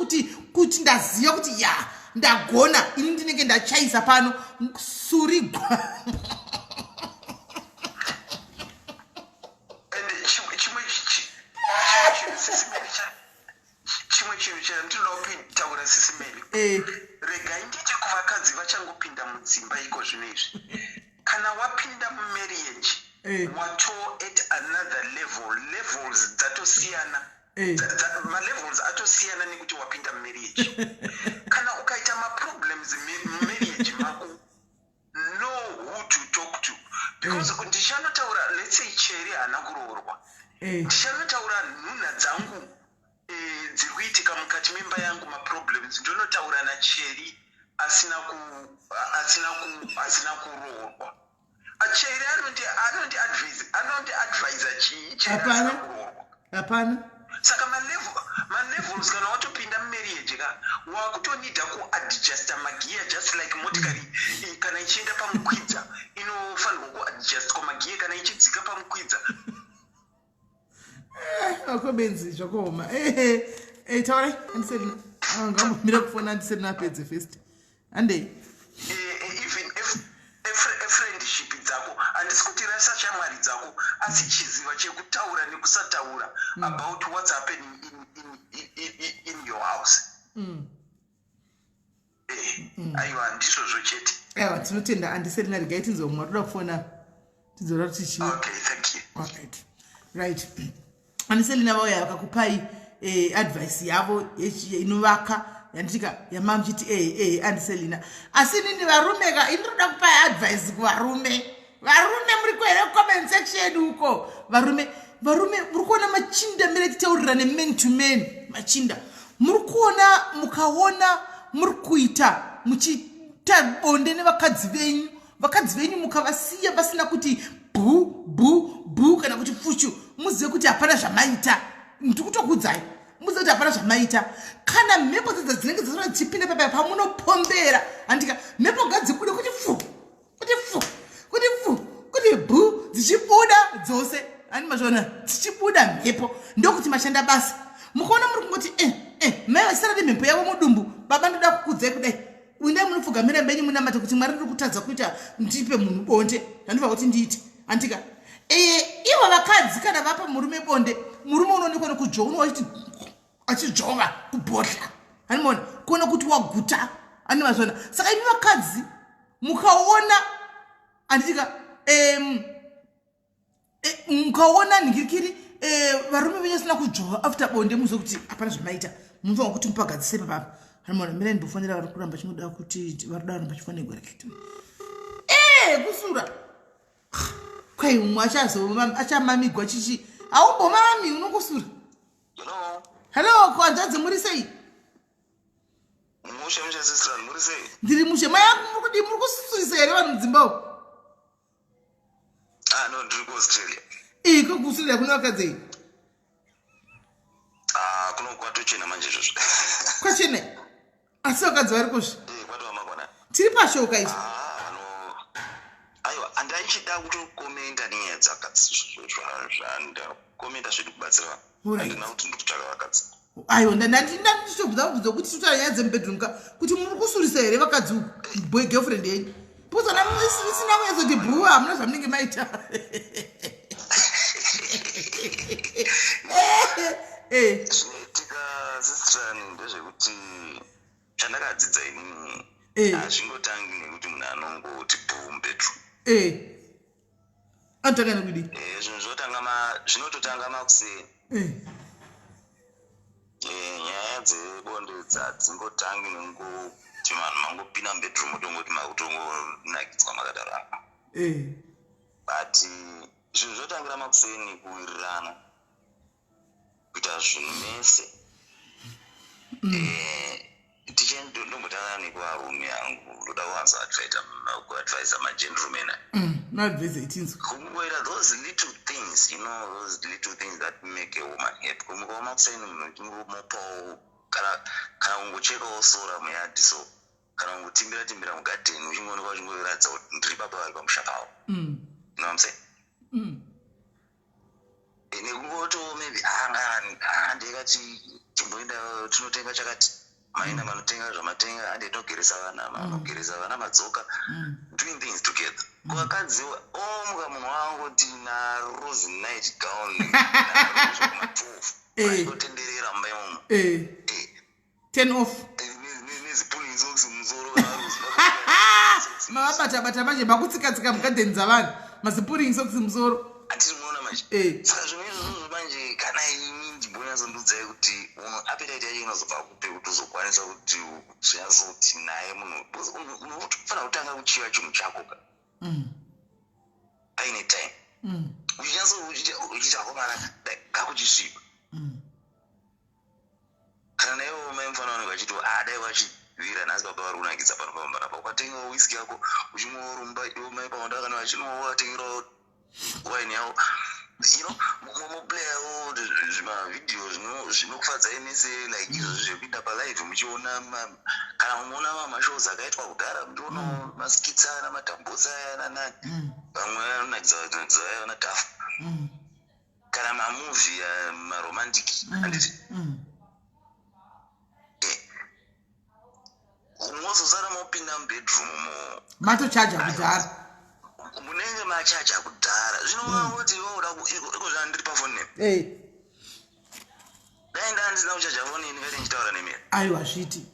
kuti ndaziva kuti ya, ndagona ini, ndinenge ndachaisa pano, surigwa. And chimwe chinhu, Sisi Mary, chimwe chinhu chandinoda kutaura, Sisi Mary, regai nditi kuvakadzi vachangopinda mudzimba iko zvino izvi, kana wapinda mumarriage, wato at another level, levels dzatosiyana. Malevels atosiyana nekuti wapinda mumarriage. Kana ukaita maproblems mumarriage mako, know who to talk to, because ndichanotaura, let's say Cheri haana kuroorwa, ndichanotaura nhunha dzangu dziri kuitika mukati memba yangu, maproblems, ndonotaura naCheri. asina ku asina ku asina kuroorwa. Chere anondi advise, anondi advisa chii chere asina Hapana. kuroorwa? Hapana. Saka malevels, kana watopinda mumarriage ka, wakutonida kuadjusta magiya, just like motikari kana ichienda pamukwidza inofanirwa kuadjustwa magiya, kana ichidzika pamukwidza. Vakobenzi, zvakaoma. Taurai, andiseri ngambomira kufona, andiseri napedze first, handei. Even friendship dzako, handisi kuti rasa shamwari dzako, asi chiziva chekutaura nekusataura about what's happening in your house. Aiwa, ndizvozvo chete. Aiwa, tinotenda, andiserina. Regai tinzwa mumwe atoda kufona, tinzora kuti chii. Okay, thank you. Alright, right, aniselina vauya vakakupai advice yavo inovaka, yanditika yamamuchiti andiselina. Asi inini, varume ka, ini ndoda kupai advice kuvarume. Varume, muri kuhere comment section uko? Varume, varume, muri kuona machinda mire titaurirane man to man. Machinda, muri kuona, mukaona muri kuita muchiita bonde nevakadzi venyu, vakadzi venyu mukavasiya vasina kuti bhu bhu bhu kana kuti pfushu, muzive kuti hapana zvamaita. Ndiri kutokudzai, muzive kuti hapana zvamaita. Kana mhepo dzedza dzinenge dzasora dzichipinda papa pamunopombera, handika, mhepo ngadzibude kuti fu, kuti fu, kuti fu, kuti bhu, dzichibuda dzose, ani mazviona, dzichibuda mhepo, ndokuti mashanda basa. Mukaona muri kungoti mai vasara nemhepo yavo mudumbu, baba, ndoda kukudzai kudai, uindai munopfugamira mbenyu, munamate kuti, "Mwari, ndiri kutadza kuita ndipe munhu bonde ndandibva kuti ndiite." Handika, ivo vakadzi kana vapa murume bonde, murume unoonekwa nekudzvova, unova achiti achidzvova kubhodla, hanimona kuona kuti waguta, ani mazviona. Saka imi vakadzi mukaona, handitika, mukaona nhingirikiri varume venyu vasina kudzvova after bonde, muzive kuti hapana zvamaita. Munofanira kuti mupagadzise papapa, hanimona. Mirai ndimbofanira, vari kuramba chinoda kuti vari kuda kuramba chifanigwa reketa kusura kwai umwe achamamigwa chichi haumbomami, unongosura. Hello. Hello, kuhanzvadzi, muri sei? Mushe mushe, sister, muri sei? Ndiri mushe. Mai yangu, muri kudii? Muri kusurisa here vanhu mudzimba umu? Ah no, ndiri kuAustralia. Iko kusurira kune vakadzi? Ah, kuno kwatochena manje izvozvo. Kwachena, asi vakadzi vari kuzvi Eh, kwatova mangwana. Tiri pashoka izvi. Ah, vano aiwa, handaichida kutokomenda nenyaya dzakadzi, zvandakomenda zvedu kubatsira vanhu. Handina kuti ndiri kutsvaka vakadzi. Aiwa, ndanditobvunza kubvunza kuti totaura nyaya dzemubedroom ka, kuti muri kusurisa here vakadzi uku, boy girlfriend yenyu, because kana isina kunyatsoti bhuwa, hamuna zvamunenge maita. Zvinoitika, sister, ndezvekuti chandakadzidza inini, hazvingotangi nekuti munhu anongoti bhu mubedroom. Anotanga nekudii? Zvinhu zvinototanga makuseni. Nyaya dzebonde dzadzingotangi nengoti vanhu mangopinda mubedroom, motongoti makutongonakidzwa makadaro apa. But zvinhu zvotangira makuseni, kuwirirana kuita zvinhu mese. Ndombotanga nekuvarume yangu, ndoda kuwanza kuadvisa magentlemen. Maadvise itinzwa. Kungoita those little things, those little things that make a woman happy. Kumukawo makuseni, munhu uchingomupawo kana kungochekawo sora muyadhi so, kana kungotimbira timbira mugadheni, uchingoonekwa uchingoratidza kuti ndiri baba vari pamusha pavo. You know what I'm saying? Nekungoto maybe handekati timboenda tinotenga chakati, maenda manotenga zvamatenga, hande tinogeresa vana, manogeresa vana, madzoka, doing things together. Kuvakadzi, omuka munhu wangoti narose night gown kuma12, achitotenderera mumba imomo. 10 off. Nezipulling socks mumusoro. Mavabata-bata manje, makutsika-tsika mugadheni dzavanhu, mazipulling socks musoro. Hatiri muona manje. Saka zvinhu izvozvo manje, kana imi ndimbonyatsondiudzai kuti munhu appetite yacho inozobva kupi kuti uzokwanisa kuti zvinyatsoti naye munhu, because unofanira kutanga kuchiva chinhu chako ka paine time, uchinyatso uchiita akomana kakuchisviba. Kana naivo mai mufanira vanenge vachiti, "Ah, dai wachi Vira nhasi baba vari kunakidza pano pamba napa. Ukatengawo whisky yako uchimwawo rumba, ivo mai pawanda kana vachinwawo vatengerawo wine yavo, muplayawo zvimavhidhiyo zvinokufadzai mese, like izvozvi zvekuinda palive muchiona, kana munoona mashows akaitwa kudhara, muchionawo maskits aya namadhambotsi aya nanani, vamwe vanonakidza nakidza vaya vana tafu, kana mamovie maromantic, handiti? Mozosara mopinda mubedroom mo. Matochaja kudhara. Munenge machaja kudhara. Zvino mangoti iwe uda iko zvandiri pafoni nemi, dai ndaa ndisina kuchaja foni ini kati ndichitaura nemi? Aiwa, zviti.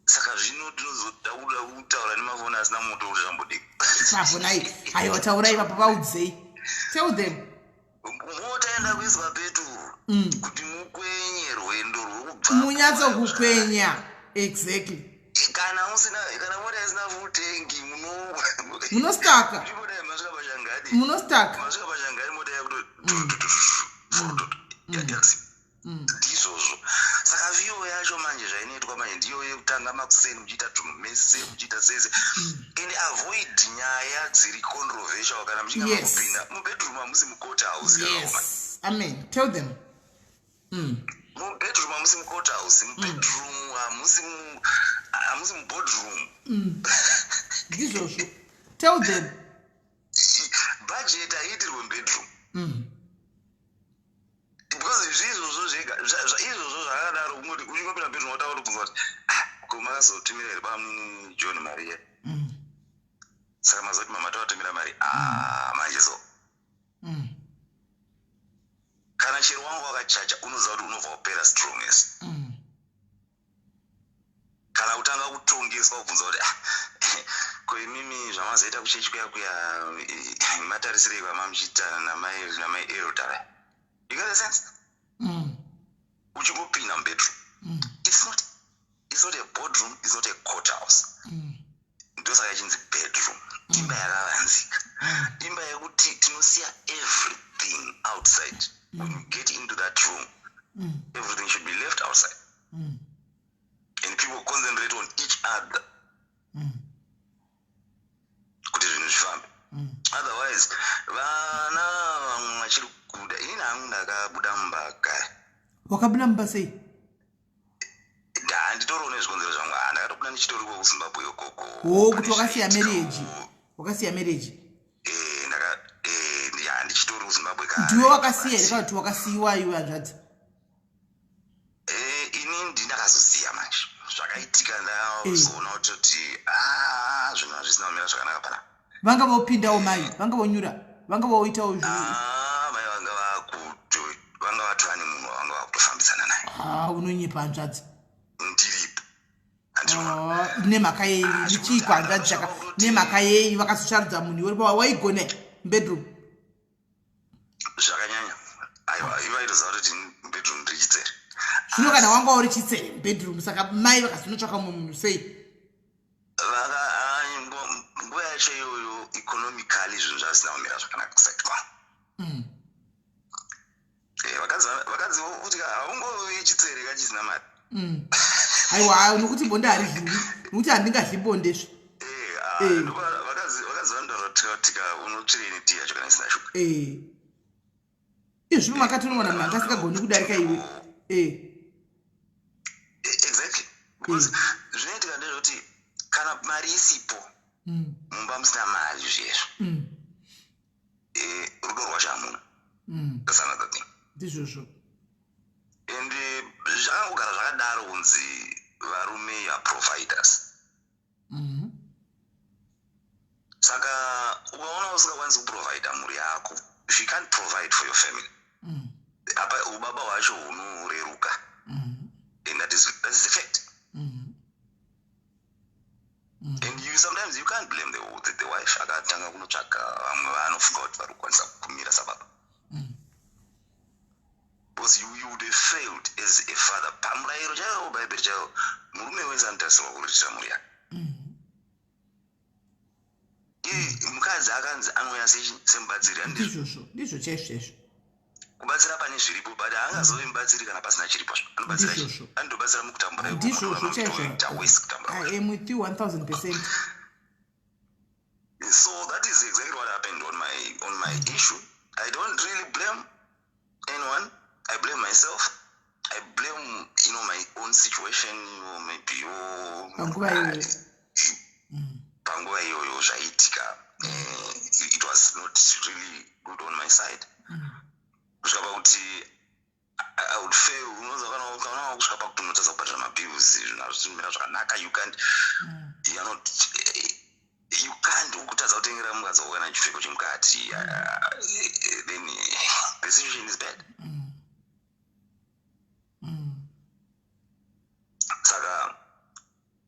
Saka zvino tinozoda kuda kutaura nemafoni asina moto kuti zvambodika. Pafonai, aiwa, taurai vapo, vaudzei, tell them. Mota yenda kuiswa peturu kuti mukwenye rwendo rwekubva. Munyatsokukwenya, exactly. Kana usina, kana mota isina full tank, muno Munostaka. Uchimboda masvika pashangani. Munostaka. Masvika pashangani, mota yakuto yataxi. Ndizvozvo. Saka viyo yacho manje zvainoitwa manje ndiyo yekutanga makuseni muchiita tunhu mese, muchiita sese, and avoid nyaya dziri controversial kana muchinge makupinda mubedroom. Hamusi mucourt house kana. Yes, amen, tell them. Mubedroom hamusi mucourt house. Mubedroom hamusi hamusi muboardroom. Ndizvozvo, tell them. Budget haiitirwe mubedroom, because zviizvozvo zvega izvozvo zvakadaro, kungoti uchingopinda mubedroom wataura kubvunza kuti, "Ah, ko makazotumira here bamunini John mari?" Saka mazoti mama tavatumira mari. Ah, manje so kana chero wanga wakachacha, unoziva kuti unobva kupera strongness, kana kutanga kutongeswa, kubvunza kuti, "Ah, ko imimi zvamazoita kuchechi kuya kuya, matarisirei kwamamuchiita namai elder?" You get the sense? Uchingopinda mubedroom, it's not a boardroom, it's not a court house. Ndosaka ichinzi bedroom, imba yakavanzika, imba yekuti tinosiya everything outside. When you get into that room, everything should be left outside and people concentrate on each other kuti zvinhu zvifambe. Otherwise vana vamwe vachiri kubuda. Inini hangu ndakabuda mumba kare. Wakabuda mumba sei? Handitoriwo nezvikonzero zvangu. Ah, ndakatobuda ndichitoriko kuZimbabwe ikoko. O, kuti wakasiya marriage, wakasiya marriage? Ya, ndichitori kuZimbabwe kare. Ndiwe wakasiya here kana kuti wakasiyiwa iwe, hanzvadzi? Ini ndindakazosiya manje. Zvakaitika, ndazoona kutoti, ah, zvinhu hazvisina kumira zvakanaka pana. Vanga vopindawo mai, vanga vonyura, vanga voitawo Ah, mai vanga vakuto vanga vatova nemunhu wavanga vakutofambidzana naye. Ah, unonyepa, hanzvadzi. Ndiripo. Ah, nemhaka yei? Ndichiiko, hanzvadzi? Chaka nemhaka yei vakazosharudza munhu iwe uripo? Waigona mubedroom? Zvakanyanya. Aiwa, ivaitoziva kuti mubedroom ndiri chitsere. Zvino kana wanga uri chitsere mubedroom, saka mai vakazonotsvaka mumwe munhu sei? Nguva yacho iyoyo economically zvinhu zvasina kumira zvakanaka kusati kwangu. Vakadzi kuti haungovi chitsere kachisina mari. Aiwa, nokuti bonde haridliwi, nokuti handingadli bondezve. Eh, ah, vakadzi vanotaura tika unotsvirei netii yacho kana isina shuga? Izvino makatonowana munhu anga asingagoni kudarika iwe. Exactly, because zvinoitika ndezvekuti kana mari isipo, mumba musina mari zvezvo, rudo rwacho hamuna. That's another thing. Ndizvozvo. And zvakangogara zvakadaro kunzi varume are providers. Saka ukaona usingakwanisi kuprovida mhuri yako, if you can't provide for your family, apa ubaba hwacho hunoreruka, and that is the fact. And you sometimes you can't blame the wife akatanga kunotsvaga vamwe vaanofunga kuti vari kukwanisa kumira sababa, because you would have failed as a father. Pamurayiro chaiwo, Bhaibheri chaiwo, murume wese anotarisirwa kuriritira mhuri yake. Iye mukadzi akanzi anouya semubatsiri, handizvo? Ndizvozvo, ndizvo chaizvo chaizvo. Kubatsira pane zviripo, but haangazovi mubatsiri kana pasina chiripo. Anobatsira chii? Ndizvozvo. Anotobatsira mukutambura ikoko. Ndizvozvo chaizvo. Anotoita worse kutambura kwacho. I am with you 1000%. So that is exactly what happened on my issue. I don't really blame anyone. I blame myself. I blame my own situation or maybe your Panguva iyoyo. Panguva iyoyo zvaitika, it was not really good on my side, kusvika pakuti I would fail. Unoziva kana wakusvika pakuti unotadza kubhadhara mabills, zvinhu hazvisimira zvakanaka, you can't, you are not, you can't, kutadza kutengera mukadzi wako kana chipfeko chemukati, then the situation is bad. Saka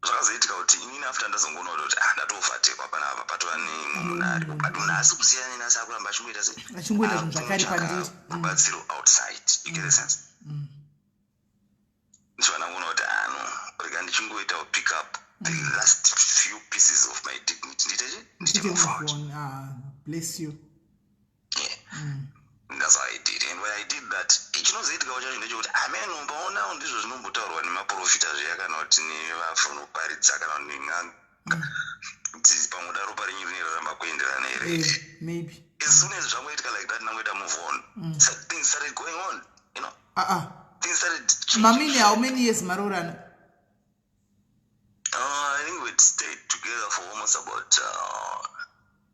zvakazoitika kuti inini after ndazongoona kuti, ah, ndatofatekwa panapa, patova nemumwe munhu aripo, but munhu asi kusiyana neni, asi akuramba achingoita sei? Achingoita zvinhu zvakare Akutsvaka pandiri. Rubatsiro outside, you get the sense? Ndichibva ndangoona kuti, ah, no, rega ndichingoitawo pick up the last few pieces of my dignity, ndiite chi, ndiite Ndiite move out. Move on. Ah, bless you. Yeah. That's how I did. And when I did that, chinozoitikawo chacho ndechekuti, amen, paonawo ndizvo zvinombotaurwa nemaprofita zviya, kana kuti nevanoparidza, kana kuti nen'anga, kuti pamwe da ropa renyu rinoramba kuenderana here. Maybe. As soon as zvangoitika like that, nangoita move on, so things started going on. Ah, ah. Things started changing. Mamini, how many years maroorana? I think we'd stayed together for almost about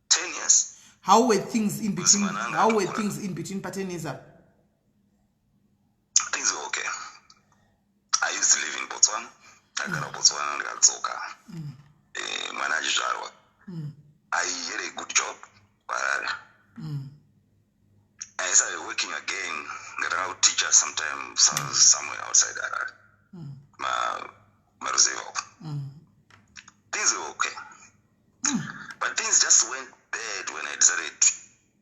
10 years. How were things in between? Mwananga How were atokura. things in between pa10 years up? Things were okay. I used to live in Botswana. Ndagara kuBotswana, ndikadzoka mwana achizvarwa. I had a good job kuHarare. I started working again. Ndatanga kuteacher sometime somewhere outside Harare, maruzeva uko. Things were okay, but things just went bad when I decided to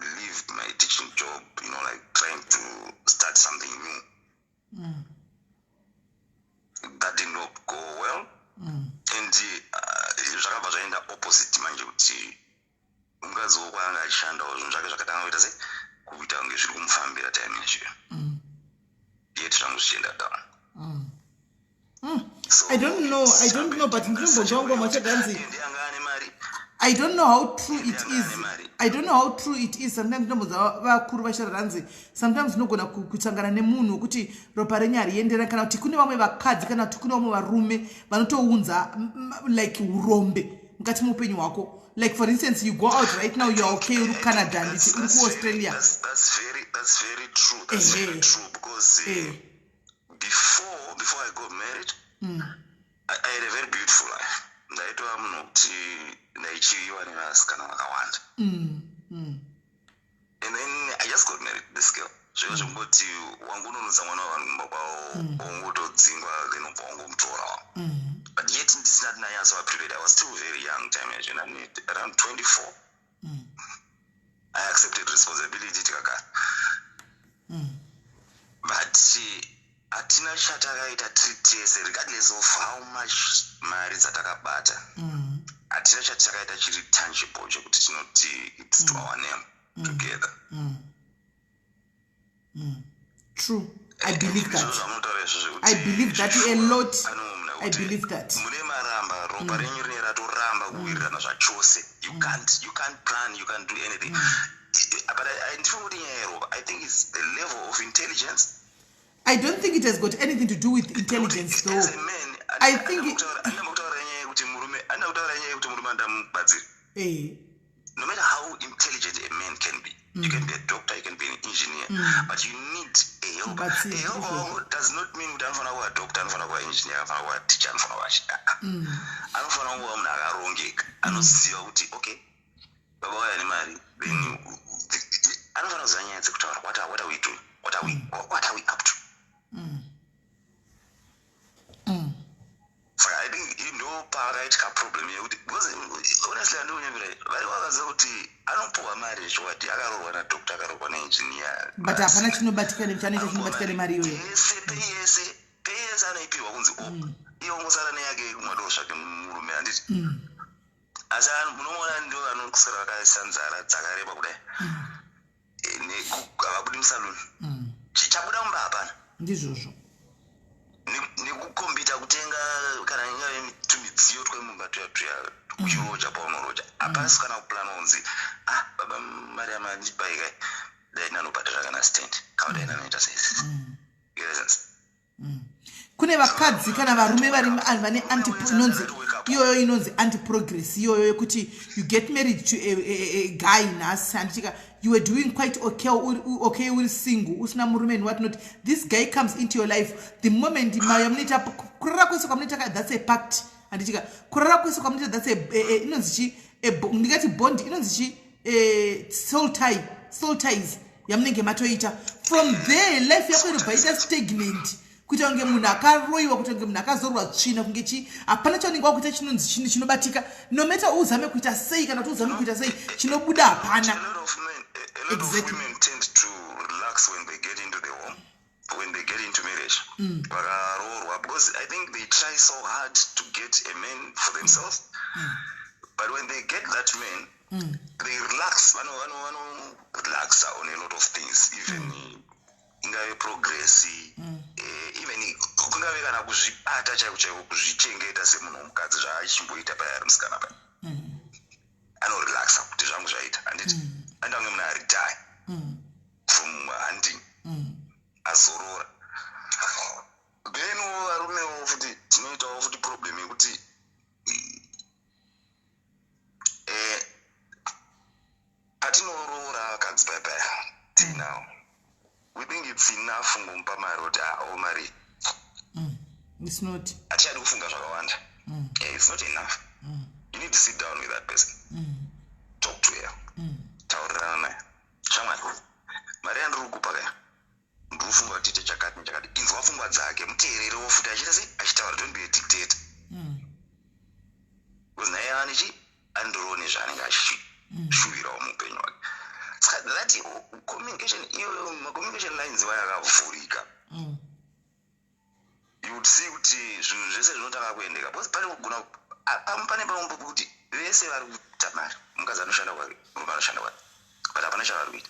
leave my teaching job, like trying to start something new. That did not go well and zvakabva zvaenda opposite manje, kuti mukadzi wokwaanga achishandawo, zvinhu zvake zvakatanga kuita sei, kuita kunge zviri kumufambira time yacho, yet zvangu zvichienda down. So, I don't know, I don't know, but ndinombonzwa ngoma chaganzi. Ndianga ane mari. I don't know how true it is. I don't know how true it is. Sometimes ndinombonzwa vakuru vachitaura, sometimes unogona kusangana nemunhu wekuti ropa renyu harienderani, kana kuti kune vamwe vakadzi, kana kuti kune vamwe varume vanotounza like urombe mukati meupenyu hwako. Like, for instance, you go out right now, you are okay, uri kuCanada, nditi uri kuAustralia. That's very true. That's very true because before I got married, I had a very beautiful life. Ndaitova munhu wekuti ndaichiviwa nevasikana vakawanda. And then I just got married to this girl. Zviva zvekungoti wangunonudza mwana wavanhu kumba kwavo, wangotodzingwa, then ubva wangomutora. But yet ndisina tinanyatso prepared. I was still very young time yacho, ndani around 24. I accepted responsibility, tikagara. But hatina chatakaita tiri tese, regardless of how much mari dzatakabata. Hatina chatakaita chiri tangible chekuti tinoti it's to our name together. True, I believe that. Zvamunotaura izvo zvekuti I believe that a lot. pane mumwe munhu I wekuti believe that. mune maramba, ropa renyu rine ratoramba kuwirirana zvachose. You can't plan, you can't do anything. But handifungi kuti nyaya yeropa. I think it's the level of intelligence. I don't think it has got anything to do with intelligence, though. As a man, I think handina kutaura nyaya yekuti murume, handina kutaura nyaya yekuti murume andamubatsira. No matter how intelligent a man can be, you can be a doctor, you can be an engineer, but you need a helper. Mubatsiri, A helper izvozvo. wako does not mean kuti anofanira kuva doctor, anofanira kuva engineer, anofanira kuva teacher, anofanira kuva anofanira kuva munhu akarongeka, anoziva kuti, okay, baba vaya nemari, then anofanira kuziva nyaya dzekutaura. What are we doing? What are we up to? Saka I think ndo pakaitika problem yekuti, because honestly, handikunyepera, vari vakaziva kuti anopuhwa mari zvechokwadi, akaroorwa nadoctor, akaroorwa naengineer. But hapana chinobatika, chanoita chinobatika nemari iyoyo. Yese, pay yese, pay yese anoipiwa kunzi o, iye ongosara neyake kumwadoro zvake murume, handiti? Asi munomuona ndo vanokuswera vakaisa nzara dzakareba kudai, havabudi musaluni. Chichabuda mumba hapana. Ndizvozvo. Nekukombita kutenga kana ingave tumidziyo twemumba tuya tuya, uchiroja paunorodya, hapasi kana kuplana kunzi, "Ah, baba, mari yamandipai dai nanobhadhara kana stand, kana dai nanoita seisisi." Kune vakadzi kana varume vari vane anti, inonzi iyoyo, inonzi anti-progress iyoyo, yekuti you get married to a guy nhasi, handitika? You were doing quite okay, uri single, usina murume and what not. This guy comes into your life. The moment yamunoita kurara kwese kwamunoita, that's a pact, handitika? Kurara kwese kwamunoita, that's a inonzi chi, ndingati bond, inonzi chi, soul tie, soul ties yamunenge matoita. From there life yako inobva ita stagnant, kuita kunge munhu akaroyiwa, kuita kunge munhu akazorwa tsvina, kunge chi hapana chaunenge wakuita chinonzi chinhu chinobatika. No matter uzame kuita sei, kana kuti uzame kuita sei, chinobuda hapana. A lot of men, a lot of women tend to relax when they get into the home, when they get into marriage. Vakaroorwa, because I think they try so hard to get a man for themselves. But when they get that man, they relax. Vano relax on a lot of things, even ingave progress, even kungave kana kuzvibata chaiko chaiko, kuzvichengeta semunhu womukadzi zvaachimboita paya ari musikana paya. Anorelaxa kuti zvangu zvaita, handiti? Anoita kunge munhu aretire from hunting, azorora. Then varumewo futi tinoitawo futi problem yekuti patinoroora vakadzi paya paya tinawo, we think it's enough ngomupa mari, kuti ah, o mari. It's not. Hatichadi kufunga zvakawanda. Yeah, it's not enough. You need to sit down with that person, talk to her, taurirana naye, "Shamwari, mari yandiri kukupa kaya, ndiri kufunga kuti tiite chakati nechakati." Inzwa pfungwa dzake, muteererewo futi achiita sei, achitaura. Don't be a dictator, because naye anechi andoriwo nezvaanenge achishuvirawo muupenyu hwake. Saka that communication iyoyo, macommunication lines iwayo akavhurika, you would see kuti zvinhu zvese zvinotanga kuendeka, because pane kugona pane pamwe pekuti vese vari kuita mari, mukadzi anoshanda kwake, murume anoshanda kwake, but hapana chavari kuita.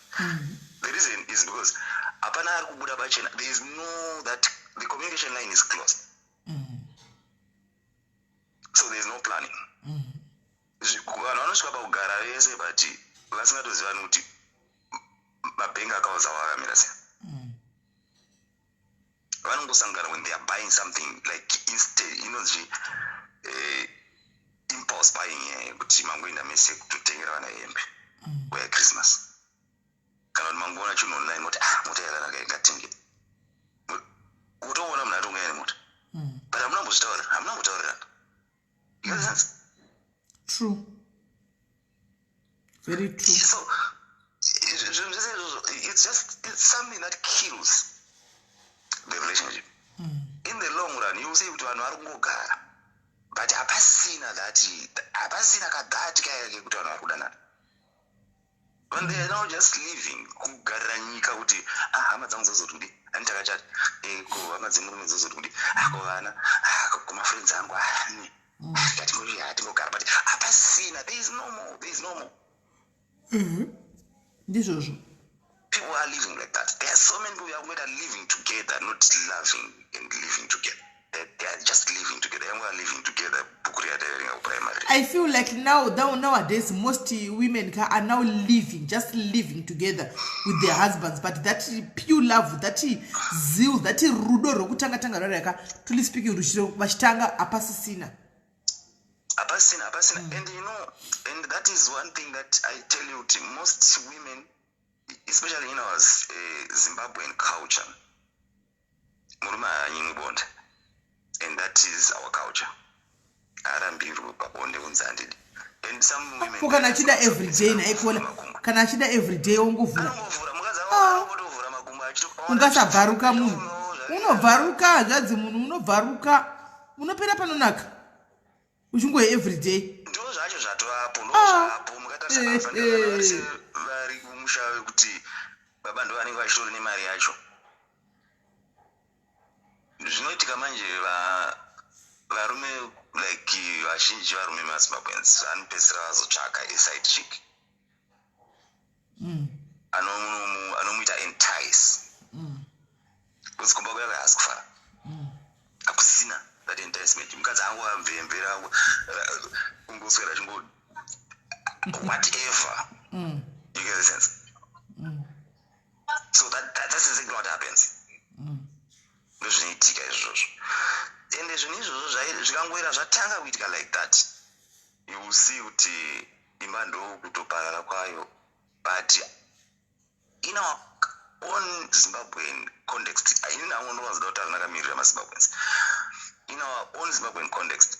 The reason is because hapana ari kubuda pachena. There is no that, the communication line is closed, so there is no planning. Vanhu vanosvika pakugara vese but vasingatozivani kuti mabank accounts avo akamira sei. Vanongosangana when they are buying something, like instead inonzi impulse buying, yekuti mangoenda mese kutotengera vana hembe nguva yeChristmas, kana kuti mangoona chinhu online, moti, "Ah, mota yakanaka, ingatenge." Utoona munhu atonga ine mota, but hamuna kumbozvitaurira, hamuna kumbotaurirana. You get the sense? True, very true. So zvinhu zvese izvozvo, it's something that kills the relationship in the long run. You see kuti vanhu vari kungogara, but hapasina that, hapasina kadhati kaya kekuti vanhu vari kudanana. When they are now just living, kugarira nyika kuti, "Ah, hama dzangu dzozoti kudi, hani takachata? Ko hama dzemurume dzozoti kudi? Ah, ko vana? Ah, kumafriends angu?" Ah, ne ngatingogara, but hapasina, there is no more, there is no more. Ndizvozvo. People are living like that. There are so many people who are living together, not loving and living together. They are just living together. Yangu are living together. Bhuku riyataverenga kuprimary. I feel like nowadays most women are now living, just living together with their husbands, but that pure love, that zeal, that rudo rwekutanga tanga rwaraka, truly speaking, ruchiro vachitanga, hapasisina. Hapasina, hapasina. And you know, and that is one thing that I tell you, kuti most women, especially in our Zimbabwean culture, murume haanyimwi bonde, and that is our culture. Haarambirwi pabonde kunzi handidi. And some women Ko kana achida everyday naikola, kana achida everyday, wongovhura. Anongovhura mukadzi. Ah. Anongotovhura makumbo. Ungasabvaruka munhu, unobvaruka, hanzvadzi, munhu unobvaruka, unopera panonaka uchingoye everyday. Ndo zvacho zvatovapo, ndo Ah. zvapo mukatarisa. Eh, eh. Vari kumusha wekuti baba ndo vanenge vachitori nemari yacho. Zvinoitika manje, varume, like vazhinji varume maZimbabweans vanopedzisira vazotsvaka aside chick anomuita entice. Because kumba kuyaka haasi kufara, hakusina that enticement. Mukadzi angu amvemvera kungoswera chingo whatever. You get the sense? So that's exactly what happens. Ndozvinoitika izvozvo. Ende zvinhu izvozvo zvikangoera zvatanga kuitika like that, you will see kuti imba ndokutoparara kwayo. But in our own Zimbabwean context, inini hangu ndovanzoda kuti ndakamirira maZimbabweans. In our own Zimbabwean context,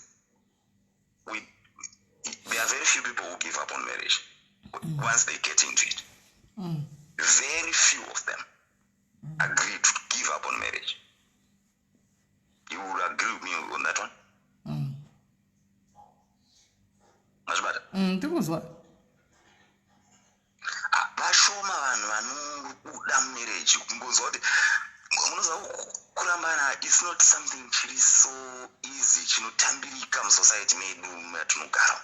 there are very few people who give up on marriage once they get into it. Very few of them agree to give up on marriage. You would agree with me on that one? Mazvibata? Ndikuzwa. Ah, vashoma vanhu vanobuda mumarriage. Kungonzwa kuti, munoziva, kurambana, it's not something chiri so easy, chinotambirika musociety medu matinogara.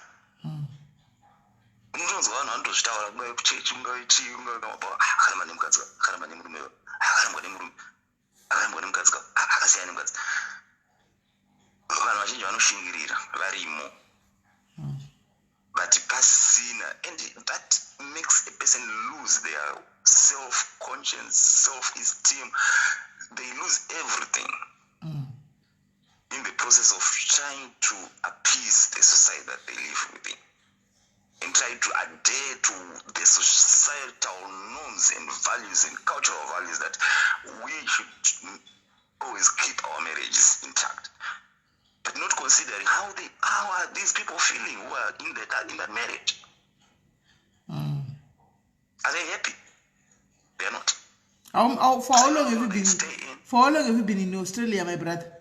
Unotonzwa vanhu vanotozvitaura, kungave kuchechi, kungave chii, kungave kamapa, akaramba nemukadzi, akaramba nemurume, akarambwa nemurume, akarambwa nemukadzi, akasiyana nemukadzi. Vanhu vazhinji vanoshingirira varimo, but pasina, and that makes a person lose their self conscience, self esteem. They lose everything in the process of trying to appease the society that they live within and try to adhere to the societal norms and values and cultural values that we should always keep our marriages intact, but not considering how are these people feeling who are in that marriage. Are they happy? They are not. For how long have you They been stay in. For how long have you been in Australia, my brother?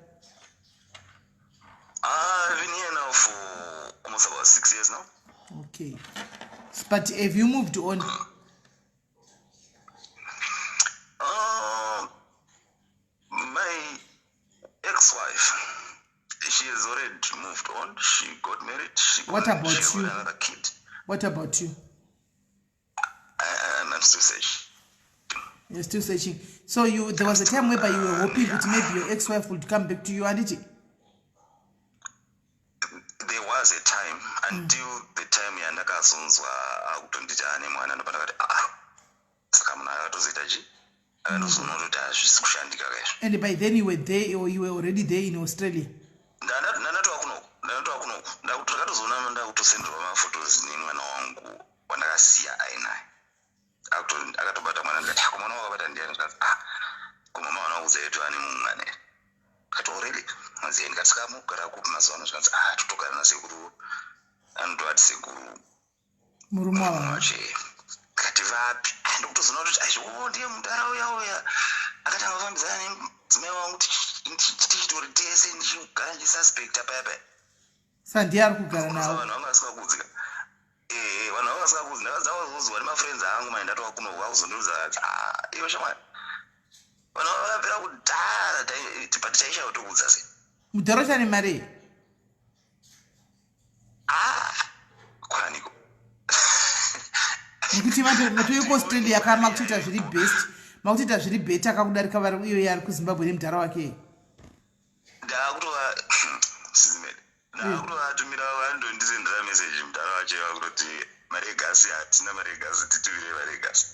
I've been here now for almost about 6 years now. Okay, but have you moved on? My ex-wife, she has already moved on. She got married. She What got, about she you? got another kid. What about you? I'm still searching. You're still searching. So you there was a time whereby you were hoping that maybe your ex-wife would come back to you, anditi? There was a time, until the time yandakazonzwa akutonditi ane mwana, ndopa ndakati, "Ah, saka munhu akatozoita chi?" Akatozoona kuti hazvisi kushandika kaizvo. And by then you were there, or you were already there in Australia? Ndandatova kunoku, ndandatova kunoku. Ndakatozoona ndakutosenderwa maphotos nemwana wangu wandakasiya ainaye. Akatobata mwana. Ndikati, "Ah, ko mwana wakabata ndiani?" Zvikanzi, "Ah, ko mama vana vakuudza yetu ane mumwe mwana here?" Ndikati, "Oh, really?" Manzi, ndikati, "Saka mugara kupi mazuva ano?" Zvikanzi, "Ah, totogara nasekuru." Anotovati sekuru. Murume Mwana wavo. Wacho ndikati, "Vapi?" Ah, ndikutozoona kuti aizvo ndiye mudara uya uya akatanga kufambidzana nemudzimai wangu, tichitori tese, ndichigara ndichisuspecta paya paya. Sa ndiye ari kugara Unoziva, navo? Vanhu vanga vasingakudzika. Ehe, vanhu vanga vasingakudzi. Ndakazozwa nemafriends angu mai ndatova kuno, vakuzondiudza kuti, "Ah, iwe shamwari, vanhu vava vakapera kudhara, but taishaya kutokuudza sei." Mudhara uchane mari? Ah, kwaniko. Nekuti matouya kuAustralia ka, makutoita zviri best, makutoita zviri better kakudarika vari iyo ari kuZimbabwe nemudhara wake. Ndakutova sizimele, ndakutovatumira, vandondisendera meseji mudhara wacho vakutoti, "Mari yegasi hatina, mari yegasi, titumire mari yegasi."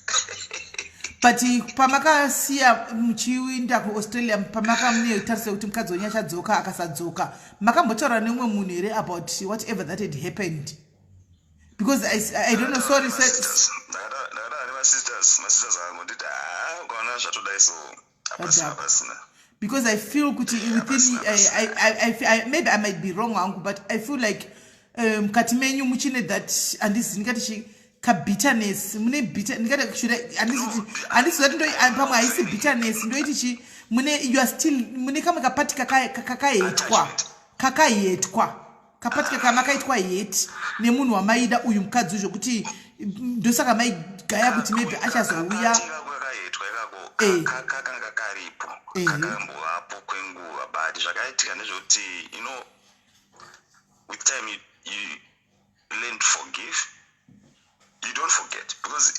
But pamakasiya muchiinda kuAustralia, pamakamunetarisa kuti mukadzi wenyu achadzoka, akasadzoka, makambotaura nemumwe munhu here about whatever that had happened? Because I don't know, sorry, sir. Ndakataura nemasisters. Masisters akangonditi, "Ha, ukaona zvatodai so, hapasina." Adhapo. Pasina. Because I feel kuti within maybe I might be wrong hangu, but I feel like mukati menyu muchine that, handizi ndingati chi, kabitterness, mune bitter, ndingati, should I, handisi kuti pamwe haisi bitterness, ndoiti chi, mune, you are still, mune kamwe kapati kakahetwa, kakahetwa, kapati kakamakaitwa hate nemunhu wamaida uyu mukadzi, zvokuti ndosaka maigaya kuti maybe achazouya. Kakahetwa ikako kakanga karipo, kakambovapo kwenguva, but zvakaitika ndezvekuti, with time you learn to forgive. You don't forget, because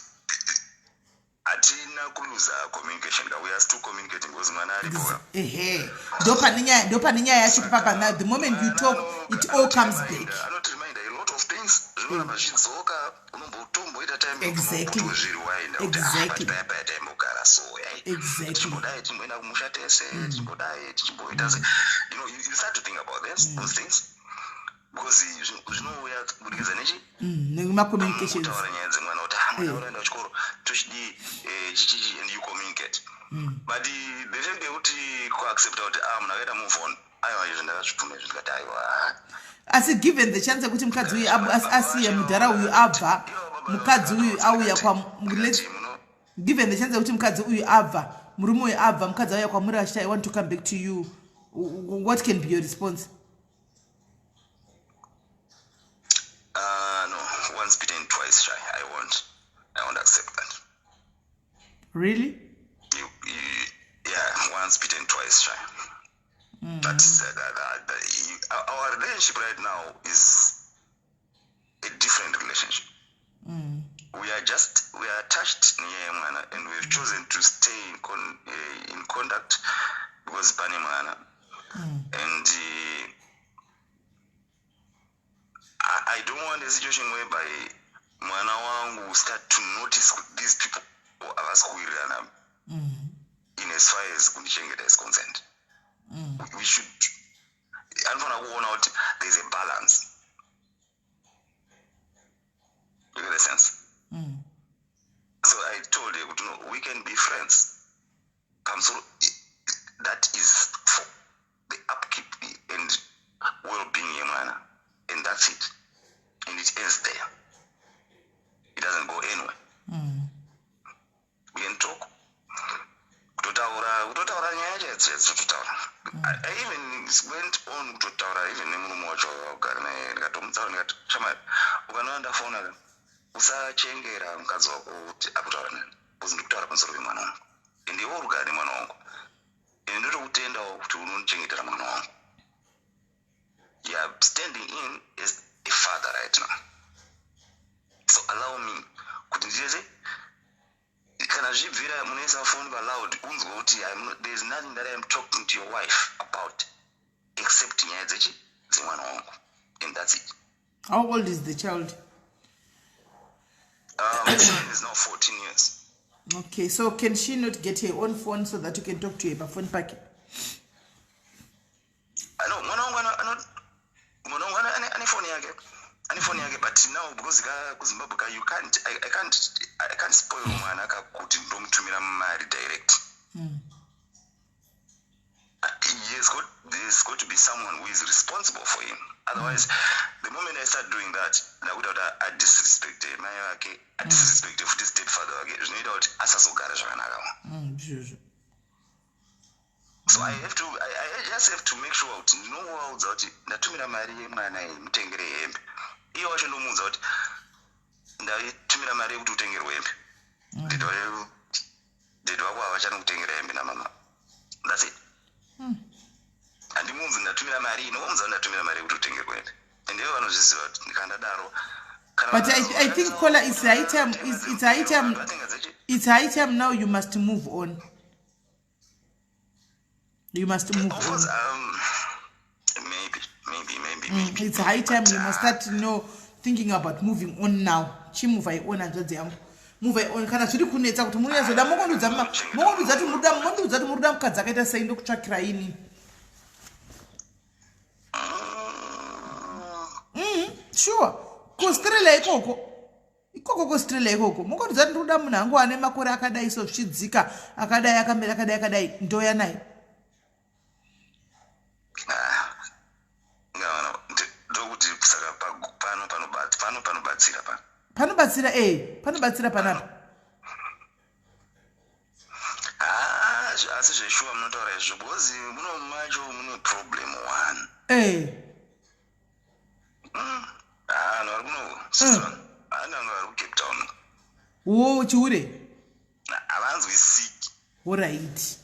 hatina Hatina kuluza communication ka. We are still communicating because mwana aripo ka. Ehe, ndopane nyaya yacho papa. Now the moment you talk, it all comes back. Anotiremind a lot of things, zvinoramba zvidzoka. Unombotomboita time kuzvirewind kuti paya paya taimbogara so, tichimbodai, tichimboenda kumusha tese, tichimbodai, tichimboita se you start to think about this, those things, because zvinouya kubudikidza nechi Nemacommunications. Kutaura nyaya dzemwana kuti, ah, mwana unoenda kuchikoro, tochidii, chichichi, and you communicate. But the fact yekuti kuaccepta kuti, ah, munhu akaita move on, aiwa, izvo ndakazvipfuma izvo, ndikati aiwa. Asi given the chance yekuti mukadzi uyu asiye mudhara uyu abva, mukadzi uyu auya kwa given the chance yekuti mukadzi uyu abva, murume uyu abva, mukadzi auya kwamuri achiti, "I want to come back to you," what can be your response? No, once bitten, twice shy. I won't accept that. Really? Yeah, once bitten, twice shy. That's our relationship right now is a different relationship. We are attached near mwana and we've chosen to stay in contact because pane mwana. And I don't want a situation whereby mwana wangu will start to notice kuti these people havasi kuwirirana in as far as kundichengeta is concerned. We should, anofanira kuona kuti there is a balance. You get the sense? So I told her kuti, no, we can be friends pamusoro, that is for the upkeep and well-being yemwana, and that's it, and it ends there. It doesn't go anywhere. We can talk, kutotaura nyaya chaidzo chaidzo, tototaura. I even went on kutotaura even nemurume wacho wakugara naye, ndikatomutsaura, ndikati, "Shamari, ukanoona ndafona ka, usachengera mukadzi wako kuti akutaura nani, because ndikutaura pamusoro pemwana wangu, and iwe uri kugara nemwana wangu, and ndotokutendawo kuti unondichengetera mwana wangu. You are standing in as a father right now, so allow me kuti ndiyese. Kana zvibvira, munoisa foni paloud, unzwe kuti there is nothing that I am talking to your wife about except nyaya dzechi dzemwana wangu, and that's it." How old is the child? My son is now 14 years. Okay, so can she not get her own phone so that you can talk to her pafoni pake? No, mwana wangu ane foni yake, ane foni yake, but now because ka kuZimbabwe ka, you can't I can't spoil mwana kakuti ndomutumira mari direct. There's got to be someone who is responsible for him. Otherwise, the moment I start doing that, ndakuita kuti adisrespecte mai vake, adisrespecte futi stepfather vake, zvinoita kuti asazogara zvakanaka. Ndizvozvo. So I just have to make sure kuti ndinovaudza kuti ndatumira mari yemwana iyi, mutengere hembe. Iye wacho ndomuudza kuti ndaitumira mari yekuti utengerwe hembe. Daddy wako havachanokutengera hembe namama. That's it. Handimuudzi ndatumira mari, inomuudza ndatumira mari yekuti utengerwe hembe, and ivo vanozviziva kuti ndikandadaro. But I think, Kola, it's high time. It's high time. It's high time now. You must move on. You must move Of course, on. Maybe, maybe, maybe, maybe. It's high time you must start thinking about moving on now. Chimove on, hanzvadzi yangu. Move on. Kana zviri kunetsa kuti munyazoda, mondiudza kuti muruda mukadzi akaita sei, ndokutsvakira ini. Sure, kuAustralia ikoko, ikoko kuAustralia ikoko, mongondiudza kuti ndikuda munhu angu ane makore akadai, so zvichidzika, akadai, akamira akadai, akadai, ndoya naye. Ah, ngaona ndokuti saka pano panobatsira pano. Panobatsira, e, panobatsira panapa. Ah, asi zveshuwa munotaura izvo, because muno macho mune problem one. Ah, vanhu vari kuno, sister, vanhu vari kuCape Town. Wo chiure. Havanzwisiki. Alright.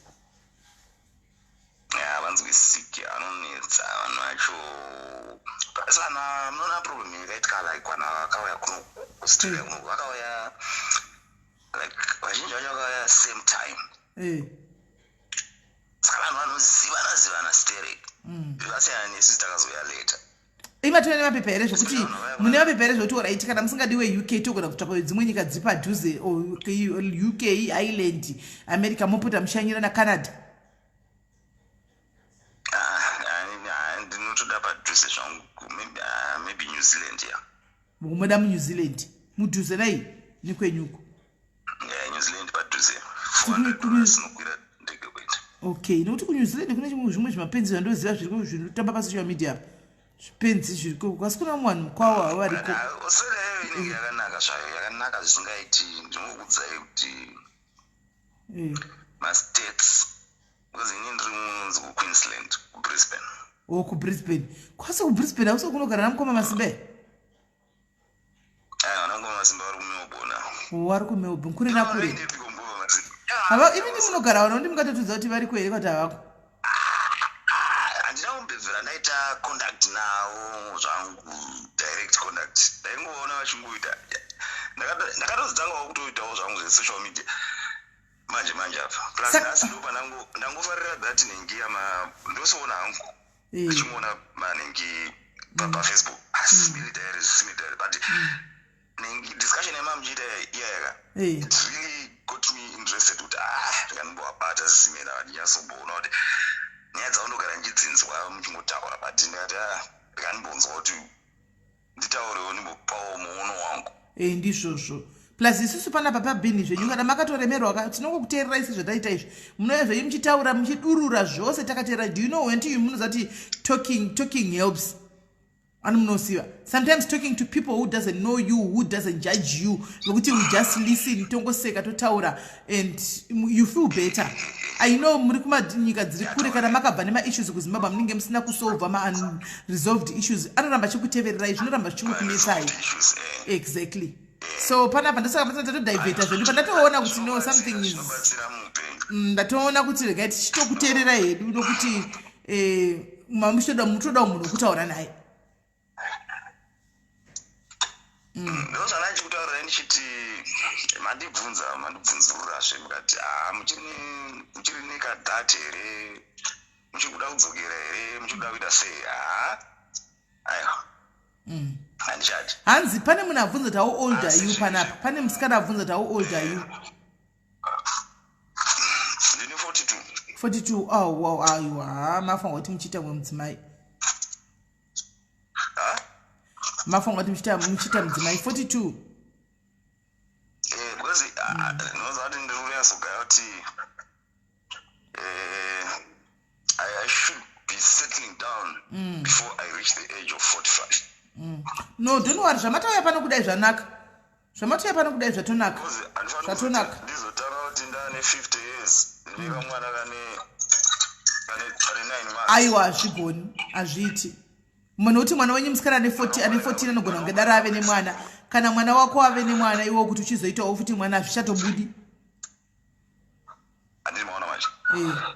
Havanzwisiki, anonetsa vanhu vacho. Sana munoona problem yakaitika, like vana vakauya kuno Australia kuno, vakauya. Like vazhinji vacho vakauya same time. Saka vanhu vanozivana zivana sterek, vasiyana nesu takazouya later. Imatove nemapepa here zvekuti mune mapepa here zvekuti alright, kana musingadiwe UK, togona kutsvaka dzimwe nyika dziri padhuze, UK, Ireland, America, mopota mushanyira naCanada? Ah, ndinotoda padhuze zvangu, maybe New Zealand, ya. Muda muNew Zealand, mudhuze nai nekwenyuko? Yeah, New Zealand padhuze, $400 inokwira ndege kuenda. Okay, nokuti kuNew Zealand kune zvimwe zvimapenzi zvandoziva zviriko zvinotamba pasocial media apa, zvipenzi zviriko, asi kuna vamwe vanhu kwavo havo variko. Ah, Australia iyo inenge yakanaka zvayo, yakanaka zvisingaiti. Ndinokuudzai kuti mastates, because ini ndiri munonzi kuQueensland, kuBrisbane. O, kuBrisbane kwasi, kuBrisbane hausi kunogara namukoma Masimba here? Aiwa, nangoma Masimba vari kuMelbourne. Vari kuMelbourne, kure nakure. Vainepiko mukoma Masimba? Hava imi munogara vano, ndi mungatotudza kuti variko here kwati havako? Handina kumbobvira ndaita contact navo zvangu, direct contact. Ndaingoona vachingoita. Ndakatozotangawo kutoitawo zvangu zvesocial media manje manje apa. Plus nhasi ndo ndangofarira that nhengi yama ndosoona hangu ndichimuona manhengi paFacebook, aSimili Diaries, Simili Diary, but nhengi discussion yamamuchiita iya yaka it really got me interested kuti ah, ndikanimbovabata Simela, ndinyatsobona kuti nyaya dzavo ndogara ndichidzinzwa muchingotaura, but ndikati ah, ndikanimbonzwa kuti nditaurewo, ndimbopawo muono wangu. E, ndizvozvo. Plus isusu panapa pabhini zvenyu, kana makatoremerwa tinongokuteererai sezvataita izvi. Munouya zvenyu muchitaura, muchidurura zvose, takateerera. Do you know when you munoziva kuti talking helps ani? Munosiva sometimes talking to people who doesn't know you, who doesn't judge you, nokuti we just listen, tongoseka, totaura, and you feel better. I know muri kumanyika dziri kure, kana makabva nemaissues kuZimbabwe, munenge musina kusolva maunresolved issues, anoramba achikutevererai, zvinoramba zvichingokunetsai. Issues, eh. Exactly. So panapa ndosaka pasina tatodivheta zvedu, pandatoona kuti no, something is Zvinobatsira muupenyu. Ndatoona kuti regai tichitokuteerera hedu, nokuti mamuchitoda, mutodawo munhu wekutaura naye. Ndozvana ndichikutaurirai ndichiti mandibvunza, mandibvunzururazve, mukati ha, muchiri nekadhati here, muchiri kuda kudzokera here, muchiri kuda kuita sei? Ha, aiwa, handichati. Hanzi pane munhu abvunza kuti how old are you panapa. Pane musikana abvunza kuti how old are you? Ndine 42. 42. Oh wow, aiwa, ha, mafanira kuti muchiita mwe mudzimai. Ha. Mafanira kuti muchiita mudzimai, 42. Eh, because ah, ndinoziva kuti ndiri kunyatsogaya kuti I should be settling down before I reach the age of 45. No, don't worry, zvamatauya pano kudai zvanaka, zvamatauya pano kudai zvatonaka. Because handifaniri Zvatonaka. Ndizotanga kuti ndaane 50 years, ndine kamwana kane 9 months. Aiwa, hazvigoni, hazviiti. Munhu kuti mwana wenyu musikana ane 40, ane 14, anogona kunge dara ave nemwana. Kana mwana wako ave nemwana, iwo kuti uchizoitawo futi mwana, hazvichatobudi. Handiti maona manje? Eh.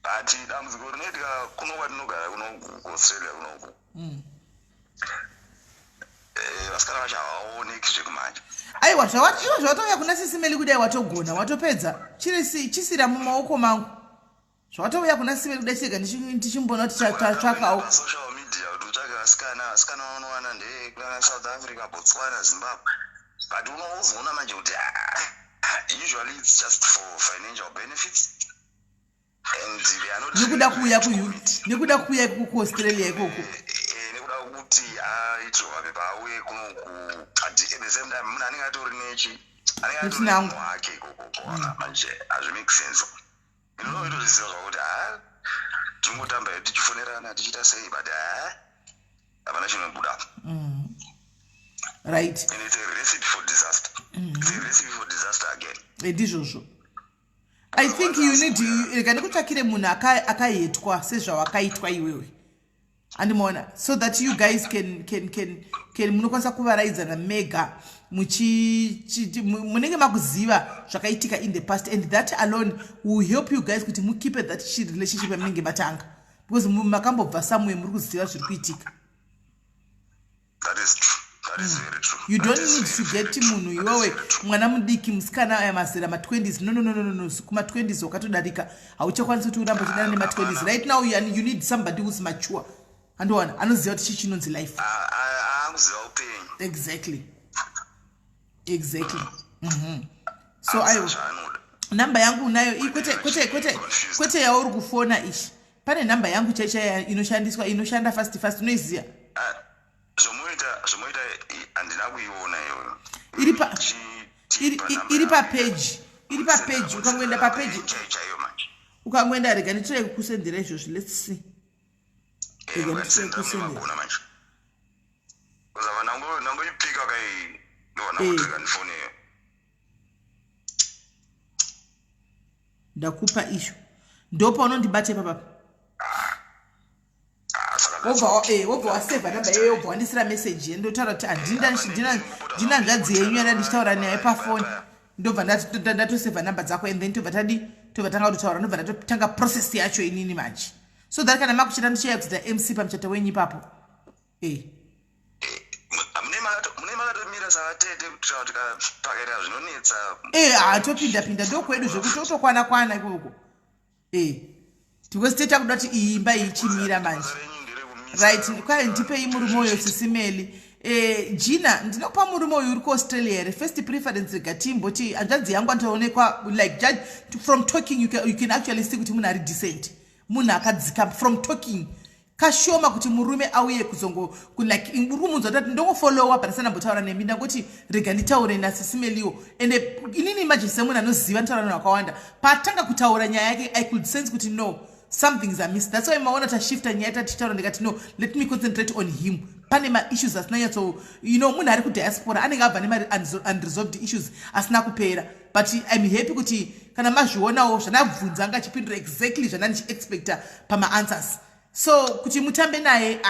But dambudziko rinoitika kuno kwatinogara kuno kuAustralia kunoku, vasikana vacho havaoneki zvekumanje. Aiwa, iwe zvavatouya kuna Sisimeli kudai, watogona, watopedza. Chisira mumaoko mangu. Zvavatouya kuna Sisimeli kudai, chirega ndichimbona kuti tatsvakawo. Pasocial media kuti utsvake vasikana, vasikana vanowana ndekuna South Africa, Botswana, Zimbabwe, but unozoona manje kuti ah, usually it's just for financial benefits and they are not Nekuda kuuya nekuda kuuya ikoko kuAustralia ikoko. Nekuda kuti aitirwa mapepa auye kunoku, at the same time munhu anenge atori nechi anenge atori Nechinangwa. nemunhu wake ikoko kuona manje hazvimake sense. Inoitozviziva zvakuti ha, tingotamba hedu tichifonerana, tichiita sei, but ha, hapana chinobuda. And it's a recipe for disaster. It's a recipe for disaster again. Ndizvozvo. I think you need, rega ndikutsvakire munhu akahetwa sezvawakaitwa iwewe, andimaona, so that you guys can munokwanisa kuvaraidzana mega, munenge makuziva zvakaitika in the past, and that alone will help you guys kuti mukeepe that relationship yamunenge matanga, because makambobva somewhere, muri kuziva zviri kuitika. That is true. That You don't need to get munhu iwewe mwana mudiki, musikana aya mazera ma20s. No, no, no, no, no, kuma20s wakatodarika, hauchakwanisi kuti uramba uchidana nema20s. Right now you need somebody who's mature, andowana anoziva kuti chii chinonzi life. Akuziva upenyu. Exactly. So aiwa, namba yangu unayo. Kwete, kwete, kwete, kwete yauri kufona ichi. Pane nhamba yangu chaichai inoshandiswa, inoshanda fast fast. Unoiziva? Zvomoita handina kuiona iyoyo. Iri papage, iri papage. Ukangoenda papage, ukangoenda, rega nditire kukusendera izvozvi. Let's see, rega nditire kukusendera. Nangoipika kai ndoona ndifone. Ndakupa izvo, ndopaunondibata ipapapa. Wobva wasevha namba iyoyo, wobva wandisira meseji, ndotaura kuti handina hanzvadzi yenyu yanda ndichitaura naye pafoni. Ndobva ndatosevha namba dzako and then tobva tadi, tobva tanga kutotaura, ndobva ndatotanga process yacho inini manje, so that kana makuchita, ndichiya kuzoita MC pamuchato wenyu ipapo e Mune makatomira savatete kuitira kuti pakaita zvinonetsa. E, hatopinda pinda, ndokwedu zvekuti totokwana kwana ikoko e, because teta kuda kuti iyi imba ichimira manje. Right, kwai ndipei murume uyo, Sisi Melly. Gina, ndinokupa murume uyu uri kuAustralia here? First preference, rega timboti hanzvadzi yangu anotoonekwa like, judge from talking, you can actually see kuti munhu ari decent, munhu akadzika. From talking, kashoma kuti murume auye kuzongo like uri kumunzwa tati ndongofollowa, but asana nemi, ndangoti rega nditaure naSisi Mellywo. Ende inini manje semunhu anoziva, nditaura nevanhu vakawanda, patanga kutaura nyaya yake, I could sense kuti no, something is amiss. That's why maona tashifta nyaya, tatichitaura, ndikati no, let me concentrate on him. Pane maissues asina nyatso, munhu ari kudiaspora anenge abva nema-unresolved issues asina kupera. But I'm happy kuti kana mazvionawo zvandabvunza, anga achipindura exactly zvandandichiexpecta pamaanswers. So kuti mutambe naye,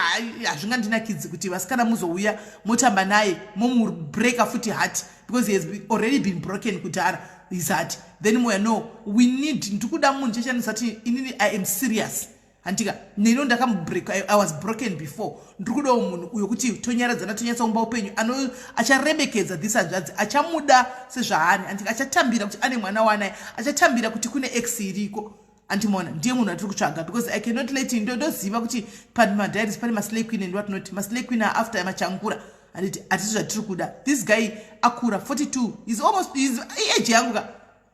hazvingandinakidzi kuti vasikana muzouya motamba naye, momubreaka futi heart, because he has already been broken kudhara his heart. Then moya, no, we need, ndikuda munhu chechandisa kuti inini I am serious, handika neno ndakamubreak, I was broken before. Ndiri kudawo munhu uyo kuti tonyaradzana, tonyatsaumba upenyu, acharemekedza this hanzvadzi, achamuda sezvaani, handika achatambira kuti ane mwana wanaye, achatambira kuti kune ex iriko. Andimona ndiye munhu atiri kutsvaga, because I cannot let, ndoziva kuti pamadiaries pane maslay queen and what not. Maslay queen are after machangura, handiti? Hatisi zvatiri kuda. This guy akura, 42 is almost is age yangu ka,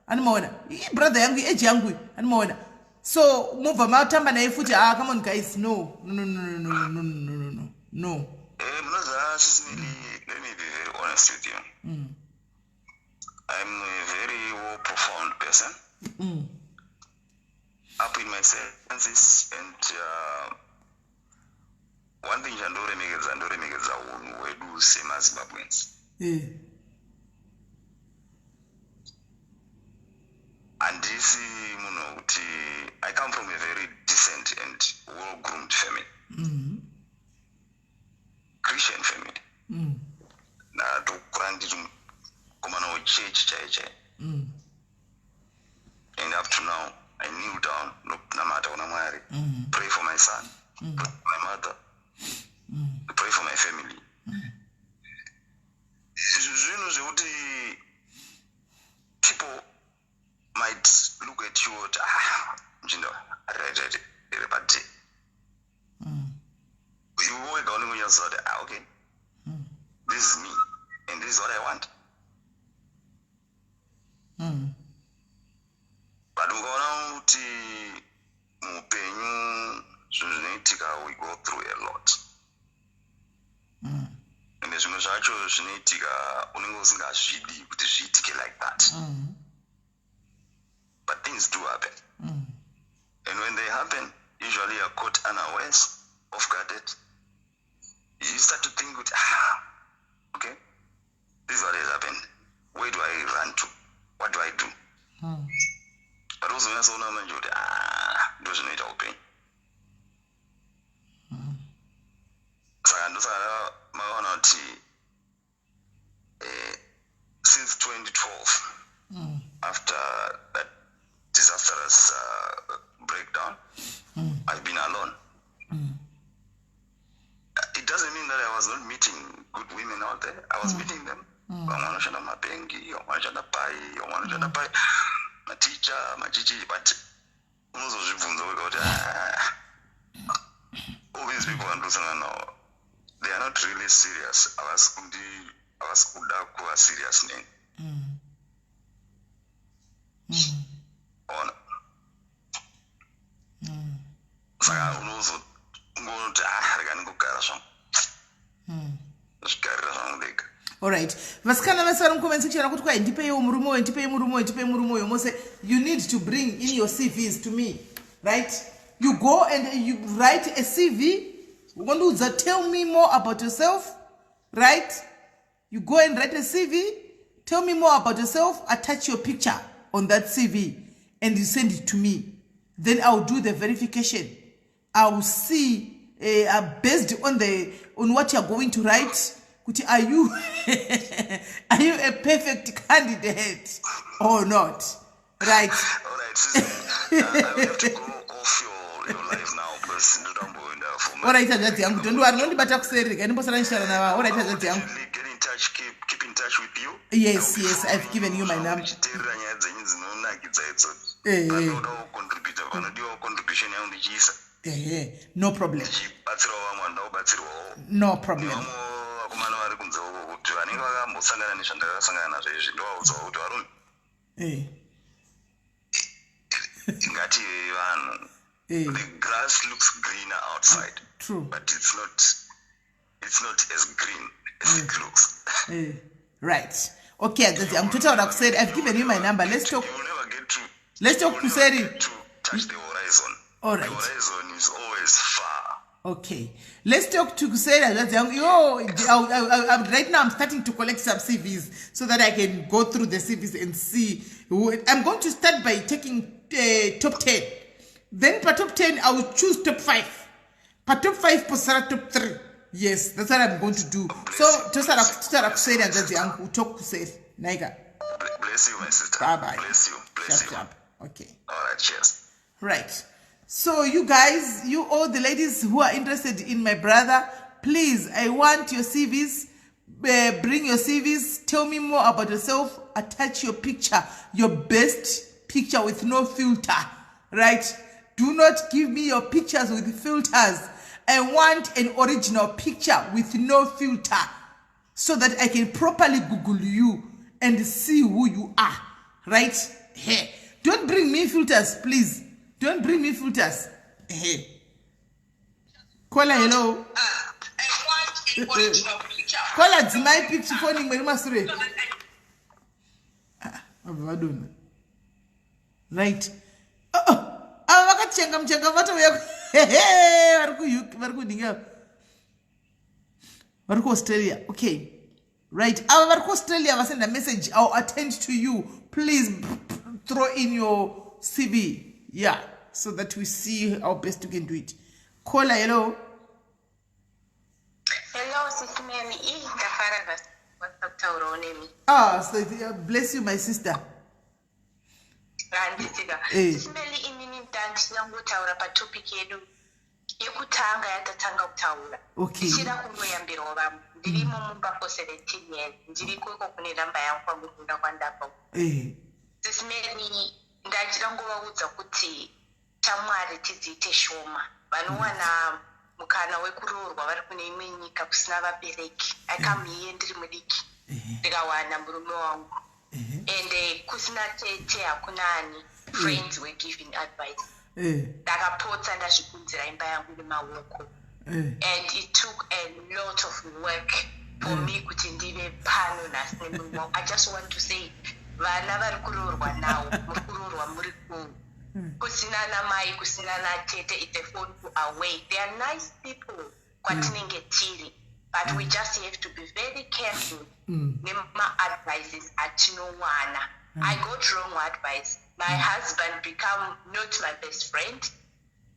andimaona ibrother yangu, age yangu, andimaona. So mobva matamba naye futi. Ah, come on guys, no, no, no, no, no, no, no, no, no, no. Munoziva, Sisi Melly, let me be very honest with you. I'm a very well profound person, up in my senses, and one thing chandoremekedza, ndoremekedza unhu hwedu semaZimbabweans. Handisi munhu wekuti, I come from a very decent and well groomed family, Christian family. Ndatokura ndiri mukomana wechechi chai chai, and up to now I kneel down, nonamata kuna Mwari, pray for my son, pray for my mother, pray for my family. Zvinhu zvekuti people might look at you kuti, ah, mchinda right right here, but iwe wega unenge unyatsoziva kuti, ah, okay, this is me and this is what I want. But ukaona kuti muupenyu zvinhu zvinoitika, we go through a lot, ende zvimwe zvacho zvinoitika unenge usingazvidi kuti zviitike like that, but things do happen, and when they happen, usually you're caught unawares, off guarded. You start to think kuti, ah, okay, this is what has happened. Where do I run to? What do I do? But uzonyatsoona manje kuti, ah, ndo zvinoita upenyu. Saka ndosaka makaona kuti since 2012, after that disastrous breakdown, I've been alone. It doesn't mean that I was was not meeting good women out there. I was meeting them. Vamwe vanoshanda mumabhengi, vamwe vanoshanda pai, vamwe vanoshanda pai, maticha, machichi, but unozozvibvunza wega kuti, "Ah, all these people vandosangana navo, they are not really serious. Havasi kuda kuva serious neni." Ona, saka unozongoti, "Ah, rega ndingogara zvangu, zvigarira zvangu ndega." Alright, vasikana vese vari mucomment section kuti kwai ndipeiwo murume uyo, ndipei murume uyo, ndipei murume uyo, mose you need to bring in your CVs to me, right? You go and you write a CV, ungondiudza, tell me more about yourself, right? You go and write a CV, tell me more about yourself, attach your picture on that CV and you send it to me. Then I'll do the verification. I will see based on what you're going to write kuti are you a perfect candidate or not, right? All right, sister, I will have to go off your live now because ndotamboenda for my Alright, hanzvadzi yangu, don't worry, nondibata kuseri. Rega ndimbosara ndichitaura nava. Alright, hanzvadzi yangu. Definitely get in touch, keep in touch with you. Yes, I've given you my number. Ndichiteerera nyaya dzenyu dzinonakidza idzo. Panodawo contributor, panodiwawo contribution yangu, ndichiisa. Ehe, no problem. Ndichibatsirawo vamwe vanoda kubatsirwawo. No problem. Nevamwe vakomana vari kunze uko kuti vanenge vakambosangana nezvandakasangana nazvo izvi, ndovaudzawo kuti, varume, ngati vanhu, the grass looks greener outside, but it's not as green as it looks. Right, okay, hanzvadzi yangu, totaura kuseri. I've given you my number. Let's talk. You will never get to Let's talk you will never kuseri. get to touch the horizon. All right. The horizon is always far. Okay, let's talk to kuseri, hanzvadzi yangu. Yo, right now I'm starting to collect some CVs so that I can go through the CVs and see who. I'm going to start by taking top 10. Then per top 10 I will choose top 5. Pa top 5 posara top 3. Yes, that's what I'm going to do. So tosara kuseri, hanzvadzi yangu. We'll talk kuseri naika. Bless you, my sister. Bye bye. Bless you, bless Sharp, you. sharp. Okay. All right, cheers. Right. So you guys, you all the ladies who are interested in my brother, please, I want your CVs. Bring your CVs. Tell me more about yourself. Attach your picture, your best picture with no filter. Right? Do not give me your pictures with filters. I want an original picture with no filter so that I can properly Google you and see who you are. Right? Hey. Don't bring me filters, please. Don't bring me filters. Hey. Caller, hello. Caller, dzimai picture phone imwe iri. Ah, vabva vadonha. Right. Oh. Ava vakachenga muchenga vatouya. Vari kuUK, vari kudinga. Vari kuAustralia. Okay. Right. Ava vari kuAustralia vasenda message. I'll attend to you. Please throw in your CV. Yeah, so that we see how best we can do it. Caller, hello. Hello, Sisi Melly. Ih, ndafara kutaurawo nemi. Ah, so bless you, my sister. Handitika. Sisi Melly, inini ndandichangotaura patopic yedu yekutanga yatatanga kutaura. Ndichida kungoyambirawo vamwe. Ndirimo mumba for 17 years. Ndiri kweko kune namba yangu kwamukunda kwandabva. Sisi Melly, ndachida kungovaudza kuti shamwari tidziite shoma. Vanowana mukana wekuroorwa vari kune imwe nyika kusina vabereki. I come here ndiri mudiki, ndikawana murume wangu, ende kusina tete, hakuna ani. Friends were giving advice. Ndakapotsa ndazvikunzira imba yangu nemaoko, and it took a lot of work for me kuti ndive pano nhasi nemurume wangu. I just want to say, vana vari kuroorwa nawo, muri kuroorwa muri kusina namai, kusina natete, it's a phone call away. They are nice people kwatinenge tiri, but we just have to be very careful nema-advices atinowana. I got wrong advice. My husband become not my best friend.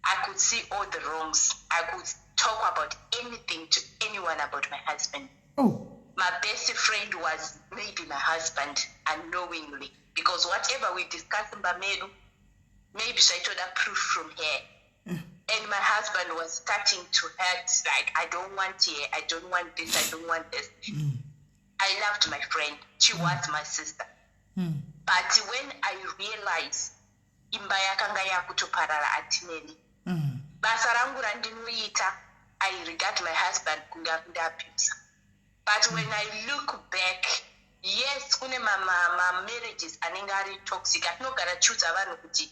I could see all the wrongs. I could talk about anything to anyone about my husband. My best friend was maybe my husband unknowingly, because whatever we discuss mumba medu, maybe zvaitoda proof from here. And my husband was starting to hurt, like, "I don't want here, I don't want this, I don't want this." I loved my friend, she was my sister. But when I realized imba yakanga yakutoparara, Auntie Melly, basa rangu randinoita, I regard my husband kunge akundiabusa. But when I look back, yes, kune mamarriages anenge ari toxic, atinogara tichiudza vanhu kuti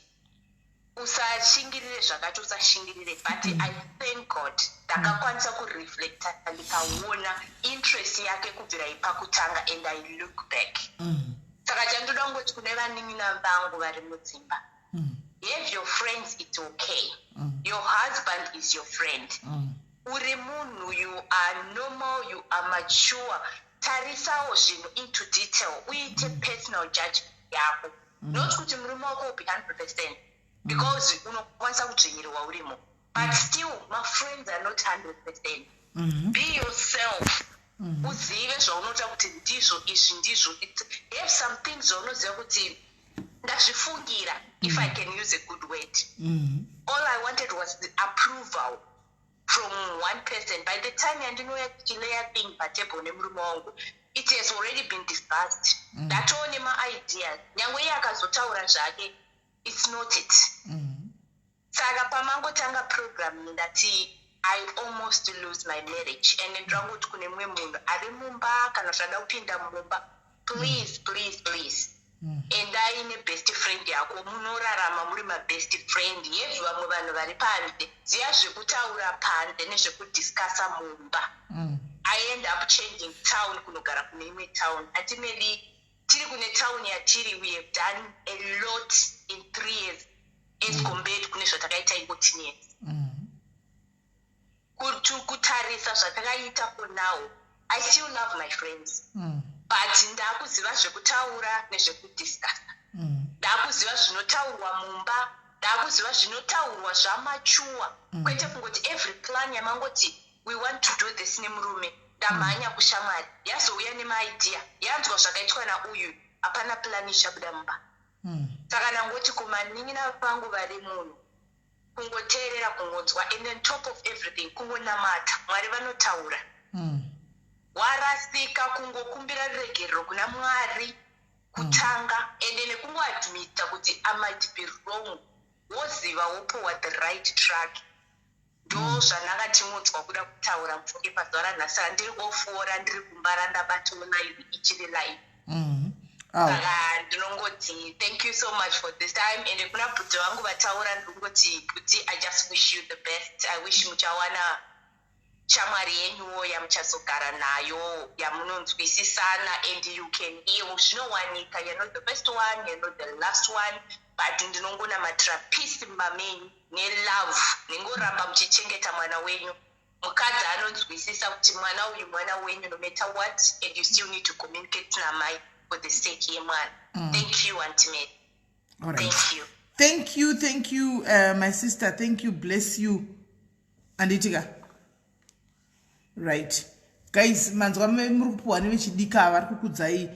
usashingirire zvakati, usashingirire, but I thank God ndakakwanisa kureflecta, ndikaona interest yake kubvira ipakutanga, and I look back. Saka chandoda kungoti kune vanin'ina vangu vari mudzimba, have your friends, it's okay. Your husband is your friend. Uri munhu, you are normal, you are mature. Tarisawo zvinhu into detail, uite personal judgment yako, not kuti murume wako upi 100%, because unokwanisa kudzvinyirirwa urimo, but still mafriends are not 100%. Be yourself, uzive zvaunoita kuti ndizvo izvi, ndizvo. Have some things zvaunoziva kuti ndazvifungira, if I can use a good word. All I wanted was the approval from one person. By the time yandinouya tichileya thing patable nemurume wangu, it has already been discussed. Ndatoo nemaideas, nyange iye akazotaura zvake, it's not it. Saka pamangotanga program, ndati I almost lose my marriage, and ndinoda kuti kune mumwe munhu ari mumba kana kuti ada kupinda mumba, please, please, please, endai nebest friend yako, munorarama muri mabest friend. Yezvo vamwe vanhu vari panze, ziya zvekutaura panze nezvekudiscussa mumba. I end up changing town, kunogara kune imwe town. Auntie Melly, tiri kune town yatiri, we have done a lot in 3 years as compared kune zvatakaita in 14 years. Kutarisa zvatakaita for now, I still love my friends, but ndakuziva zvekutaura nezvekudiscussa. Ndakuziva zvinotaurwa mumba, ndakuziva zvinotaurwa zvamature, kwete kungoti every plan yamangoti we want to do this nemurume, ndamhanya kushamwari, yazouya nemaidea, yanzwa zvakaitwa nauyu, hapana plan ichabuda mumba. Saka ndangoti kumanin'ina vangu vari munhu, kungoteerera, kungonzwa, and then top of everything, kungonamata. Mwari vanotaura. Warasika, kungokumbira ruregerero kuna Mwari kutanga, ende nekungoadmita kuti I might be wrong, woziva wopuwa the right track. Ndo zvandanga timunzwa kuda kutaura mufunge pazuva ranhasi randiri kofora, ndiri kumba, randabatawo live, ichiri live. Saka ndinongoti thank you so much for this time, ende kuna bhudhi vangu vataura, ndinongoti bhudhi, I just wish you the best. I wish muchawana shamwari yenyuwo yamuchazogara nayo, yamunonzwisisana, and you can heal. Zvinowanika. You're not the first one, you're not the last one, but ndinongonamatira peace mumba menyu nelove, nengoramba muchichengeta mwana wenyu. Mukadzi anonzwisisa kuti mwana uyu mwana wenyu no matter what, and you still need to communicate namai for the sake yemwana. Thank you, Auntie Mary. All right. Thank you. Thank you, thank you, my sister. Thank you, bless you. Anditika, right guys, manzwa muri kupuhwa nevechidika vari kukudzai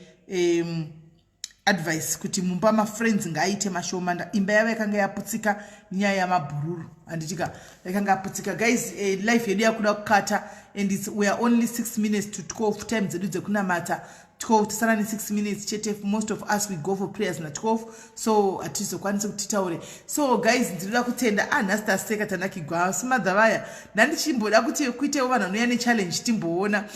advice kuti mumba mafriends ngaaite mashoma. Imba yavo yakanga yaputsika nenyaya yamabhururu, handitika? Yakanga yaputsika. Guys, life yedu yakuda kukata, and we are only 6 minutes to 12, time dzedu dzekunamata 12, tisara ne6 minutes chete. Most of us, we go for prayers na12, so hatizokwanisi kuti titaure. So guys, ndinoda kutenda. Anhasi taseka, tanakigwa. Asi madha vaya, ndandichimboda kuti kuitewo vanhu vanouya nechallenge, timboona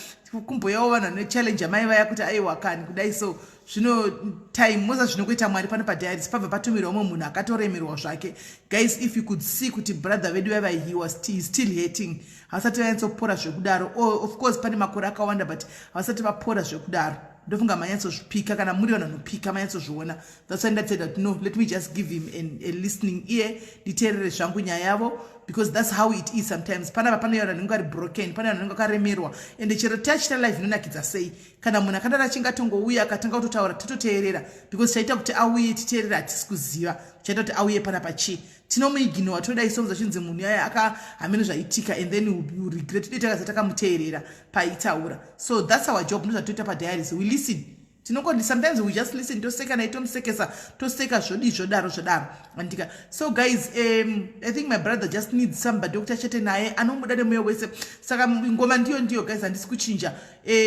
kumboyawo vanhu vane challenge, amai vaya, kuti aiwa kani kudai. So zvino time moza zvinokuita Mwari pano padiaries, pabva patumirwa umwe munhu akatoremerwa zvake. Guys, if you could see kuti brother vedu vava, he was still hating, havasati vanyatsopora zvekudaro. Oh, of course pane makore akawanda, but havasati vapora zvekudaro. Ndofunga manyatsozvipika, kana muri vanhu vanopika manyatsozviona. That's why ndatseda kuti no, let me just give him a listening ear, nditeerere zvangu nyaya yavo, because that's how it is sometimes. Panapa pane vanhu vanenge vari broken, pane vanhu vanenge vakaremerwa, ende chero tiachita live inonakidza sei, kana munhu akadaro achingatongouya akatanga kutotaura, tototeerera, because chaita kuti auye titeerere hatisi kuziva chaita kuti auye panapa chii. Tinomuignora, todai sonza chinzi munhu yaya akahamene zvaitika, and then you regret dei takaza takamuteerera paitaura. So that's our job, ndozvatoita padiaries. We listen. Tinongoti sometimes we just listen, toseka naye, tomusekesa, toseka, zvodii, zvodaro, zvodaro, andika. So guys, I think my brother just needs somebody wekuti achete naye, anomuda nemwoyo wese. Saka ngoma ndiyo ndiyo guys, handisi kuchinja.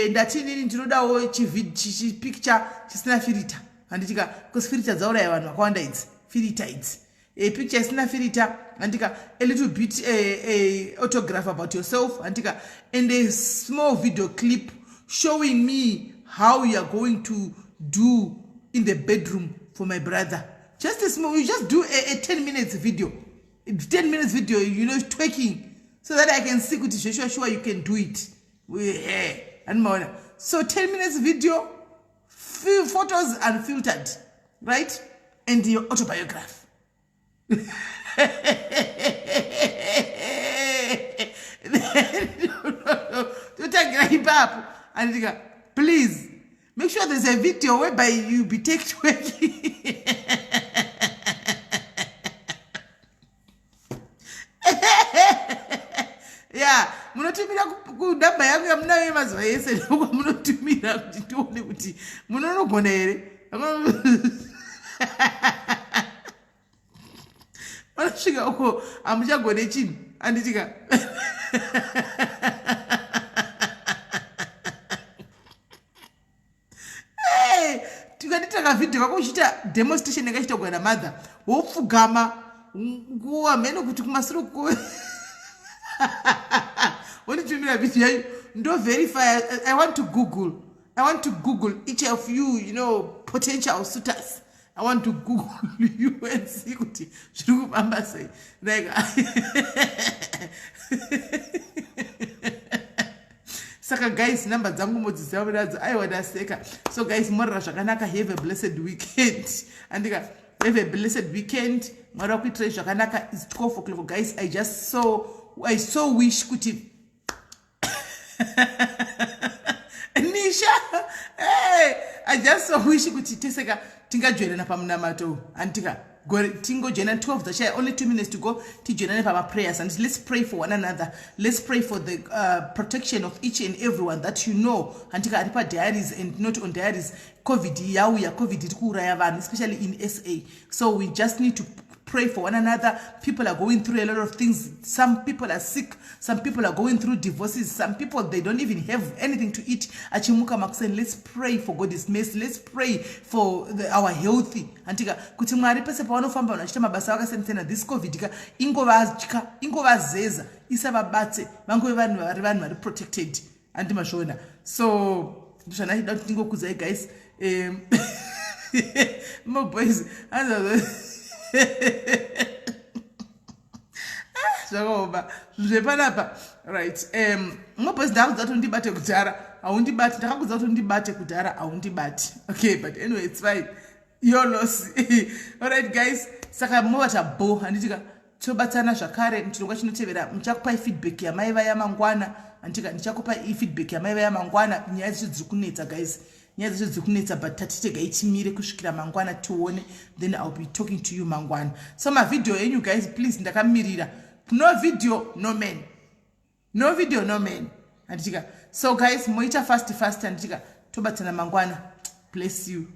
Ndati inini ndinodawo chipicture chisina firita, handitika, because firita dzauraya vanhu vakawanda idzi, firita idzi. A picture isina firita, handika, a little bit a autograph about yourself, handika, and a small video clip showing me how you are going to do in the bedroom for my brother. Just a small, you just do a 10 minutes video, 10 minutes video, twerking, so that I can see kuti zveshuwa sure you can do it. Handimaona? So 10 minutes video, few photos unfiltered, right, and your autobiography. Totangira ipapo, anditika. Please make sure there's a video whereby you be take twerking. Ya, munotumira kunhamba yangu yamunayo yemazuva ese, ndokwamunotumira kuti tione kuti munonogona here. Vanosvika uko hamuchagone chinhu, handitika. Tikandita kavhidhio kako uchiita demonstration yakachiita kugana mother, wopfugama nguva mhene kuti kumasure, wonditumira vhidhio yacho, ndoverify. I want to google each of you, you know potential suitors. I want to google you and see kuti zviri kufamba sei. Like, saka guys, namba dzangu modziziva munadzo. Aiwa, ndaseka. So guys, morara zvakanaka. Have a blessed weekend, andika. Have a blessed weekend. Mwari wakuitirai zvakanaka. Is 12 o'clock, guys. I so wish kuti nisha, hey, I just so wish kuti teseka tingajoinana pamunamato, andika. Tingojoina 12 dzachaya, only 2 minutes to go. Tijoinane pamaprayers and let's pray for one another. Let's pray for the protection of each and everyone that you know, handika, ari padiaries and not on diaries. COVID yauya, COVID iri kuuraya vanhu, especially in SA. So we just need to pray for one another. People are going through a lot of things. Some people are sick, some people are going through divorces, some people, they don't even have anything to eat achimuka makuseni. Let's pray for God's mercy. Let's pray for our healthy, handika, kuti Mwari pese pavanofamba vanhu vachiita mabasa vakasiyana, this COVID ka ingovatya, ingovazeza, isavabatse, vangove vanhu vari vanhu vari protected, handi mazviona? So ndozvandachida kuti ndingokudzai guys. Maboys, zvakaoma zvinhu zvepanapa, right? Maboys, ndakakudza kuti undibate kudhara, haundibati. Ndakakudza kuti undibate kudhara, haundibati. Okay, but anyway, it's fine, your loss. Alright guys, saka movata bo, handitika? Tobatsana zvakare muchirongwa chinotevera. Muchakupai feedback yamai vaya mangwana, handitika? Ndichakupai feedback yamai vaya mangwana. Nyaya dzacho dziri kunetsa guys, nyaya dzacho dziri kunetsa, but tatitegai timire kusvikira mangwana tione. Then I'll be talking to you mangwana. So mavhidhiyo enyu guys, please, ndakamirira. No video, no man. No video, no man, handitika? So guys, moita fast fast, handitika? Tobatsana mangwana. Bless you.